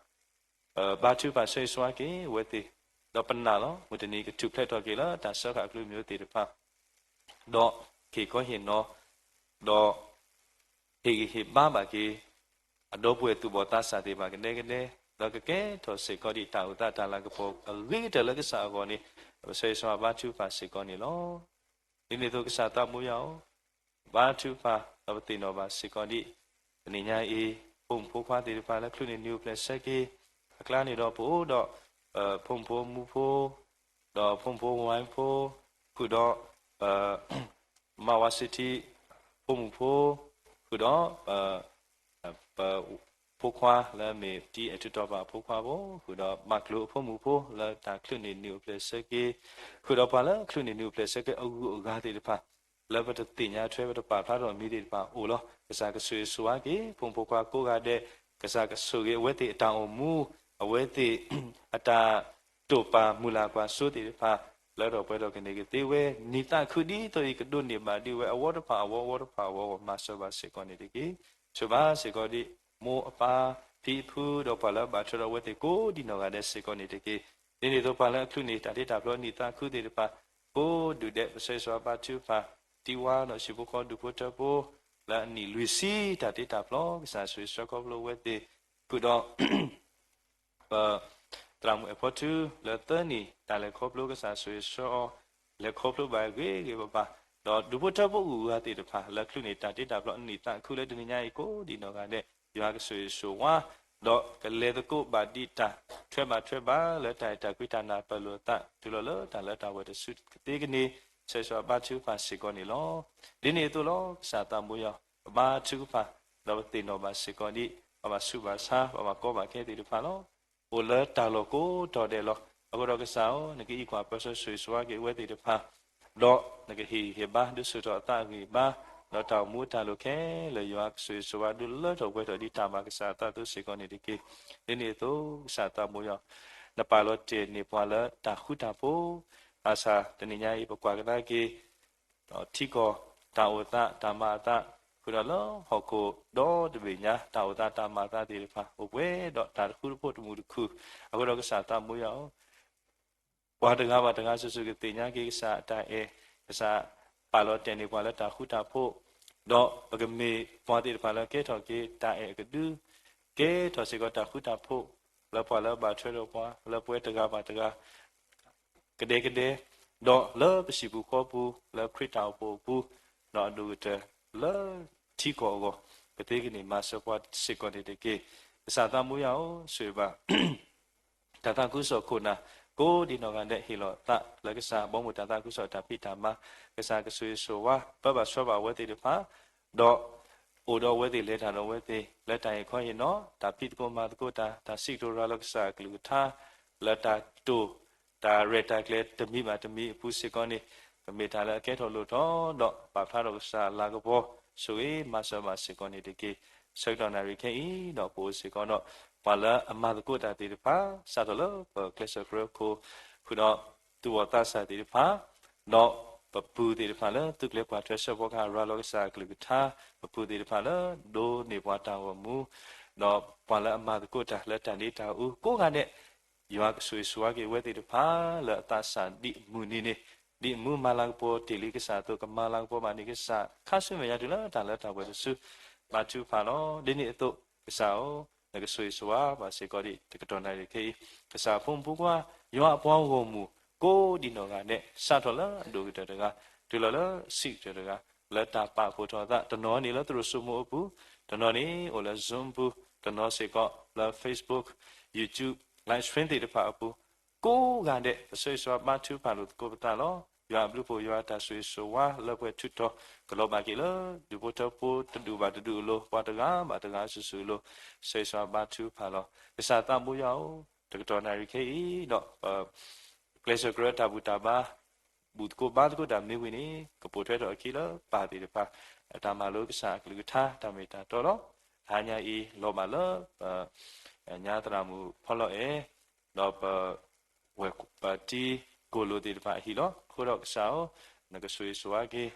ဘါထုကဖၣ်ဆၢဂ့ၤဆၢဝါက့ၤအဝဲသ့ၣ်, ဒီးပနာ်လီၤ မုၢ်တနံၤကထူၣ်ဖျဲးထီၣ်က့ၤလၢတၢ်စၢဃာ်အကလုာ်မျိုးသ့ၣ်တဖၣ်, ဒီးဟ့ၣ်ခီဟ့ၣ်နီၤ, ဒီးဟ့ၣ်ဂံၢ်ဟ့ၣ်ဘါဘၣ်က့ၤ အဒီပုၢ်ဝဲၢ်သူၣ်ဘီၣ်သးစၢ်သ့ၣ်တဖၣ်ကဒဲကဒဲ, ဒီးကကဲထီၣ်စ့ၢ်ကီးဒ်တၢ်အိၣ်သးတၢ်လၤကပီၤအဂ့ၤကတၢၢ်လၢကစၢ်အဂီၢ်န့ၣ်, ပဆၢဂ့ၤဆၢဝါဘါထုကဖၣ်စ့ၢ်ကီးန့ၣ်လီၤ. ဒ်န့ၣ်အသိးကစၢ်သးဘိယွၤဧၢ, ဘါထုကဖၣ် ဒီးပသ့ၣ်နီၣ်ဘၣ်စ့ၢ်ကီးဒ် တနံၤညါအံၤ ဖိမုၣ်ဖိခွါသ့ၣ်တဖၣ်လၢချုးန့ၢ်နံၤအိၣ်ဖျဲၣ်ဆၢက့ၤ အကျါန့ၣ်ဒီးပအိၣ်ဒီး ဖိမုၣ်ဖိမူဖိ ဒီးဖိမုၣ်ဖိဝါဖိ ဃုာ်ဒီး မၤဝါစ့ထံ ဖိမုၣ်ဖိ ဃုာ်ဒီး ပဖိခွါလၢအမ့ၢ်တံအဲၣ်ထူတီၤပာ်အဖိခွါဖိ ဃုာ်ဒီးဘၣ်ကျိၤအဖိမုၣ်ဖိ လၢတၢ်ချုးန့ၢ်နံၤအိၣ်ဖျဲၣ်ဆၢက့ၤ ဃုာ်ဒီးပှၤလၢချုးန့ၢ်နံၤအိၣ်ဖျဲၣ်ဆၢက့ၤအဂုၤအဂၤသ့ၣ်တဖၣ် လၢပတသ့ၣ်ညါထွဲ ပတပာ်ဖျါထီၣ်အမံၤသ့ၣ်တဖၣ်အိၣ်လီၤ. ကစၢ်ကဆိၣ်ဂ့ၤဆိၣ်ဝါက့ၤ ဖိမုၣ်ဖိခွါကိးဂၤဒဲး, ကစၢ်ကဆိၣ်ဂ့ၤအဝဲသ့ၣ်အတၢ်အိၣ်မူ, အဝဲသ့ၣ်အတၢ်တိာ်ပာ်မုၢ်လၢ်ကွၢ်စိသ့ၣ်တဖၣ် လၢထီၣ်ပှဲၤထီၣ်ကန့ၢ်ကသ့ဝဲ, နံၤသးခုဒ်သိးအံၤ ကဒိးန့ၢ်ဘၣ်ဒံးဝဲ အဝီတဖၣ်အဝီ အဝီတဖၣ်အဝီအဂီၢ် မၤစၢၤဘၣ်စ့ၢ်ကီးန့ၣ်တက့ၢ်. ဆိၣ်ဘၣ်စ့ၢ်ကီးဒံး မိၢ်အပၢ် ဖံအဖု ဒီးပှၤလၢအဘၣ်ထွဲဒီးအဝဲသ့ၣ်ကိးဒံနီၢ်ဂၤဒဲးစ့ၢ်ကီးန့ၣ်တက့ၢ်. ဒ်န့ၣ်အသိးပှၤလၢအချုးန့ၢ်တၢ်တ့တၢ်ဖျီနံၤသးခုသ့ၣ်တဖၣ် ကိးဒူၣ်ဒဲး ပဆၢဂ့ၤဆိၣ်ဝါဘါထုကဖၣ် တံဝါဒီးဟံၣ်ဖိဃီဒူၣ်ဖိထၢဖိ လၢအနံၣ်လွံၢ်ဆံတၢ်တ့တၢ်ဖျီ ကစၢ်ဆိၣ်ဂ့ၤဆိၣ်ဝါခီဖျိအဝဲသ့ၣ် ဃုာ်ဒီး ပ သရၣ်မုၣ်အဲၣ်ဖီထူ လၢသၢနံၣ် တၢ်လဲၤခီဖျိကစၢ်ဆိၣ်ဂ့ၤဆိၣ်ဝါအီၤ လဲၤခီဖျိဘၣ်ဂ့ၤဂ့ၤဘၣ်ဘၣ်, ဒီးဒူဖိထၢဖိဂုၤဂၤသ့ၣ်တဖၣ် လၢအချုးန့ၢ်တၢ်တ့တၢ်ဖျီအနံၣ်သၣ်အခုလၢတနံၤညါအံၤကိးဒံးနီၢ်ဂၤဒဲး ယွၤကဆိၣ်ဂ့ၤဆိၣ်ဝါ ဒီးကလဲၤသကိးဘၣ်ဒံးတၢ် ထွဲဘၣ်ထွဲဘၣ်လၢတၢ်အဲၣ်တၢ်ကွံတၢ်နၢ်ပၢၢ်လိာ်အသး တုၤလီၤလၢတၢ်လၢတၢ်ပှဲၤတစုကသ့ကန့ၢ် ဆိၣ်ဂ့ၤဆိၣ်ဝါဘါထုကဖၣ်စ့ၢ်ကီးန့ၣ်လီၤ. ဒ်န့ၣ်အသိးလီၤ ကစၢ်သးဘိယွၤ ပဘါထုကဖၣ် ဒီးပသ့ၣ်နီၣ်ဘၣ်စ့ၢ်ကီးဒံး ပဘၣ်ဆူးဘၣ်ဆါ ပဘၣ်ကီဘၣ်ခဲသ့ၣ်တဖၣ်လီၤ. အိၣ်လၢတၢ်လီၢ်ကိးတီၤဒဲးလီၤ. အဃိဒီးကစၢ်ဧၢ, နကအံးကွၢ်ပၢဆှၢဆိၣ်ဂ့ၤဆိၣ်ဝါက့ၤအဝဲသ့ၣ်တဖၣ်, ဒီးနကဟ့ၣ်ဂံၢ်ဟ့ၣ်ဘါ ဒုးဆူၣ်ထီၣ်အသးအဂံၢ်အဘါ, ဒီးတၢ်အိၣ်မူတၢ်လိာ်ခဲလၢာ်ယွၤကဆိၣ်ဂ့ၤဆိၣ်ဝါဒုးလၢထီၣ်ပှဲၤထီၣ်ဒ်တၢ်ဘၣ်ကစၢ်အသးအသိးစ့ၢ်ကီးန့ၣ်တက့ၢ်. ဒ်န့ၣ်အသိး ကစၢ်သးဘိယွၤ နပာ်လီၤတဲာ်န့ၢ်ပှၤလၢတၢ်ဃူတၢ်ဖိး, ဘၣ်ဆၣ်တနံၤညါအံၤ ပကွၢ်ကဒါက့ၤ ဒီးထံကီၢ်တၢ်အိၣ်သးတၢ်မၤအသး, ဃုာ်ဒီးလၢဟီၣ်ခိၣ်ဒီတဘ့ၣ်ညါ တၢ်အိၣ်သးတၢ်မၤအသးသ့ၣ်တဖၣ် အိၣ်ပှဲၤဒီးတၢ်တဃူတဖိးတမုာ်တခုၣ်, အဃိဒီးကစၢ်သးဘိယွၤဧၢ, ပှၤတဂၤဘၣ်တဂၤစုာ်စုာ်ကသ့ၣ်ညါက့ၤကစၢ်အတၢ်အဲၣ်, ကစၢ်ပာ်လီၤတဲာ်န့ၢ်ပှၤလၢတၢ်ဃူတၢ်ဖိး, ဒီးပကမ့ၢ်ပှၤသ့ၣ်တဖၣ်လၢကဲထီၣ်က့ၤတၢ်အဲၣ်အကဒု, ကဲထီၣ်စ့ၢ်ကီးတၢ်ဃူတၢ်ဖိး, လၢပှၤလၢအဘၣ်ထွဲဒီးပှၤ လၢပဝဲတဂၤဘၣ်တဂၤ ကဒဲကဒဲ, ဒီးလၢပဟံၣ်ပူၤဃီပူၤ လၢခရံာ်တၢ်အိၣ်ဖှိၣ်အပူၤ, ဒီးအဒိၣ်ကတၢၢ်လၢထံကီၢ်အဂီၢ်, ပသ့ကန့ၢ်မၤစၢၤပှၤစ့ၢ်ကီးန့ၣ်တက့ၢ်. ကစၢ်သးဘိယွၤဧၢ, ဆိၣ်ဂ့ၤဘၣ် တၢ်သးခုကစီၣ်ခိၣ်နၢ် ကိးဒံးနီၢ်ဂၤဒဲးဟ့ၣ်လီၤသးလၢကစၢ် ဘီမုၢ်တၢ်သးခုကစီၣ်တၢ်ဖံးတၢ်မၤ, ကစၢ်ကဆိၣ်ဂ့ၤဆိၣ်ဝါ ပၢဘၣ်ဆှၢဘၣ်အဝဲသ့ၣ်တဖၣ်, ဒီးအိၣ်ဒီးအဝဲသ့ၣ်လဲၤတၢ်ဒီးအဝဲသ့ၣ် လၢတၢ်ဟ့ၣ်ခီဟ့ၣ်နီၤ, တၢ်ဖံးသကိးမၤသကိးတၢ်, တၢ်စံးကတိၤရၤလီၤကစၢ်အကလုၢ်ကထါ, လၢတၢ်တိာ် တၢ်ရဲၣ်တၢ်ကျဲၤတမံၤဘၣ်တမံၤအပူၤစ့ၢ်ကီးန့ၣ်, ကမ့ၢ်တၢ်လၢအကဲထီၣ်လိၣ်ထီၣ်, ဒီးပာ်ဖျါထီၣ်ကစၢ်အလၤကပီၤ, ဆိၣ်ဂ့ၤမၤစၢၤဘၣ်စ့ၢ်ကီးန့ၣ်တက့ၢ်. ဆၢကတီၢ်နၣ်ရံၣ်ခဲအံၤဒီး ပအိၣ်စ့ၢ်ကီးဒီး ပှၤလၢအမၤသကိးတၢ်သ့ၣ်တဖၣ်, စးထီၣ်လၢပကျဲးစၢးကြၢးခိၣ်, ဃုာ်ဒီးသူၣ်ဘီၣ်သးစၢ်သ့ၣ်တဖၣ်, ဒီးပပုၢ်သ့ၣ်တဖၣ်လၢသူၣ်ကျဲၤပှၤထွဲဆၢဖီကဟၣ်ရၤလီၤကစၢ်အကလုၢ်ကထါ, ပပုၢ်သ့ၣ်တဖၣ်လၢဒိးန့ၢ်ပှၤတၢ်ဂီၤမူ, ဒီးပှၤလၢအမၤသကိးတၢ်လၢတၢ်ဒ့တၢ်အူကိးဂၤဒဲး ယွၤကဆိၣ်ဂ့ၤဆိၣ်ဝါက့ၤအဝဲသ့ၣ်တဖၣ်လၢအသးစၢ်ဒ်အမုၢ်နံၤန့ၣ်, ဒ်အမူမၤလၤကပီၤတ့ၢ်လံကစၢ်အသိး ကမၤလၤကပီၤဘၣ်န့ၢ်ကစၢ် ခါဆူမဲာ်ညါတုၤလၢတၢ်လၢတၢ်ပှဲၤတစု, ဘါထုကဖၣ်လီၤ. ဒ်န့ၣ်အသိး ကစၢ်ဧၢ, နကဆိၣ်ဂ့ၤဆိၣ်ဝါဘၣ်စ့ၢ်ကီးဒံး တကတီၢ်နၣ်ရံၣ်ခဲအံၤ, ကစၢ်အဖိမုၣ်ဖိခွါ, ယွၤအပှၤဂီၢ်မုၢ် ကိးဒံးနီၢ်ဂၤဒဲး စးထီၣ်လၢအဒိၣ်ကတၢၢ်တဂၤ, တုၤလီၤလၢအဆံးကတၢၢ်တဂၤ, လၢတၢ်ပာ်ဖှိၣ်ထီၣ်အသး, တနီၤန့ၣ်လၢသရိာ်စိမိၤအပူၤ, တနီၤန့ၣ်အိၣ်လၢ Zoom ပူၤ, တနီၤစ့ၢ်ကီးလၢ Facebook, YouTube, live stream သ့ၣ်တဖၣ်အပူၤ, ကိးဂၤဒဲး ပဆိၣ်ဂ့ၤဆိၣ်ဝါဘါထုကဖၣ်လိာ်သကိးပသးလီၤ. ယွၤအဘျုးဖှိၣ်ယွၤအတၢ်ဆိၣ်ဂ့ၤဆိၣ်ဝါလၢပှဲၤထုးထီၣ် ကလီၤဘၣ်က့ၤလၢဒူၣ်ဖိထၢဖိတဒူၣ်ဘၣ်တဒူၣ်အလိၤ, ပှၤတဂၤဘၣ်တဂၤစုာ်စုာ်အလိၤ, ဆိၣ်ဂ့ၤဆိၣ်ဝါဘါထုကဖၣ်လီၤ. ကစၢ်သးဘိယွၤဧၢ, တကတီၢ်နၣ်ရံၣ်ခဲအံၤဒီး ပကျဲးစၢးကြၢးတၢ်ဘူၣ်တၢ်ဘါ, ဘူၣ်သကိးဘါသကိးတၢ်မ့ၢ်ဝံၤန့ၣ် ကပိာ်ထွဲထီၣ်အခံလၢပၢ်သ့ၣ်တဖၣ် အတၢ်မၤလိကစၢ်အကလုၢ်ကထါ တၢ်မ့ၢ်တၢ်တီလီၤ. တဟါညါအံၤ လီၤဘၣ်လၢ ပညါသရၣ်မုၣ်ဖီလီၤအဲၣ်, ဒီးပ ဝဲၢ်ပတံၤကိၣ်လိာ်သ့ၣ်တဖၣ်အဟံၣ်လီၤ. အဃိဒီးကစၢ်ဧၢ, နကဆိၣ်ဂ့ၤဆိၣ်ဝါက့ၤ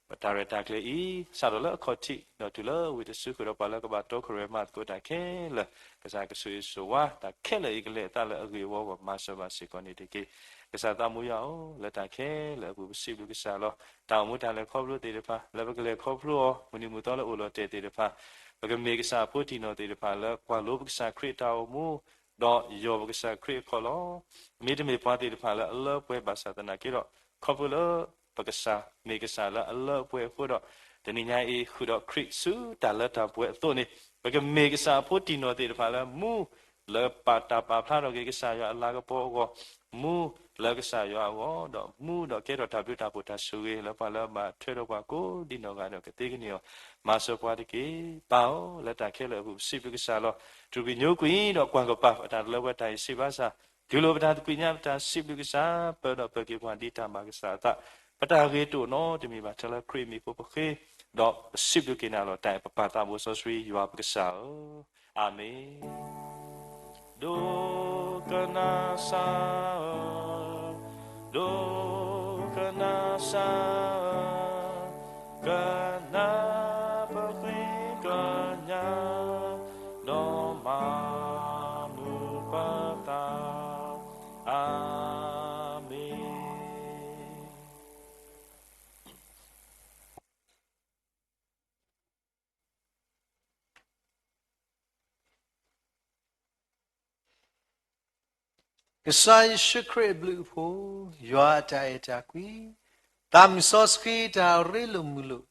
ပတၢ်ရဲၣ်တၢ်ကျဲၤအံၤ စးထီၣ်လၢအခီၣ်ထံး ဒီးတုၤလၢဝံၤတစုဃုာ်ဒီးပှၤလၢကဘၣ်တီခိၣ်ရိၣ်မဲမၤသကိးတၢ်ခဲလၢာ်, ကစၢ်ကဆိၣ်ဂ့ၤဆိၣ်ဝါ တၢ်ခဲလၢာ်အံၤကလဲၤအသးလၢအဂ့ၢ်အဝီအဂီၢ် မၤစၢၤဘၣ်စ့ၢ်ကီးန့ၣ်တက့ၢ်. ကစၢ်သးဘိယွၤဧၢ, လၢတၢ်ခဲလၢာ်အပူၤ ပစံးဘျုးကစၢ်လီၤ. တၢ်အိၣ်မူတၢ်လဲၤခီဖျိသ့ၣ်တဖၣ် လၢပကလဲၤခီဖျိအီၤ မုၢ်နံၤမုၢ်သီလၢအိၣ်လီၤတဲာ်သ့ၣ်တဖၣ် ပကမ့ၢ်ကစၢ်အဖိတံၢ်နီၢ်သ့ၣ်တဖၣ်လၢကွၢ်လိပကစၢ်ခရံာ်အတၢ်အိၣ်မူ ဒီးယီၢ်ပကစၢ်ခရံာ်အခီၣ်လီၤ. မ့တမ့ၢ်ပှၤသ့ၣ်တဖၣ်လၢအလၢပှဲၤဘၣ်ဆၣ်သနာ်က့ဒီး ခီဖျိလၢပကစၢ်မ့ၢ်ကစၢ်လၢအလၢပှဲၤအဃိဒီး တနံၤညါအံၤဃုာ်ဒီးခရံာ်ဆူတၢ်လၢတၢ်ပှဲၤအသိးန့ၣ် ပကမ့ၢ်ကစၢ်အဖိတံၢ်နီၢ်သ့ၣ်တဖၣ်လၢမူလၢပာ်တၢ်ပာ်ဖျါထီၣ်က့ၤကစၢ်ယွၤအလၤကပီၤအဂီၢ်, မူလၢကစၢ်ယွၤအဂီၢ်, ဒီးမူဒီးကဲထီၣ်တၢ်ဘျုးတၢ်ဖှိၣ်တၢ်ဆိၣ်ဂ့ၤလၢပှၤလၢအဘၣ်ထွဲဒီးပှၤကိးဒံးနီၢ်ဂၤဒီးကသ့ကန့ၢ်အီၤ, မၤစၢၤပှၤတက့ၢ်. ပၢ်ဧၢ, လၢတၢ်ခဲလၢာ်အပူၤ ပစံးဘျုးကစၢ်လီၤ. တြူာ်ကွံာ်ညိကွံာ်ဒီးကွၢ်ကပၤ ပတၢ်တလၢဝဲတၢ်အံၤစံးဘၣ်ဆၣ်, တူၢ်လိာ်ပတၢ်သကွံာ်ညါ ပတၢ်စံးဘျုးကစၢ် ပၢဒီးပၢက့ၤပှၤဒ်တၢ်မၤကစၢ်အသး, ပတၢ်ဂ့ၤတအိၣ်နီတမံၤဘၣ် ထဲလၢခရံာ်အမံၤအဃိပဃ့, ဒီးပစံးဘျုးက့ၤနၤလီၤ တၢ်အဲၣ်ပပၢ်သးဘိစီဆှံယွၤပကစၢ်ဧၢ, အၤမ့ၣ်. ဒိကနၣ်စၢ်ဧၢ, ဒိကနၣ်စၢ်ဧၢ, ကနၣ်ပဃ့ကညး, ဒီးမၤမုာ်ပသး, အၤမ့ၣ်. ကစၢ်ယ့ၣ်ၡူးခရံာ်အဘျုးအဖှိၣ်, ယွၤအတၢ်အဲၣ်တၢ်ကွံ, သးမုၢ်စီဆှံတၢ်ရ့လိာ်မုာ်လိာ်,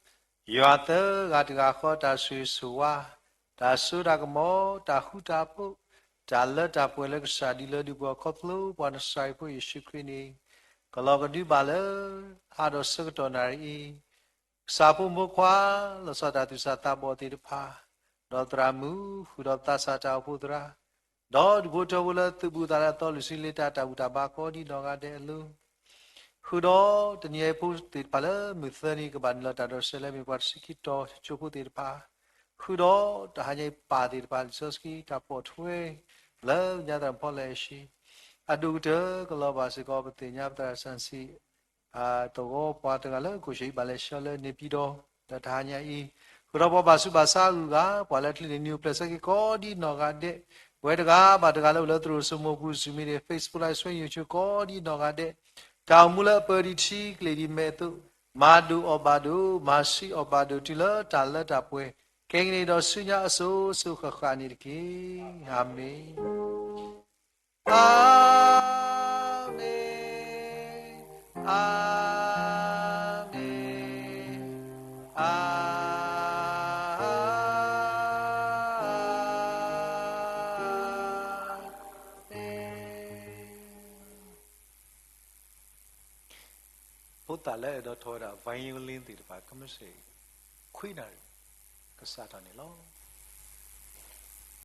ယွၤသၢဂၤတဂၤဃီတၢ်ဆိၣ်ဂ့ၤဆိၣ်ဝါ, တၢ်စိတၢ်ကမီၤ, တၢ်ဃူတၢ်ဖိး, တၢ်လၢတၢ်ပှဲၤလၢကစၢ်ဒ်လၢဒုးပှၤခီဖျိပှၤနစၤရ့းဖိယ့ၣ်ၡူးခရံာ်န့ၣ်, ကလီၤကဒုဘၣ်လၢ အါဒီးဆၢကတီၢ်နၣ်ရံၣ်အံၤ, ကစၢ်ဖိမိၢ်ခွါ, လီၤဆီဒၣ်တၢ်သူၣ်စၢ်သးဘီၣ်သ့ၣ်တဖၣ်, ဒီးသရၣ်မုၣ်, ဃုာ်ဒီးသးစၢ်တၢ်အိၣ်ဖှိၣ်သရၣ်, ဒီးဒူၣ်ဖိထၢဖိလၢသုးဘူးသးလၢအသီ လူၢ်ဆံလ့တၢ်တၢ်ဘူၣ်တၢ်ဘါကိးဒ်နီၢ်ဂၤဒဲးအလိၤ, ဃုာ်ဒီးတနံၤအံၤဖိသ့ၣ်တဖၣ်လၢမုၢ်သၢနံၤကဘၣ်နုာ်လီၤတၢ်ဒိးစဲးလၢမ့ၢ်ပှၤတဆံခံတီၤကၠိဖိသ့ၣ်တဖၣ်, ဃုာ်ဒီးတဟါညါအံၤပၢ်သ့ၣ်တဖၣ် လံာ်စီဆှံတၢ်ပိာ်ထွဲ လၢညါသရၣ်ဖီလဲၣ်အဆံ, အဒိၣ်ကတၢၢ်ကလီၤဘၣ်စ့ၢ်ကီး ပသ့ၣ်ညါပသရၣ်စီဆှံ သဝီပှၤတဂၤလၢကိၣ်ဆံးအံၤဘၣ်လဲၤဆှၢလၢန့ၣ်ပံၤဒီး လၢတဟါညါအံၤ, ဃုာ်ဒီးပှၤဘၣ်ဆူးဘၣ်ဆါအဂုၤအဂၤ ပှၤလၢအချံန့ၣ် နံၤအိၣ်ဖျဲၣ်ဆၢက့ၤကိးဒ်နီၢ်ဂၤဒဲး, ပဝဲတဂၤဘၣ်တဂၤလၢအိၣ်လၢသရိာ်စိမိၢ်ပူၤ Zoom မ့ၢ်ဂ့ၤ Facebook Live Stream YouTube ကိးဒ်နီၢ်ဂၤဒဲး, တၢ်အိၣ်မူလၢအပၢၤဒံးထံကျ့ၤဒံးမဲာ်အသိး, မၤဒိၣ်အီၣ်ဘၣ်ဒိၣ် မၤဆံးအီၣ်ဘၣ်ဒိၣ်တုၤလၢတၢ်လၢတၢ်ပှဲၤ, ခဲကနံၣ်ဒီးဆူညါအစိၤစိၤဃၣ်ဃၣ်န့ၣ်တက့ၢ်. အၤမ့ၣ်. အၤမ့ၣ်, အၤမ့ၣ်, အၤမ့ၣ်. ဖိသၣ်လၢအဲၣ်ဒိးထီၣ်ဝဲဒၣ် violin သ့ၣ်တဖၣ် ကမ့ၢ်စ့ၢ် ခွံနၣ်ရံၣ် ကစးထီၣ်န့ၣ်လီၤ.